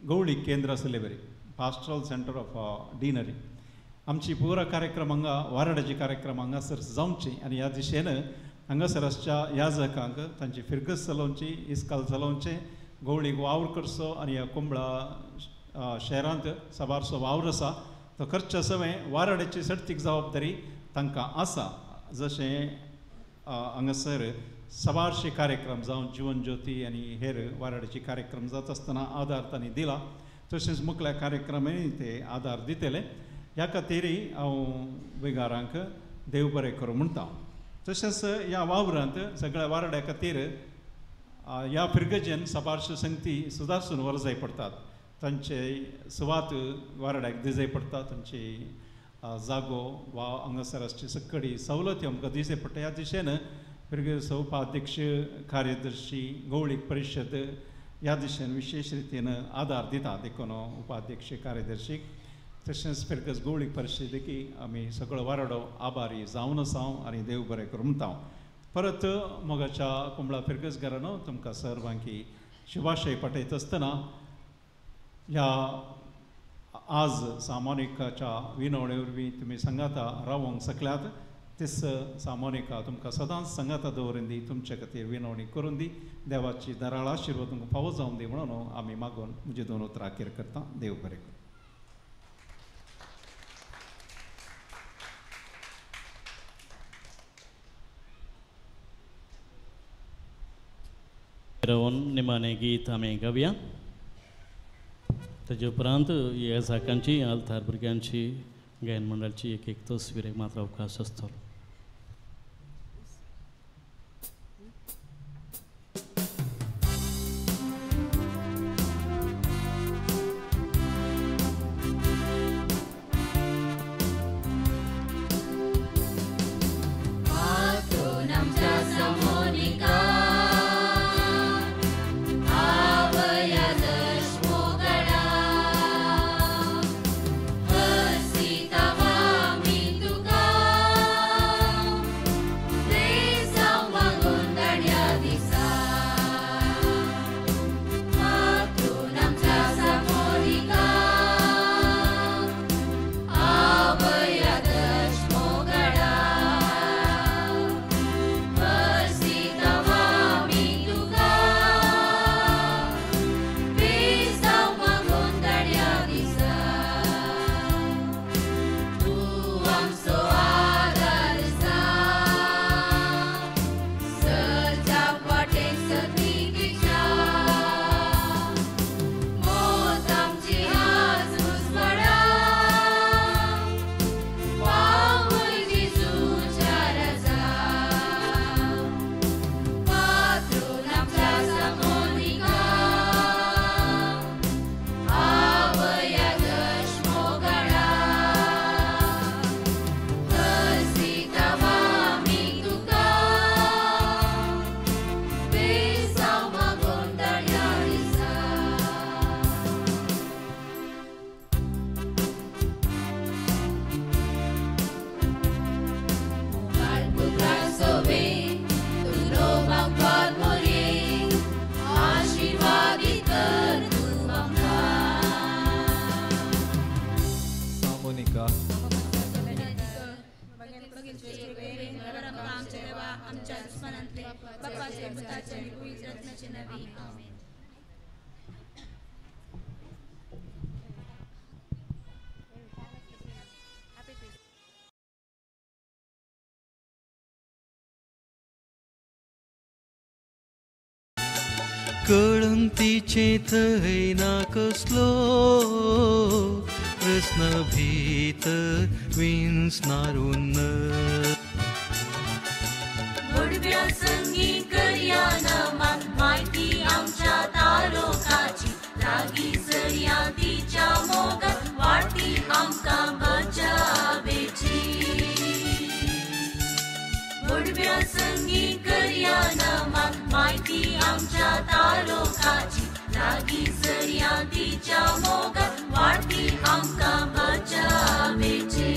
गवळी केंद्र आसलें बरी, पास्टरल सेंटर ऑफ डिनरी. आमची पुरा कार्यक्रम हांगा वाराड्याचे कार्यक्रम हांगासर जावची आनी ह्या दिशेन हांगासर आसच्या याजकांक तांची फिरगज चलोवची, इस्काल चलोवचें, गवळीक वावर करचो आनी ह्या कुंबळा शहरांत साबारसो वावर आसा तो करच्या सवय वाराड्याची सर्तीक जबाबदारी तांकां आसा. जशें हांगासर साबारशे कार्यक्रम जावं जिवन ज्योती आनी हेर वाराड्याचे कार्यक्रम जाता आसतना आदार तांणी दिला, तशेंच मुखल्या कार्यक्रमांनी ते आदार दितले. ह्या खातीरय हांव विगारांक देव बरें करूं म्हणटा. तशेंच ह्या वावरांत सगळ्या वाराड्या खातीर ह्या फिरगजेन साबारश्यो संगती सुदारसून वरजाय पडटात, तांचे सुवात वाराड्याक दिजय पडटा, तांची जागो वा हांगासर आसची सकडी सवलती आमकां दिसय पडटा. ह्या दिशेन फिरगज उपाध्यक्ष, कार्यदर्शी, गवळीक परिशद ह्या दिशेन विशेश रितीन आदार दिता. देखून उपाध्यक्ष, कार्यदर्शीक तशेंच फिरगज गवळीक परिशदेकी आमी सगळो वाराडो आभारी जावन आसा आनी देव बरें करूं म्हणटा. परत मोगाच्या कुंबळा फिरगज घरानो तुमकां सर्वांकी शुभाशय पाठयता आसतना ह्या आज सामोनिकाच्या विनवणे वरवीं तुमी सांगाता रावोंक शकल्यात, तेच सामोनिका तुमकां सदांच सांगाता दवरून दी, तुमचे खातीर विनवणी करून दी, देवाची दराळ आशिर्वाद तुमकां फावो जावन दी म्हणून आमी मागून म्हजी दोन उतरां अखेर करता. देव बरें करूं. रावन निमाणें गीत आमी गावया. ताजे उपरांत याजाकांची, आल्तार भुरग्यांची, गायन मंडळाची एक एक तस्वीर मात्र अवकाश आसतलो. आवय आदर्श मोगळा. पिदावे. आमेन. कळंतीचे थंय ना कसलो प्रस्न भितर विंचनारून. बुडव्या संगी करया नमान माहिती आमच्या तारोकाची लागी सरया तिच्या मोगात वाडती आमकां बचावेची. बुडव्या संगी करया नमान माहिती आमच्या तारोकाची लागी सरया तिच्या मोगात वाडती आमकां बचावेची.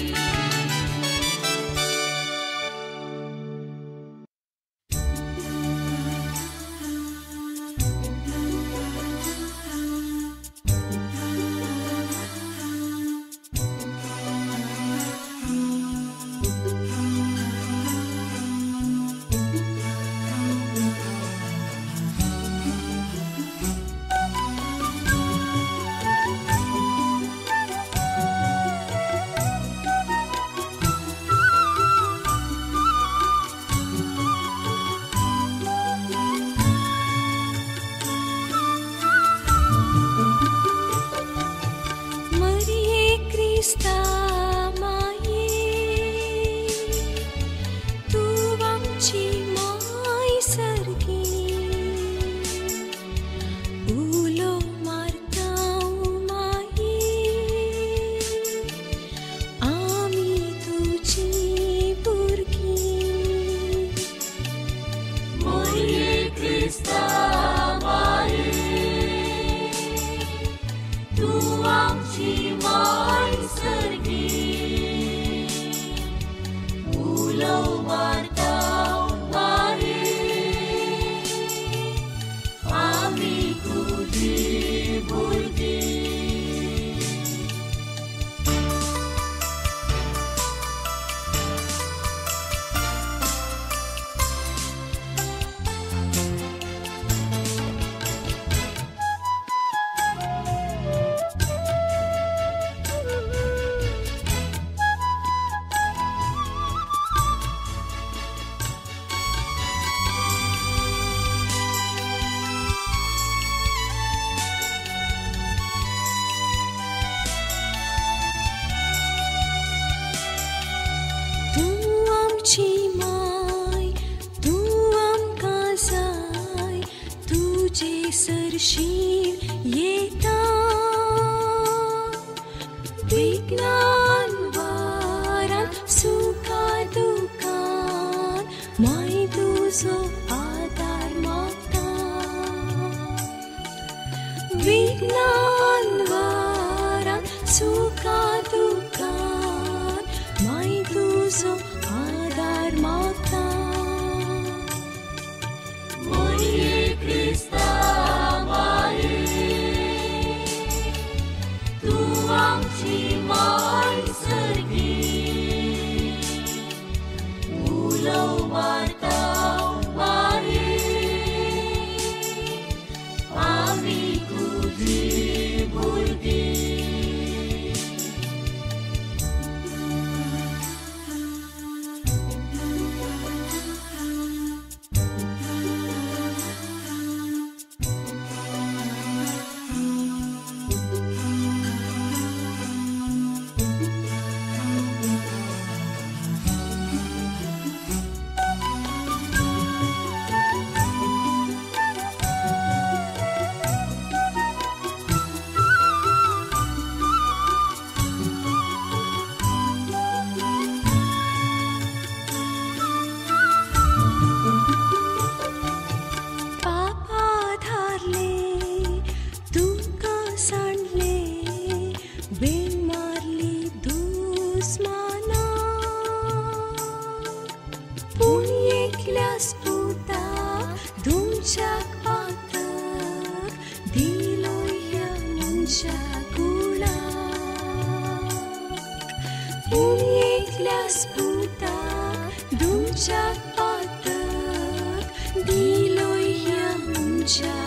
तुमच्या पातक दिलो ह्या मनशा.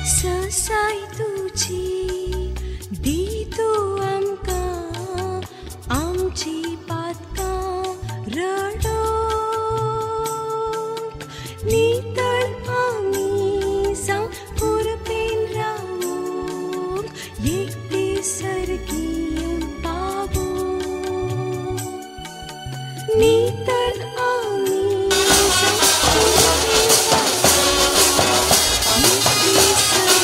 ससाय तुजी दी तूं आमकां आमची पातकां रडोवंक नितळ आमी जावं कुरपेन रावूंक एक दीस सर्गी पावूंक नितळ आमी जावं कुरपेन रावूंक एक दीस सर्गी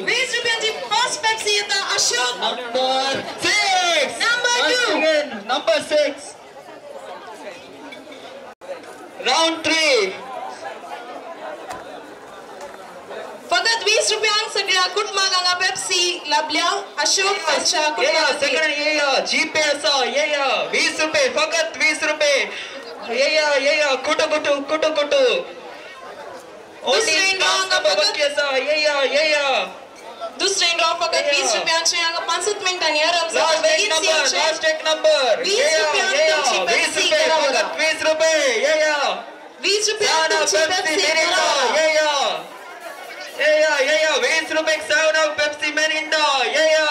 20 रुपयांची फर्स्ट पेप्सी येता Ashok. Number 6. Number 2. Number 6. Round 3. फकत 20 रुपयांक सगळ्या कुटुंबाक हांगा पेप्सी लाभल्या. अशोक तांच्या कुटुंबा. सगळ्यांनी येया, जीपे आसा, येया. 20 रुपये, फकत 20 रुपये. येया येया, कुटू कुटू कुटू कुटू. येया येया. दुसरें ड्रॉ फकत 20 रुपयांचे हांगा 5 मिनटांनी आराम जाता. लास्ट एक नंबर. 20 रुपयांक तुमची पेप्सी. फकत 20 रुपये. येया 20 रुपयांक तुमची पेप्सी. येया येया येया. 20 रुपये 7 अप पेप्सी मेरिंडा. येया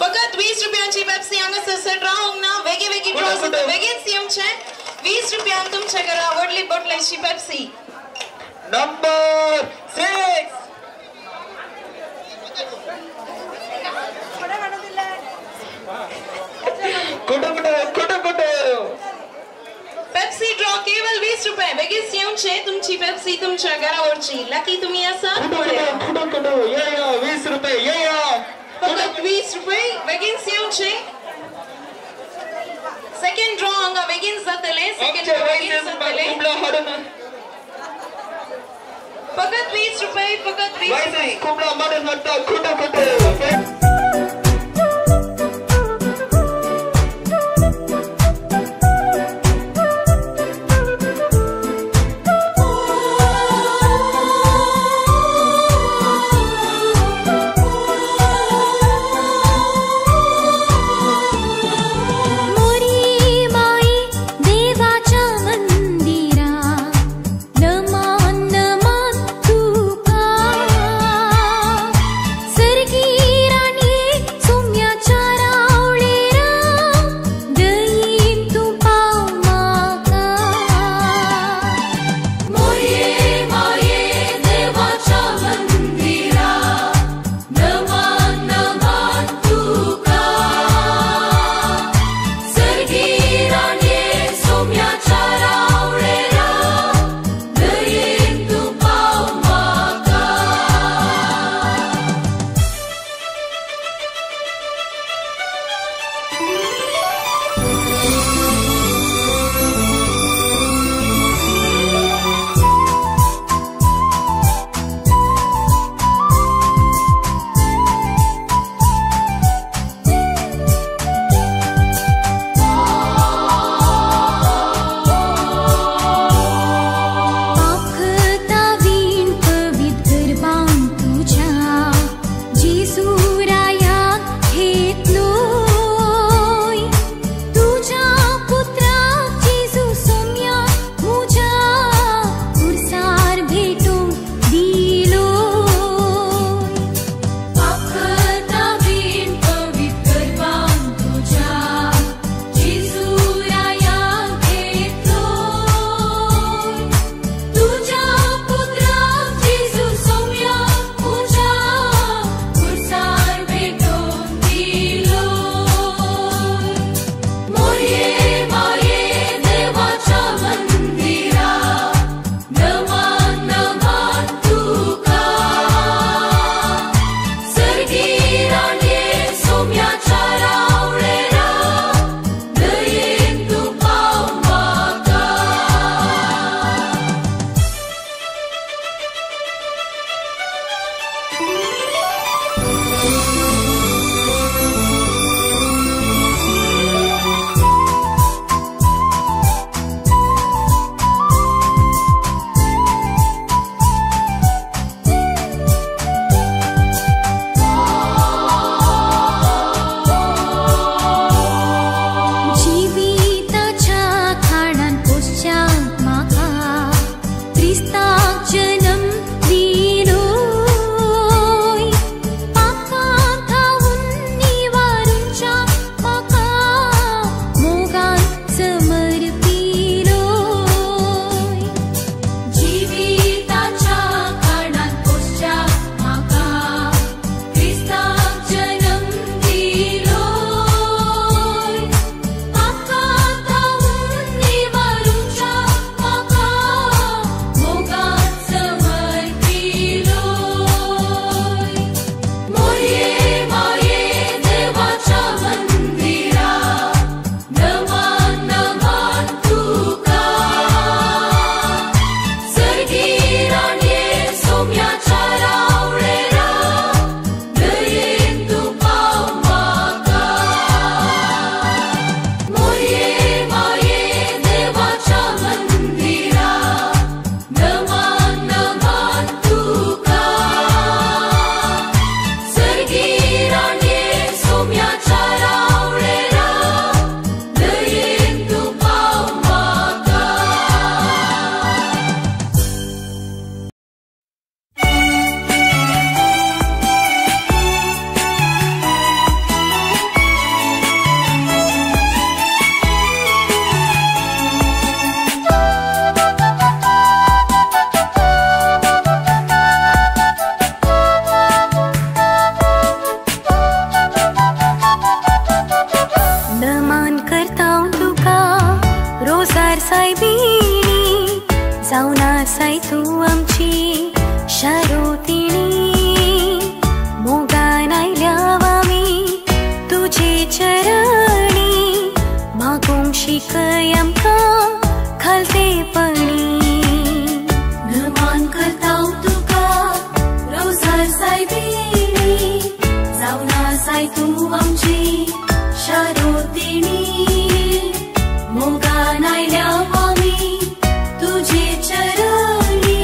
फकत 20 रुपयांची पेप्सी हांगा सर रावंक ना. वेगळी वेगळी ड्रॉ जाता. वेगळीच येवचें. 20 रुपयांक तुमच्या घरा व्हडली बोटलेची पेप्सी. नंबर 6. कुठं कुठं कुठं कुठं पेप्सी ड्रॉ केवळ 20 रुपये. बेगीन येवचे, तुमची पेप्सी तुमच्या घरावरची. लकी तुम्ही आसा. कुठं कुठं ये या 20 रुपये ये या फकत 20 रुपये. बेगीन येवचे. सेकंड ड्रॉ हांगा बेगीन जातले. सेकंड ड्रॉ बेगीन जातले. फकत 20 रुपये. फकत 20 रुपये. कुंबळा मारून हाडटा कुठं कुठं. सरगी राणी जावन आसाय तूं आमची शारोतिणी मोगान आयल्या आमी तुजे चरणी मागूंक शिकय आमकां खालतेपणी नमान करता तुका रोजार सायबिणी जावन आसाय तूं आमची शारोतिणी मोगान आयल्या आमी तुजे चरणी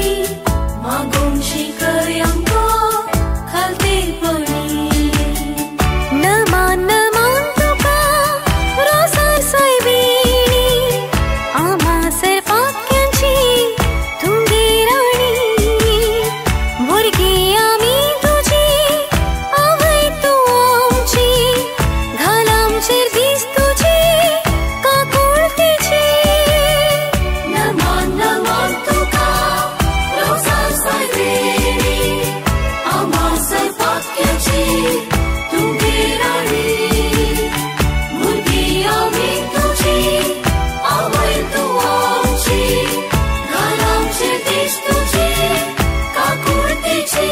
मागूंक शिकय आमकां खालतेपणी नमान नमान तुका रोजार सायबिणी आमा सर्वाक्यांची तुगे राणी भुरगीं आमी तुजी आवय तूं आमची घाल आमचेर दीस तुजी काकुळतेची नमान नमान तुका रोजार सायबिणी आमा सर्वाक्यांची तुगे राणी भुरगीं आमी तुजी आवय तूं आमची घाल आमचेर दीस तुजी काकुळतेची.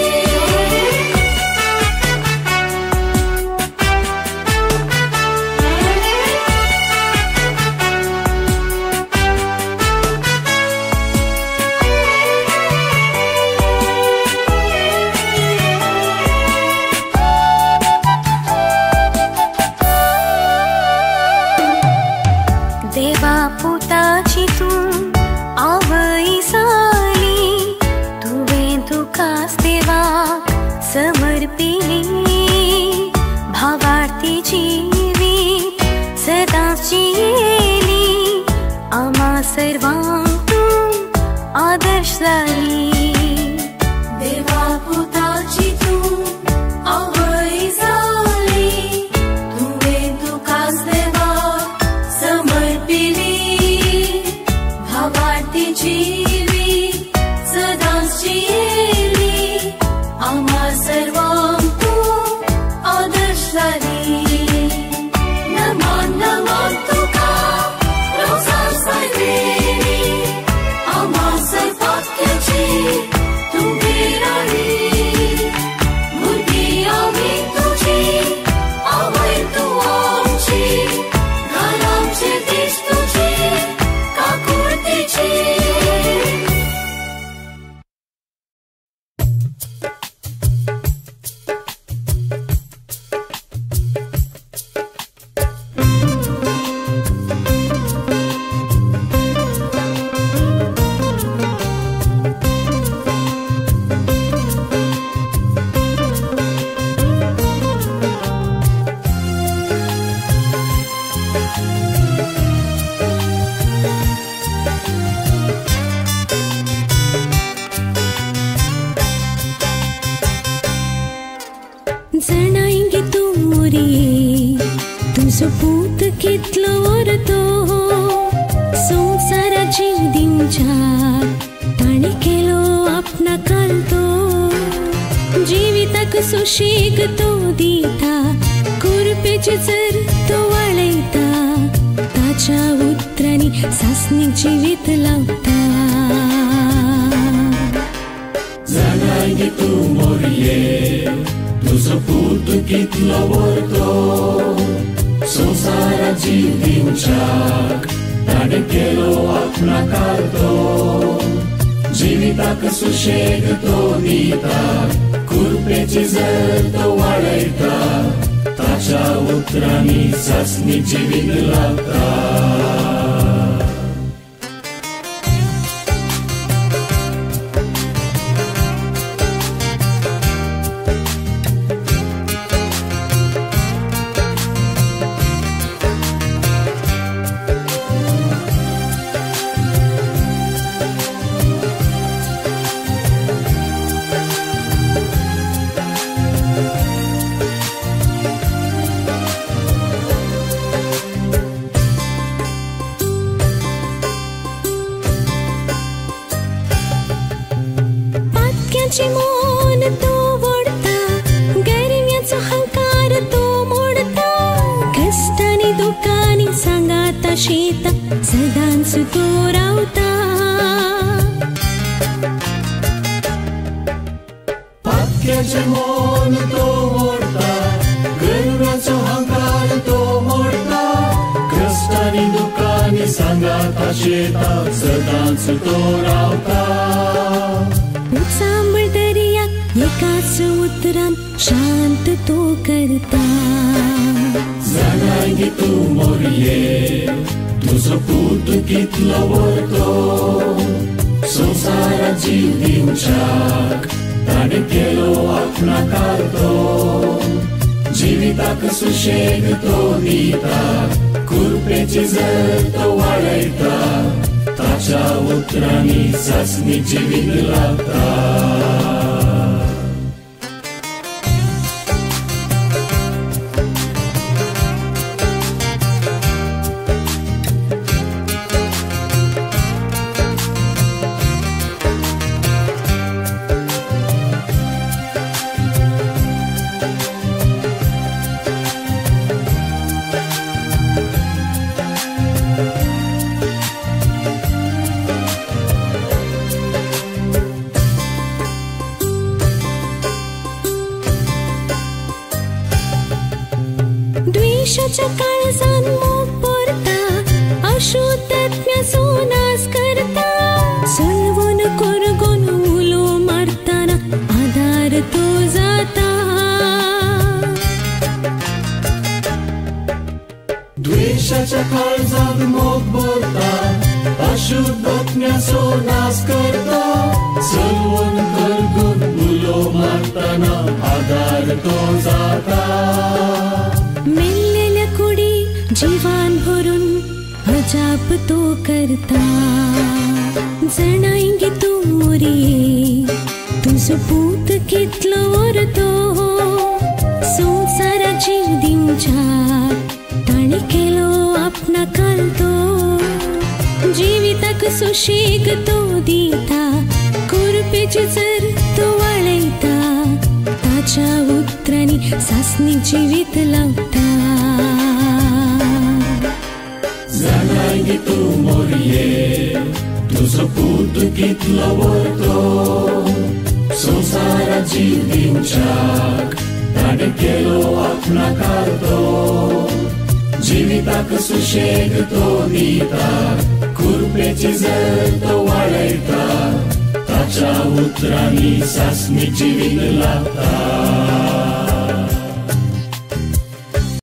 देवा पुताची तूं आवय जाली तुवें तुकाच देवाक समर्पिली भावार्थी जिवीत सदांच जियेली आमा सर्वांक तूं आदर्श जाली. देवा पुताची तूं आवय जाली तुवें तुकाच देवाक समर्पिली भावार्थी जिवीत सदांच जियेली आमा सर्वांक तूं आदर्श जाली. नमान नमान तुका रोजार सायबिणी आमा सर्वाक्यांची तुगे राणी भुरगीं आमी तुजी आवय तूं आमची घाल आमचेर दीस तुजी काकुळतेची. जाणांगी तूं मोरये तुजो पूत कितलो व्हरतो संवसारा जीव दिवच्याक ताणें केलो आपणा कालतो जिविताक सुशेग तो दिता कुरपेचे जर तो वाळयता ताच्या उतरांनी सासणीक जिवीत लावता. जाणांगी तूं मोरये तुजो पूत कितलो व्हरतो संवसारा जीव दिवच्याक ताणें केलो आपणा कालतो जिविताक सुशेग तो दिता कुरपेची जर तो वाळयता ताच्या उतरांनी सासणी जिवीत लावता. पातक्याचे मन तो वोडता गरव्याचो हंकार तो मोडता कश्टांनी दुकानी सांगाता शेता सदांच तो रावता. दुबळ्यांचे मन तो मोडटा, गरव्याचो हंकार तो मोडटा. कश्टांनी दुखांनी सांगाताचे सदांच तो रावता. उचांबळ दर्याक एकाच उतरान शांत तो करता. जाणाय गे तूं मोरये तुजो पूत कितलो व्हरतो, संवसारात जीव दिवच्याक ताणें केलो आपणा कारतो. जिविताक सुशेग तो दिता, कुरपेची जर तो वाडयता, ताच्या उतरांनी सासणी जिवीत लागता. द्वेषाच्या काळजान मोग भरता, अशुद्धात्म्याचो नाश करता. सलवून कोरगून उलो मारतना आदार तो जाता. द्वेषाच्या काळजान मोग भरता, अशुद्धात्म्याचो नाश करता. सलवून करगून उलो मारतना आदार तो जाता. मेल्लेल्या कुडी जिवान भरून अजाप तो करता. जाणाय गे तूं मोरये तुजो पूत कितलो व्हरतो, संवसारात जीव दिवच्याक ताणें केलो आपणा कालतो. जिविताक सुशेग तो दिता, कुरपेची जर तो वाळयता, ताच्या उतरांनी सासणी जिवीत लावता. जाणाय गे तूं मोरये तुजो पूत कितलो व्हरतो, संवसारात जीव दिवच्याक ताणें केलो आपणा कारतो. जिविताक सुशेग तो दिता, कुरपेची जर तो वाडयता, ताच्या उतरांनी सासणी जिवीत लागता.